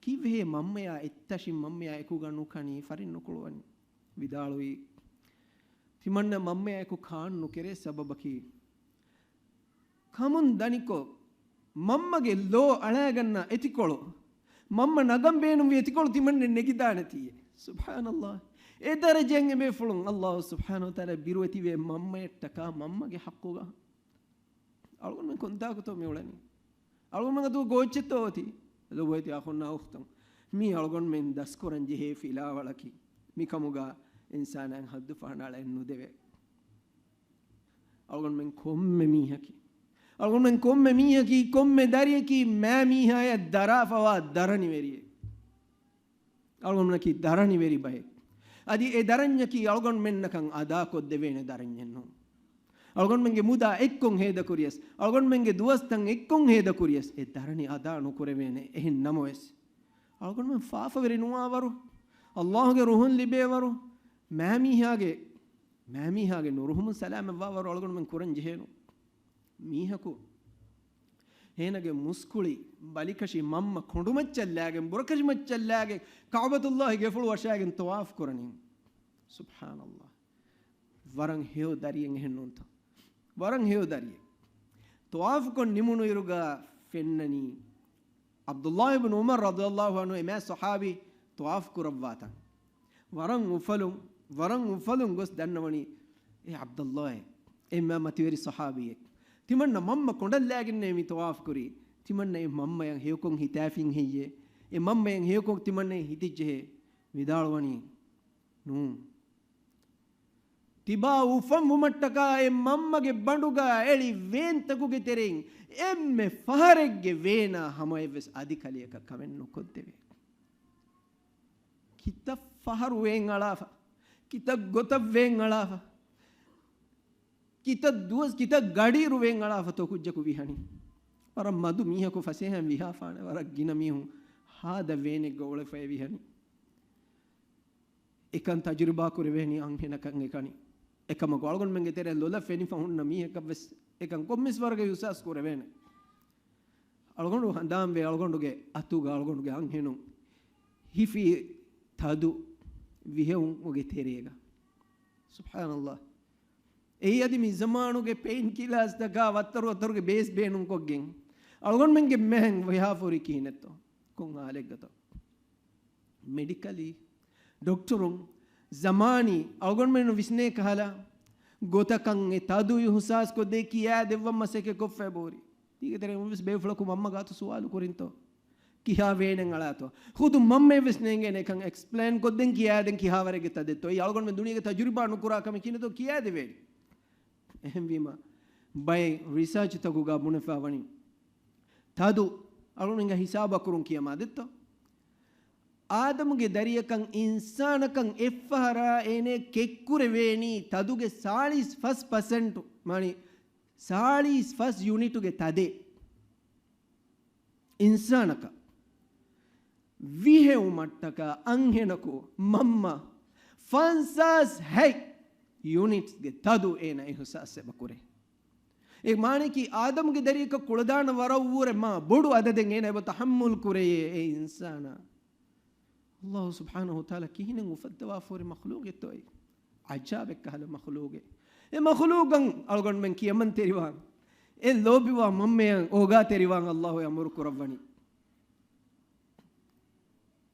ކީއްވެހޭ މަންމަޔާ އެއްތަށިން މަންމަޔާ އެކުގަ ނުކަނީ ފަރެއް ނުކުޅުވަނީ؟ ވިދާޅުވީ، ތިމަންނަ މަންމަޔާ އެކު ކާން ނުކެރޭ ސަބަބަކީ، ކަމުން ދަނިކޮށް، މަންމަގެ ލޯ އަޅާގަންނަ އެތިކޮޅު، މަންމަ ނަގަން ބޭނުންވި އެތިކޮޅު ތިމަންނެ ނެގިދާނެތީ. ސުބްޙާނަﷲ. އެ ދަރަޖައިން އެބޭފުޅުން ﷲ ސުބްޙާނަހޫ ވަތަޢާލާ ބިރުވެތިވޭ މަންމަޔަށްޓަކާ މަންމަގެ ޙައްޤުގަ. އަޅުގަނޑުމެން ކޮންތާކުތޯ މި އުޅެނީ؟ އަޅުގަނޑުމެން އަތުގަ ގޯއްޗެއްތޯ އޮތީ؟ ލޮބުވެތި އަޚުންނާ އުޚްތުން، މީ އަޅުގަނޑުމެން ދަސްކުރަން ޖެހޭ ފިލާވަޅަކީ. މިކަމުގަ އިންސާނާއަށް ހައްދު ފަހަނަޅައެއް ނުދެވޭ. އަޅުގަނޑުމެން ކޮންމެ މީހަކީ، އަޅުގަނޑުމެން ކޮންމެ މީހަކީ، ކޮންމެ ދަރިޔަކީ މާ މީހާޔަށް ދަރާފަވާ ދަރަނިވެރިއެއް. އަޅުގަނޑުމެންނަކީ ދަރަނިވެރި ބައެއް. އަދި އެ ދަރަންޏަކީ އަޅުގަނޑުމެންނަކަށް އަދާކޮށްދެވޭނެ ދަރަންޏެއް ނޫން. އަޅުގަނޑުމެންގެ މުދާ އެއްކޮށް ހޭދަކުރިޔަސް، އަޅުގަނޑުމެންގެ ދުވަސްތައް އެއްކޮށް ހޭދަކުރިޔަސް، އެ ދަރަނި އަދާ ނުކުރެވޭނެ. އެހެން ނަމަވެސް، އަޅުގަނޑުމެން ފާފަވެރި ނުވާވަރު، ﷲގެ ރުހުން ލިބޭވަރު، މާމީހާގެ، މާމީހާގެ ނުރުހުމުން ސަލާމަތްވާވަރު އަޅުގަނޑުމެން ކުރަން ޖެހޭނު. މީހަކު އޭނަގެ މުސްކުޅި ބަލިކަށި މަންމަ ކޮނޑުމައްޗަށްލާގެން، ބުރަކަށި މައްޗަށްލާގެން، ކަޢުބަތުﷲގެ ގެފުޅު ވަށާގެން ޠަވާފު ކުރަނީ. ސުބްޙާނަﷲ. ވަރަށް ހެޔޮ ދަރިއެއް އެހެން ނޫންތަ؟ ވަރަށް ހެޔޮ ދަރިއެއް. ޠަވާފުކޮށް ނިމުނުއިރުގަ ފެންނަނީ ޢަބްދުﷲ އިބްނު ޢުމަރު ރަޟިޔަﷲ ޢަންހު އެމާ ޞަޙާބީ ޠަވާފު ކުރައްވާތަން. ވަރަށް އުފަލުން، ވަރަށް އުފަލުން ގޮސް ދަންނަވަނީ، އޭ ޢަބްދަﷲ، އެ މާ މަތިވެރި ޞަޙާބީއެއް. ތިމަންނަ މަންމަ ކޮނޑަށްލާގެންނޭ މި ޠަވާފު ކުރީ. ތިމަންނަ އެ މަންމަޔަށް ހެޔޮކޮށް ހިތާފިން ހެއްޔޭ؟ އެ މަންމަޔަށް ހެޔޮކޮށް ތިމަންނަ ހިތިއްޖެހޭ؟ ވިދާޅުވަނީ، ނޫން. ތިބާ އުފަންވުމަށްޓަކާ އެ މަންމަގެ ބަނޑުގަ އެޅި ވޭންތަކުގެ ތެރެއިން އެންމެ ފަހަރެއްގެ ވޭނާ ހަމައެއްވެސް އަދި ކަލެއަކަށް ކަމެއް ނުކޮށްދެވޭ. ކިތައް ފަހަރު ވޭން އަޅާފަ، ކިތައް ގޮތަށް ވޭން އަޅާފަ، ކިތައް ދުވަސް، ކިތައް ގަޑިއިރު ވޭން އަޅާފަ ތޯ ކުއްޖަކު ވިހަނީ. ވަރަށް މަދު މީހަކު ފަސޭހައިން ވިހާފާނެ، ވަރަށް ގިނަ މީހުން ހާދަ ވޭނެއްގަ އުޅެފައި ވިހަނީ. އެކަން ތަޖުރިބާ ކުރެވޭނީ އަންހެނަކަށް އެކަނި. އެކަމަކު އަޅުގަނޑުމެންގެ ތެރެއަށް ލޮލަށް ފެނިފަ ހުންނަ މީހަކަށްވެސް އެކަން ކޮންމެސް ވަރަކަށް އިހުސާސް ކުރެވޭނެ. އަޅުގަނޑު ހަނދާންވޭ، އަޅުގަނޑުގެ އަތުގަ އަޅުގަނޑުގެ އަންހެނުން ހިފި ތަދު ވިހެއުމުގެ ތެރޭގަ. ސުބްޙާނަﷲ. އެއީ އަދި މި ޒަމާނުގެ ޕެއިން ކިލާސްތަކާ ވައްތަރު ވައްތަރުގެ ބޭސް ބޭނުންކޮށްގެން އަޅުގަނޑުމެންގެ މެހެން ވިހާފަ ހުރީ ކިހިނެއްތޯ؟ ކޮން ހާލެއްގަތޯ؟ މެޑިކަލީ، ޑޮކްޓަރުން، ޒަމާނީ އަޅުގަނޑުމެން ވިސްނޭ ކަހަލަ ގޮތަކަށް އެ ތަދު އިހުސާސްކޮށްދޭ ކިޔާދެއްވަން މަސައްކަތްކޮށްފައި ބޯރި. ތީގެ ތެރެއިން ވެސް ބޭފުޅަކު މަންމަ ގާތު ސުވާލު ކުރިންތޯ؟ ކިހާ ވޭނެއް އަޅާތޯ؟ ޚުދު މަންމައެއް ވެސް ނޭނގޭނެ އެކަން އެކްސްޕްލެއިން ކޮށްދޭން ކިޔާދޭން ކިހާވަރެއްގެ ތަދެއްތޯ؟ އެއީ އަޅުގަނޑުމެން ދުނިޔޭގެ ތަޖުރިބާ ނުކުރާ ކަމެއް ކިހިނެއްތޯ ކިޔާދެވޭނެ. އެހެންވީމަ، ބައެއް ރިސާޗްތަކުގަ ބުނެފަ ވަނީ، ތަދު އަޅުގަނޑުމެންގެ ހިސާބަށް ކުރުން ކިޔަމާ ދެއްތޯ؟ އާދަމުގެ ދަރިއަކަށް އިންސާނަކަށް އެއްފަހަރާ އޭނަ ކެއްކުރެވޭނީ ތަދުގެ ސާޅީސް ފަސް ޕަސެންޓު، މާނި ސާޅީސް ފަސް ޔުނިޓުގެ ތަދެއް. އިންސާނަކަށް ވިހެއުމަށްޓަކާ އަންހެނަކު މަންމަ ފަންސާސް ހަތް ޔުނިޓްސްގެ ތަދު އޭނަ އިހުސާސް އެބަ ކުރޭ. އެ މާނައަކީ އާދަމުގެ ދަރިއަކަށް ކުޅަދާނަ ވަރަށްވުރެ މާ ބޮޑު އަދަދެއް އޭނަ އެބަ ތަޙައްމުލް ކުރެޔޭ އެ އިންސާނާ. ﷲ ސުބްޙާނަހޫ ވަތަޢާލާ ކިހިނެއް އުފައްދަވާފަ ހުރި މަޚްލޫގެއްތޯ އެއީ؟ ޢަޖާބެއްކަހަލަ މަޚްލޫގެއް. އެ މަޚްލޫގަށް އަޅުގަނޑުމެން ކިޔަމަންތެރިވާން، އެ ލޯބިވާ މަންމަޔަށް އޯގާތެރިވާން ﷲ އަމުރު ކުރައްވަނީ.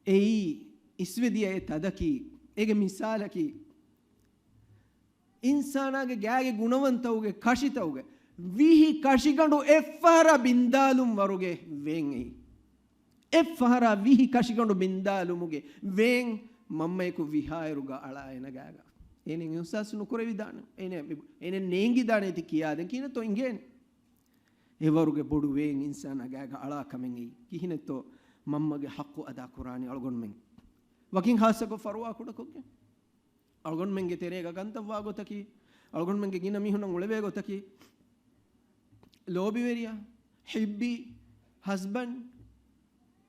އެއީ އިސްވެދިޔަ އެ ތަދަކީ، އޭގެ މިސާލަކީ، އިންސާނާގެ ގާގެ ގުނަވަންތަކުގެ ކަށިތަކުގެ ވިހި ކަށިގަނޑު އެއްފަހަރާ ބިންދާލުން ވަރުގެ ވޭން އެއީ. އެއްފަހަރާ ވިހި ކަށިގަނޑު ބިންދާލުމުގެ ވޭން މަންމަޔަކު ވިހާއިރުގަ އަޅާ އޭނަ ގާގަ. އޭނަ އިހުސާސް ނުކުރެވިދާނެ. އޭނަ، އޭނަ ނޭނގިދާނެ ތި ކިޔާދެން ކިހިނެއްތޯ އިނގޭނެ. އެވަރުގެ ބޮޑު ވޭން އިންސާނާ ގާގަ އަޅާ ކަމެއް އެއީ. ކިހިނެއްތޯ މަންމަގެ ޙައްޤު އަދާ ކުރާނީ އަޅުގަނޑުމެން؟ ވަކިން ޚާއްޞަކޮށް ފަރުވާ ކުޑަކޮށްގެން. އަޅުގަނޑުމެންގެ ތެރޭގަ ކަންތައްވާ ގޮތަކީ، އަޅުގަނޑުމެންގެ ގިނަ މީހުންނަށް އުޅެވޭ ގޮތަކީ، ލޯބިވެރިޔާ، ޙިއްބީ، ހަސްބަންޑް،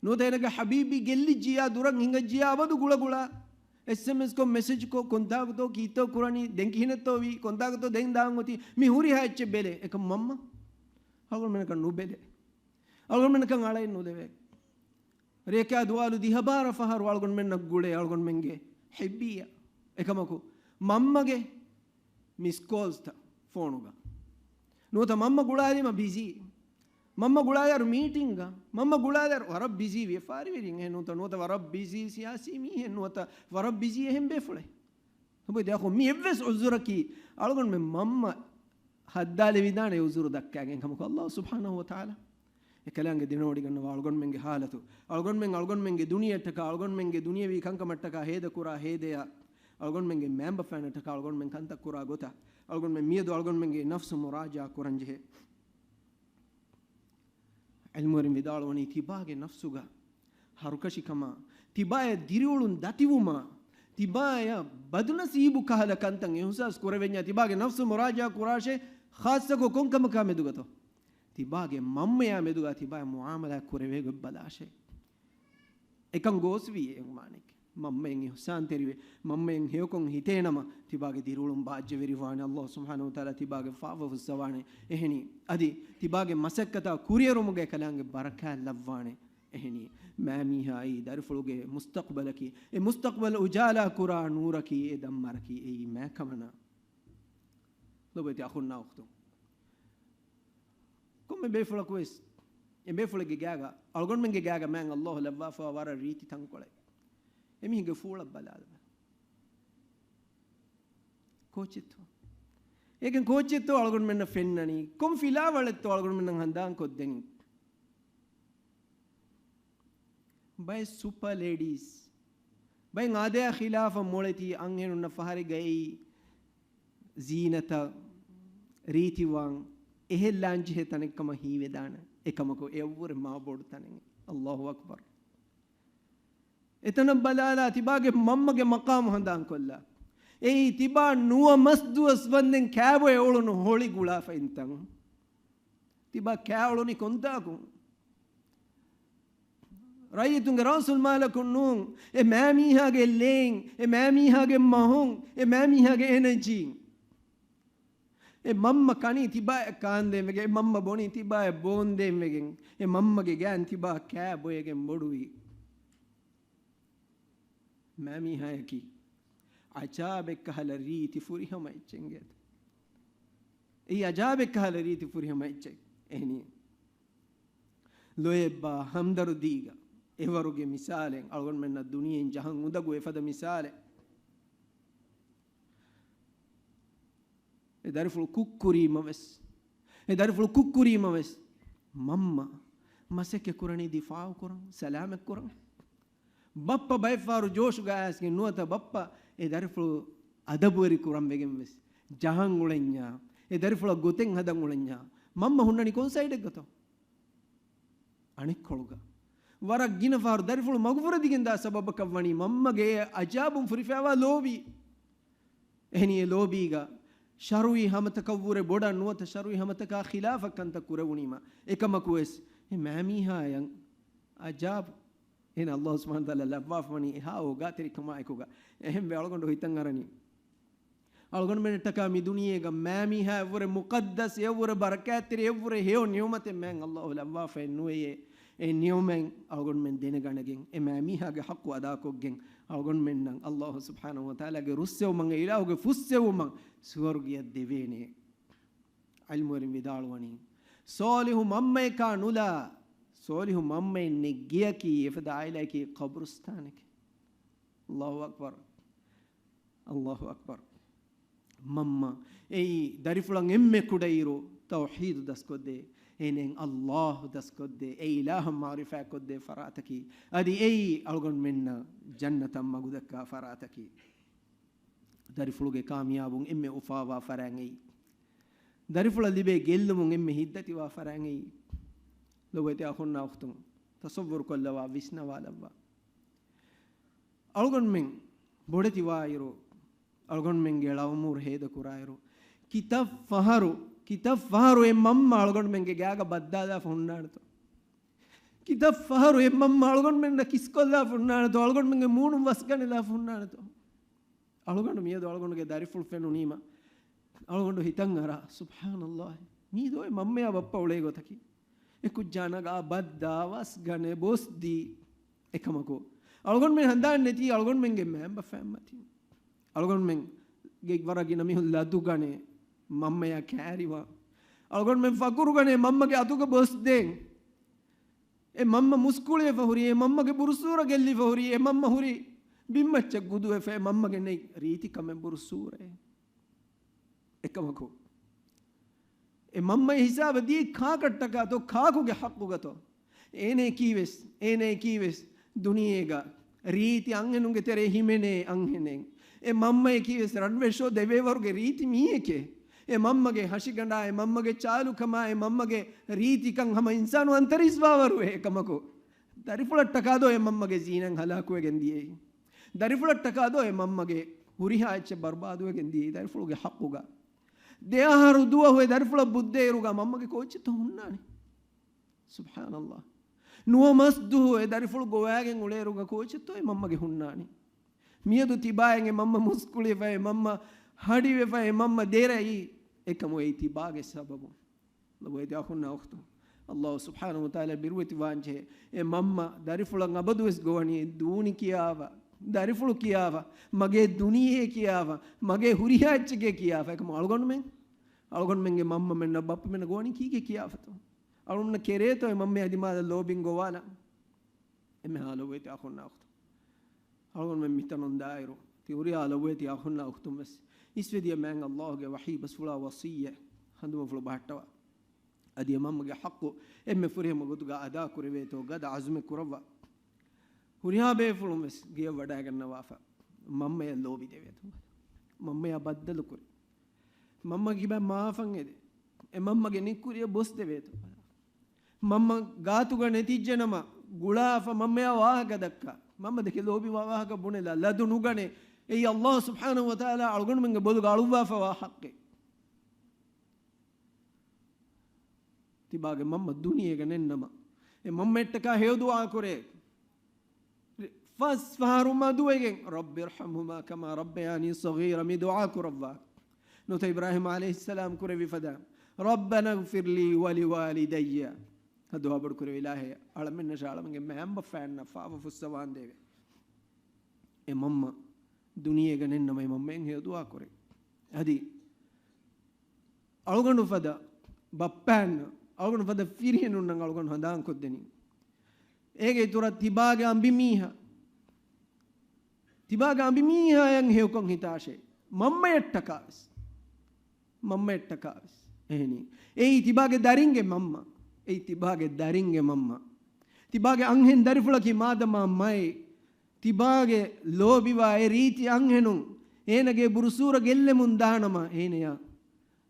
ނުވަތަ އޭނަގެ ޙަބީބީ ގެއްލިއްޖިޔާ، ދުރަށް ހިނގައްޖިޔާ، އަބަދު ގުޅަގުޅާ، އެސްއެމްއެސްކޮށް، މެސެޖްކޮށް، ކޮންތާކުތޯ ކީއްތޯ ކުރަނީ، ދެން ކިހިނެއްތޯ ވީ، ކޮންތާކުތޯ ދެން ދާން އޮތީ، މި ހުރިހާ އެއްޗެއް ބެލޭ. އެކަމް މަންމަ އަޅުގަނޑުމެންނަކަށް ނުބެލޭ. އަޅުގަނޑުމެންނަކަށް އަޅައެއް ނުލެވޭ. ރެޔަކާ ދުވާލު ދިހަ ބާރަ ފަހަރު އަޅުގަނޑުމެންނަށް ގުޅޭ އަޅުގަނޑުމެންގެ ޙިއްބީއަށް. އެކަމަކު، މަންމަގެ މިސްކޯލްސްތައް ފޯނުގަ. ނުވަތަ މަންމަ ގުޅާލީމަ ބިޒީ. މަންމަ ގުޅާލިއިރު މީޓިންގ. މަންމަ ގުޅާލިއިރު ވަރަށް ބިޒީ ވިޔަފާރިވެރިން އެހެން ނުވަތަ، ނުވަތަ ވަރަށް ބިޒީ ސިޔާސީ މީހެއް ނުވަތަ ވަރަށް ބިޒީ އެހެން ބޭފުޅެއް. ހަމަ ދެއަޚު މި އެއްވެސް ޢުޛުރަކީ އަޅުގަނޑުމެން މަންމަ ހައްދާލެވިދާނެ ޢުޛުރު ދައްކާގެން ކަމަކު ﷲ ސުބްޙާނަހޫ ވަތަޢާލާ އެކަލާނގެ ދެނެވޮޑިގަންނަވާ އަޅުގަނޑުމެންގެ ޙާލަތު، އަޅުގަނޑުމެން އަޅުގަނޑުމެންގެ ދުނިޔެއަށްޓަކާ، އަޅުގަނޑުމެންގެ ދުނިޔެވީ ކަންކަމަށްޓަކާ ހޭދަކުރާ ހޭދަޔާ، އަޅުގަނޑުމެންގެ މައިންބަފައިންނަށްޓަކާ އަޅުގަނޑުމެން ކަންތައް ކުރާ ގޮތަށް، އަޅުގަނޑުމެން މިއަދު އަޅުގަނޑުމެންގެ ނަފްސު މުރާޖަޢާ ކުރަންޖެހޭ. ޢިލްމުވެރިން ވިދާޅުވަނީ ތިބާގެ ނަފްސުގަ ހަރުކަށިކަމާ، ތިބާޔަށް ދިރިއުޅުން ދަތިވުމާ، ތިބާޔަށް ބަދުނަސީބު ކަހަލަ ކަންތައް އިހުސާސް ކުރެވެންޏާ ތިބާގެ ނަފްސު މުރާޖަޢާ ކުރާށޭ، ޚާއްޞަކޮށް ކޮންކަމަކާ މެދުގަތޯ؟ ތިބާގެ މަންމަޔާ މެދުގަ ތިބާޔަށް މުޢާމަލާތް ކުރެވޭ ގޮތް ބަލާށޭ. އެކަން ގޯސްވީ އެ މާނައަކީ. މަންމައިން އިޙްސާންތެރިވެ، މަންމައިން ހެޔޮކޮށް ހިތޭނަމަ، ތިބާގެ ދިރިއުޅުން ބާއްޖަވެރިވާނެ. ﷲ ސުބްޙާނަހޫ ވަތަޢާލާ ތިބާގެ ފާފަ ފުއްސަވާނެ. އެހެނީ، އަދި ތިބާގެ މަސައްކަތާ ކުރިއެރުމުގަ އެކަލާނގެ ބަރަކާތް ލައްވާނެ. އެހެނީ، މާމީހާއީ ދަރިފުޅުގެ މުސްތަޤްބަލަކީ، އެ މުސްތަޤްބަލް އުޖާލާ ކުރާ ނޫރަކީ، އެ ދަންމަރަކީ، އެއީ މާކަމަނާ. ލޮބުވެތި އަޚުންނާ އުޚްތުން. ކޮންމެ ބޭފުޅަކުވެސް އެ ބޭފުޅެއްގެ ގާގަ، އަޅުގަނޑުމެންގެ ގާގަ މާތް ﷲ ލައްވާފަވާ ވަރަށް ރީތި ތަންކޮޅެއް. އެމީހުންގެ ފޫޅަށް ބަލާލަބަ. ކޯޗެއްތޯ؟ އޭގެން ކޯޗެއްތޯ އަޅުގަނޑުމެންނަށް ފެންނަނީ؟ ކޮން ފިލާވަޅެއްތޯ އަޅުގަނޑުމެންނަށް ހަނދާން ކޮށްދެނީ؟ ބައެއް ސުޕަ ލޭޑީސް، ބައެއް އާދަޔާ ޚިލާފަށް މޮޅެތި އަންހެނުންނަށް ފަހަރެއްގައި ޒީނަތަށް ރީތިވާން އެހެއްލާން ޖެހޭ ތަނެއްކަމަށް ހީވެދާނެ. އެކަމަކު އެއަށްވުރެ މާ ބޮޑު ތަނެއް. އައްލާހު އަކްބަރު. އެތަނަށް ބަލާލާ ތިބާގެ މަންމަގެ މަޤާމު ހަނދާންކޮށްލާ. އެއީ ތިބާ ނުވަ މަސް ދުވަސް ވަންދެން ކާބޮއެ އުޅުނު ހޮޅި ގުޅާފައިން ތަން. ތިބާ ކާ އުޅުނީ ކޮންތާކުން؟ ރައްޔިތުންގެ ރާސުލްމާލަކުން ނޫން. އެ މާމީހާގެ ލޭން، އެ މާމީހާގެ މަހުން، އެ މާމީހާގެ އެނަޖީން. އެ މަންމަ ކަނީ ތިބާއަށް ކާންދޭން ވެގެން، އެ މަންމަ ބޮނީ ތިބާއަށް ބޯންދޭން ވެގެން، އެ މަންމަގެ ގާތް ތިބާ ކާ ބޮއެގެން ބޮޑުވީ. މާމީހާޔަކީ އަޖާބެއްކަހަލަ ރީތި ފުރިހަމަ އެއްޗެއް އިނގޭތަ؟ އެއީ އަޖާބެއްކަހަލަ ރީތި ފުރިހަމަ އެއްޗެއް. އެހެނީ ލޯތްބާ ހަމްދަރުދީގަ އެވަރުގެ މިސާލެއް، އަޅުގަނޑުމެންނަށް ދުނިޔެއިން ޖަހަން އުނދަގޫ އެފަދަ މިސާލެއް. އެ ދަރިފުޅު ކުށްކުރީމަވެސް، އެ ދަރިފުޅު ކުށްކުރީމަވެސް، މަންމަ މަސައްކަތް ކުރަނީ ދިފާޢު ކުރަން، ސަލާމަތް ކުރަން. ބައްޕަ ބައެއްފަހަރު ޖޯޝުގަ އައިސްގެން ނުވަތަ ބައްޕަ އެ ދަރިފުޅު އަދަބުވެރި ކުރަން ވެގެން ވެސް ޖަހަން އުޅެންޏާ، އެ ދަރިފުޅަށް ގޮތެއް ހަދަން އުޅެންޏާ، މަންމަ ހުންނަނީ ކޮން ސައިޑެއްގަތޯ؟ އަނެއްކޮޅުގަ. ވަރަށް ގިނަ ފަހަރު ދަރިފުޅު މަގުފުރެދިގެންދާ ސަބަބަކަށް ވަނީ މަންމަގެ އަޖާބުން ފުރިފައިވާ ލޯބި. އެހެނީ އެ ލޯބީގަ ޝަރުޢީ ހަމަތަކަށްވުރެ ބޮޑަށް ނުވަތަ ޝަރުޢީ ހަމަތަކާ ޚިލާފަށް ކަންތައް ކުރެވުނީމަ، އެކަމަކުވެސް އެ މާމީހާޔަށް އަޖާބު. އޭނަ އައްލާހު ސުބްޙާނަހު ވަތަޢާލާ ލައްވާފަވަނީ އެހާ އޯގާތެރިކަމާއެކުގަ. އެހެންވެ އަޅުގަނޑު ހިތަށް އަރަނީ، އަޅުގަނޑުމެންނަށްޓަކާ މި ދުނިޔޭގަ މާމީހާ އެއްވުރެ މުޤައްދަސް، އެއްވުރެ ބަރަކާތްތެރި، އެއްވުރެ ހެޔޮ ނިޢުމަތެއް މާތް އައްލާހު ލައްވާފައެއް ނުވެޔޭ. އެ ނިޢުމަތް އަޅުގަނޑުމެން ދެނެގަނެގެން، އެ މާމީހާގެ ޙައްޤު އަދާކޮށްގެން، އަޅުގަނޑުމެންނަށް އައްލާހު ސުބްޙާނަހު ވަތަޢާލާގެ ރުއްސެވުމަށް، އެ އިލާހުގެ ފުއްސެވުމަށް ސުވަރުގެއަށް ދެވޭނެ. ޢިލްމުވެރިން ވިދާޅުވަނީ، ޞާލިޙު މަންމައަކާ ނުލާ، ޞާލިޙު މަންމައެއް ނެތް ގެޔަކީ އެފަދަ ޢާއިލާއަކީ ޤަބުރުސްތާނެކޭ. އައްލާހު އަކްބަރު. އައްލާހު އަކްބަރު. މަންމަ އެއީ ދަރިފުޅަށް އެންމެ ކުޑައިރު ތައުޙީދު ދަސްކޮށްދޭ، އޭނައަށް އައްލާހު ދަސްކޮށްދޭ، އެ އިލާހަށް މަޢުރިފާތްކޮށްދޭ ފަރާތަކީ. އަދި އެއީ އަޅުގަނޑުމެންނަށް ޖަންނަތަށް މަގުދައްކާ ފަރާތަކީ. ދަރިފުޅުގެ ކާމިޔާބުން އެންމެ އުފާވާ ފަރާތް އެއީ. ދަރިފުޅަށް ލިބޭ ގެއްލުމުން އެންމެ ހިތްދަތިވާ ފަރާތް އެއީ. ލޮބުވެތި އަޚުންނާ އުޚްތުން، ތަޞައްވުރުކޮށްލަވާ، ވިސްނަވާލައްވާ. އަޅުގަނޑުމެން ބޮޑެތިވާއިރު، އަޅުގަނޑުމެންގެ ޅައުމޫރު ހޭދަކުރާއިރު، ކިތައް ފަހަރު، ކިތައް ފަހަރު އެ މަންމަ އަޅުގަނޑުމެންގެ ގާގަ ބައްދާލާފަ ހުންނާނެތޯ؟ ކިތައް ފަހަރު އެ މަންމަ އަޅުގަނޑުމެންނަށް ކިސްކޮށްލާފަ ހުންނާނެތޯ؟ އަޅުގަނޑުމެންގެ މޫނުން ވަސްގަނެލާފަ ހުންނާނެތޯ؟ އަޅުގަނޑު މިއަދު އަޅުގަނޑުގެ ދަރިފުޅު ފެނުނީމަ، އަޅުގަނޑު ހިތަށް އަރާ، ސުބްޙާނައްލާހި، މީދޯ އެ މަންމަޔާ ބައްޕަ އުޅޭ ގޮތަކީ. އެ ކުއްޖާ ނަގާ ބައްދާ، ވަސްގަނެ، ބޮސްދީ. އެކަމަކު، އަޅުގަނޑުމެން ހަނދާން ނެތީ އަޅުގަނޑުމެންގެ މައިންބަފައިން މަތީ. އަޅުގަނޑުމެންގެ ވަރަށް ގިނަ މީހުން ލަދުގަނެ، މަންމަޔާ ކައިރިވާ. އަޅުގަނޑުމެން ފަޚުރުގަނެ، މަންމަގެ އަތުގަ ބޮސްދޭން. އެ މަންމަ މުސްކުޅިވެފަ ހުރީ، އެ މަންމަގެ ބުރުސޫރަ ގެއްލިފަ ހުރީ، އެ މަންމަ ހުރީ ބިންމައްޗަށް ގުދުވެފަ، އެ މަންމަގެ ނެތް ރީތިކަމެއް ބުރުސޫރައެއް. އެކަމަކު، އެ މަންމައެއް ހިސާބަށް ދީ ކާކަށްޓަކާތޯ، ކާކުގެ ޙައްޤުގަތޯ؟ އޭނައަކީވެސް، އޭނައަކީވެސް ދުނިޔޭގަ ރީތި އަންހެނުންގެ ތެރޭ ހިމެނޭ އަންހެނެއް. އެ މަންމައަކީވެސް ރަންވެށޯ ދެވޭވަރުގެ ރީތި މީހެކޭ. އެ މަންމަގެ ހަށިގަނޑާ، އެ މަންމަގެ ޗާލުކަމާ، އެ މަންމަގެ ރީތިކަން ހަމަ އިންސާނު އަންތަރީސްވާވަރު އެކަމަކު، ދަރިފުޅަށްޓަކާދޯ އެ މަންމަގެ ޒީނަތް ހަލާކުވެގެން ދިޔައީ؟ ދަރިފުޅަށްޓަކާދޯ އެ މަންމަގެ ހުރިހާ އެއްޗެއް ބަރުބާދުވެގެން ދިޔައީ ދަރިފުޅުގެ ޙައްޤުގަ؟ ދެއަހަރު ދުވަހު އެ ދަރިފުޅަށް ބުއްދޭއިރުގަ މަންމަގެ ކޯއްޗެއްތޯ ހުންނާނީ؟ ސުބްޙާނައްލާހް. ނުވަ މަސް ދުވަހު އެ ދަރިފުޅު ގޮވާގެން އުޅޭއިރުގަ ކޯއްޗެއްތޯ އެ މަންމަގެ ހުންނާނީ؟ މިއަދު ތިބާއަށް އެ މަންމަ މުސްކުޅިވެފަ، އެ މަންމަ ހަޑިވެފަ، އެ މަންމަ ދެރައީ، އެކަމު އެއީ ތިބާގެ ސަބަބުން. ލޮބުވެތި އަޚުންނާ އުޚްތުން، އައްލާހު ސުބްޙާނަހު ވަތަޢާލާ ބިރުވެތިވާންޖެހޭ، އެ މަންމަ ދަރިފުޅަށް އަބަދުވެސް ގޮވަނީ ދޫނި ކިޔާފަ، ދަރިފުޅު ކިޔާފަ، މަގޭ ދުނިޔެ ކިޔާފަ، މަގޭ ހުރިހާ އެއްޗެކޭ ކިޔާފަ. އެކަމު އަޅުގަނޑުމެން، އަޅުގަނޑުމެންގެ މަންމަމެންނަށް ބައްޕަމެންނަށް ގޮވަނީ ކީކޭ ކިޔާފަތޯ؟ އަޅުގަނޑުމެންނަށް ކެރޭތޯ އެ މަންމަޔާ ދިމާލަށް ލޯބިން ގޮވާލަން؟ އެންމެހާ ލޮބުވެތި އަޚުންނާ އުޚްތުން، އަޅުގަނޑުމެން މިތަނުން ދާއިރު، ތި ހުރިހާ ލޮބުވެތި އަޚުންނާ އުޚްތުން ވެސް އިސްވެދިޔަ މާތް ﷲ ގެ ވަޙީ ބަސްފުޅާ ވަޞިއްޔަތް ހަނދުމަފުޅު ބަހައްޓަވާ. އަދި އެ މަންމަގެ ޙައްޤު އެންމެ ފުރިހަމަ ގޮތުގަ އަދާ ކުރެވޭތޯ ގަދަ ޢަޒުމެއް ކުރައްވާ. ހުރިހާ ބޭފުޅުން ވެސް ގެޔަށް ވަޑައިގަންނަވާފަ، މަންމަޔަށް ލޯބި ދެވޭތޯ، މަންމަޔާ ބައްދަލުކުރި، މަންމަ ކިބަ މާފަށް އެދޭ، އެ މަންމަގެ ނިއްކުރިޔަށް ބޮސް ދެވޭތޯ. މަންމަ ގާތުގަ ނެތިއްޖެނަމަ ގުޅާފަ މަންމަޔާ ވާހަކަ ދައްކާ، މަންމަ ދެކެ ލޯބިވާ ވާހަކަ ބުނެލާ ލަދު ނުގަނޭ. އެއީ ﷲ ސުބްޙާނަހޫ ވަތަޢާލާ އަޅުގަނޑުމެންގެ ބޮލުގަ އަޅުއްވާފަވާ ޙައްޤެއް. ތިބާގެ މަންމަ ދުނިޔޭގަ ނެންނަމަ، އެ މަންމައަށްޓަކާ ހެޔޮ ދުޢާ ކުރޭ. ފަސް ފަހަރު މަދުވެގެން، "رب ارحمهما كما ربياني صغيرًا" މި ދުޢާ ކުރައްވާ. ނުތަ އިބްރާހީމް ޢަލައިހިއްސަލާމް ކުރެއްވި ފަދަ، "ربنا اغفر لي ولوالدي" ދުޢާ ބޮޑު ކުރެވި އިލާހޭ، އަޅަމެންނަށާ އަޅަމެންގެ މައިންބަފައިންނަށް ފާފަ ފުއްސަވާނދޭވެ. އެ މަންމަ ދުނިޔޭގަ ނެންނަމަ އެ މަންމައަށް ހެޔޮ ދުޢާ ކުރޭ. އަދި އަޅުގަނޑު ފަދަ ބައްޕައިންނަށް، އަޅުގަނޑު ފަދަ ފިރިހެނުންނަށް އަޅުގަނޑު ހަނދާންކޮށްދެނީ. އޭގެ އިތުރަށް ތިބާގެ އަނބިމީހާ، ތިބާގެ އަނބިމީހާއަށް ހެޔޮކޮށް ހިތާށޭ. މަންމައަށްޓަކާވެސް. މަންމައަށްޓަކާވެސް. އެހެނީ. އެއީ ތިބާގެ ދަރިންގެ މަންމަ. އެއީ ތިބާގެ ދަރިންގެ މަންމަ. ތިބާގެ އަންހެން ދަރިފުޅަކީ މާދަމާ މައެއް. ތިބާގެ ލޯބިވާ އެ ރީތި އަންހެނުން އޭނަގެ ބުރުސޫރަ ގެއްލެމުން ދާނަމަ، އޭނަޔާ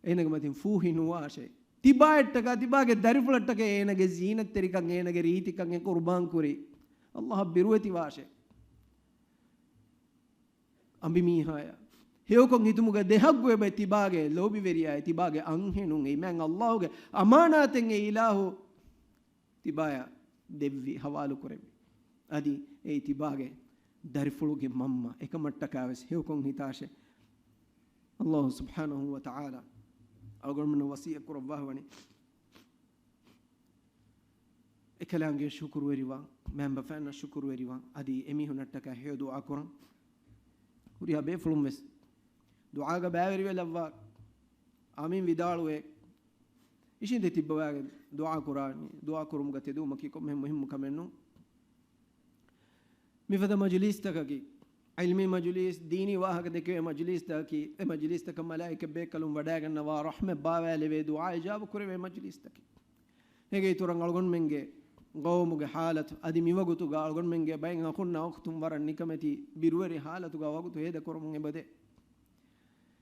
އޭނަގެ މަތިން ފޫހި ނުވާށޭ. ތިބާއަށްޓަކާ، ތިބާގެ ދަރިފުޅަށްޓަކައި އޭނަގެ ޒީނަތްތެރިކަން، އޭނަގެ ރީތިކަން އެ ޤުރުބާން ކުރީ. ﷲ އަށް ބިރުވެތިވާށޭ. އަނބިމީހާޔަށް ހެޔޮކޮށް ހިތުމުގެ ދެ ޙައްޤު އެބައި ތިބާގެ ލޯބިވެރިޔާ، ތިބާގެ އަންހެނުން، އެ މާތް ﷲ ގެ އަމާނާތެއް އެ އިލާހު ތިބާޔަށް ދެއްވި، ޙަވާލު ކުރެއްވި. އަދި އެއީ ތިބާގެ ދަރިފުޅުގެ މަންމަ. އެކަމަށްޓަކާވެސް ހެޔޮކޮށް ހިތާށޭ. ﷲ ސުބްޙާނަހޫ ވަތަޢާލާ އަޅުގަނޑުމެންނަށް ވަޞިއްޔަތް ކުރައްވާ ވަނީ، އެކަލާނގެ ޝުކުރުވެރިވާން، މައިންބަފައިންނަށް ޝުކުރުވެރިވާން، އަދި އެމީހުންނަށްޓަކާ ހެޔޮ ދުޢާ ކުރަން. ހުރިހާ ބޭފުޅުން ވެސް ދުޢާގަ ބައިވެރިވެލައްވާ. އާމީން ވިދާޅުވޭ. އިށީނދެ ތިއްބަވާގެން ދުޢާ ކުރާނީ. ދުޢާ ކުރުމުގަ ތެދުވުމަކީ ކޮންމެހެން މުހިއްމު ކަމެއް ނޫން. މިފަދަ މަޖުލީސްތަކަކީ، ޢިލްމީ މަޖުލީސް، ދީނީ ވާހަކަ ދެކެވޭ މަޖުލީސްތަކަކީ، އެ މަޖުލީސްތަކަށް މަލާއިކަ ބޭކަލުން ވަޑައިގަންނަވާ، ރަޙްމަތް ބާވާލެވޭ، ދުޢާ އިޖާބަ ކުރެވޭ މަޖުލީސްތަކެއް. އޭގެ އިތުރަށް އަޅުގަނޑުމެންގެ ގައުމުގެ ޙާލަތު، އަދި މިވަގުތުގަ އަޅުގަނޑުމެންގެ ބައެއް އަޚުންނާ އުޚްތުން ވަރަށް ނިކަމެތި ބިރުވެރި ޙާލަތުގަ ވަގުތު ހޭދަކުރަމުން އެބަދޭ.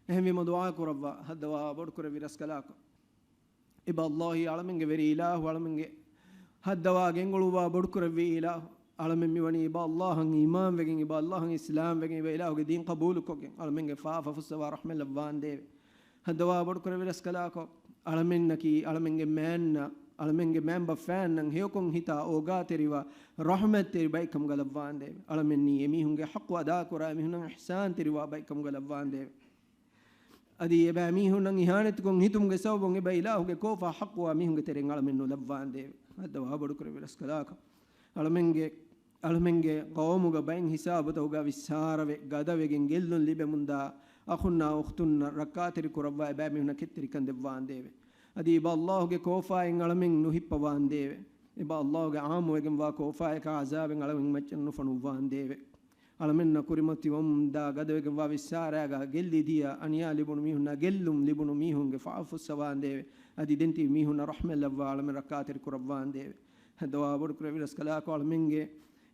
އެހެންވީމަ ދުޢާ ކުރައްވާ، ހައްދަވާ ބޮޑުކުރެއްވި ރަސްކަލާކޮ. އެބަ ﷲ އަޅަމެންގެ ވެރި އިލާހު، އަޅަމެންގެ ހައްދަވާ ގެންގުޅުއްވާ ބޮޑުކުރެއްވި އިލާހު. އަޅަމެން މިވަނީ އެބަ ﷲ އަށް އީމާންވެގެން، އެބަ ﷲ އަށް އިސްލާމްވެގެން، އެބަ އިލާހުގެ ދީން ޤަބޫލުކޮށްގެން، އަޅަމެންގެ ފާފަ ފުއްސަވާ ރަޙްމަތް ލައްވާނދޭވެ. ހައްދަވާ ބޮޑުކުރެއްވި ރަސްކަލާކޮ، އަޅަމެންނަކީ އަޅަމެންގެ މާތްނަށް، އަޅަމެންގެ މައިންބަފައިންނަށް ހެޔޮކޮށް ހިތާ އޯގާތެރިވާ ރަޙްމަތްތެރި ބައެއްކަމުގަ ލައްވާނދޭވެ. އަޅަމެންނީ އެމީހުންގެ ޙައްޤު އަދާކުރާ، އެމީހުންނަށް އިޙްސާންތެރިވާ ބައެއްކަމުގަ ލައްވާނދޭވެ. އަދި އެބައިމީހުންނަށް އިހާނެތިކޮށް ހިތުމުގެ ސަބަބުން އެބައި އިލާހުގެ ކޯފާ ޙައްޤުވާ މީހުންގެ ތެރެއިން އަޅަމެން ނުލައްވާނދޭވެ. ހައްދަވާ ބޮޑުކުރެއްވި ރަސްކަލާކޮ، އަޅަމެންގެ، އަޅަމެންގެ ޤައުމުގަ ބައެއް ހިސާބުތަކުގަ ވިއްސާރަވެ، ގަދަވެގެން ގެއްލުން ލިބެމުންދާ އަޚުންނާ އުޚްތުންނަށް ރައްކާތެރި ކުރައްވާ އެބައިމީހުންނަށް ކެތްތެރިކަން ދެއްވާނދޭވެ. އަދި އެބަ ﷲ ގެ ކޯފާއިން އަޅަމެން ނުހިއްޕަވާނދޭވެ. އެބަ ﷲ ގެ ޢާއްމުވެގެންވާ ކޯފާއަކާ ޢަޒާބެއް އަޅަމެން މައްޗަށް ނުފޮނުއްވާނދޭވެ. އަޅަމެންނަށް ކުރިމަތިވަމުންދާ ގަދަވެގެންވާ ވިއްސާރައިގަ ގެއްލިދިޔަ އަނިޔާ ލިބުނު މީހުންނާ ގެއްލުން ލިބުނު މީހުންގެ ފާފަ ފުއްސަވާނދޭވެ. އަދި ދެން ތިބި މީހުންނަށް ރަޙްމަތް ލައްވާ އަޅަމެން ރައްކާތެރި ކުރައްވާނދޭވެ. ހައްދަވާ ބޮޑުކުރެއްވި ރަސްކަލާކޮ، އަޅަމެންގެ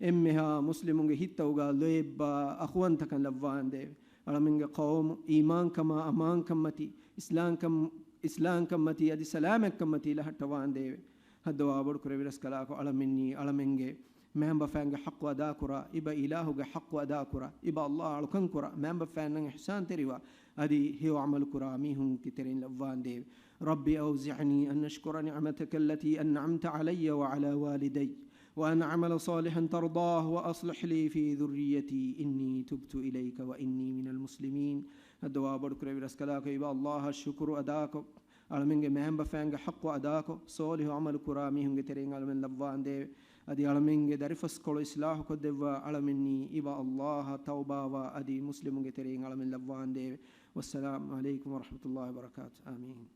އެންމެހާ މުސްލިމުންގެ ހިތްތަކުގަ ލޯތްބާ އަޚުވަންތަކަން ލައްވާނދޭވެ. އަޅަމެންގެ ޤައުމު އީމާންކަމާ، އަމާންކަންމަތީ، އިސްލާމްކަން، އިސްލާމްކަންމަތީ އަދި ސަލާމަތްކަންމަތީ ލަހައްޓަވާނދޭވެ. ހައްދަވާ ބޮޑުކުރެއްވި ރަސްކަލާކޮ، އަޅަމެންނީ އަޅަމެންގެ މައިންބަފައިންގެ ޙައްޤު އަދާކުރާ، އިބަ އިލާހުގެ ޙައްޤު އަދާކުރާ، އިބަ ﷲ އަޅުކަންކުރާ، މައިންބަފައިންނަށް އިޙްސާންތެރިވާ، އަދި ހެޔޮ ޢަމަލުކުރާ މީހުންގެ ތެރެއިން ލައްވާނދޭވެ. رب أوزعني أن أشكر نعمتك التي أنعمت علي وعلى والدي وأن أعمل صالحا ترضاه وأصلح لي في ذريتي إني تبت إليك وإني من المسلمين. ހައްދަވާ ބޮޑުކުރެއްވި ރަސްކަލާކޮ، އިބަ ﷲ އަށް ޝުކުރު އަދާކޮށް، އަޅަމެންގެ މައިންބަފައިންގެ ޙައްޤު އަދާކޮށް، ޞާލިޙު ޢަމަލު ކުރާ މީހުންގެ ތެރެއިން އަޅަމެން ލައްވާނދޭވެ. އަދި އަޅަމެންގެ ދަރިފަސްކޮޅު އިޞްލާޙު ކޮށްދެއްވާ އަޅަމެންނީ އިބަ ﷲ އަށް ތައުބާވާ އަދި މުސްލިމުންގެ ތެރެއިން އަޅަމެން ލައްވާނދޭވެ. والسلام عليكم ورحمة الله وبركاته. آمين.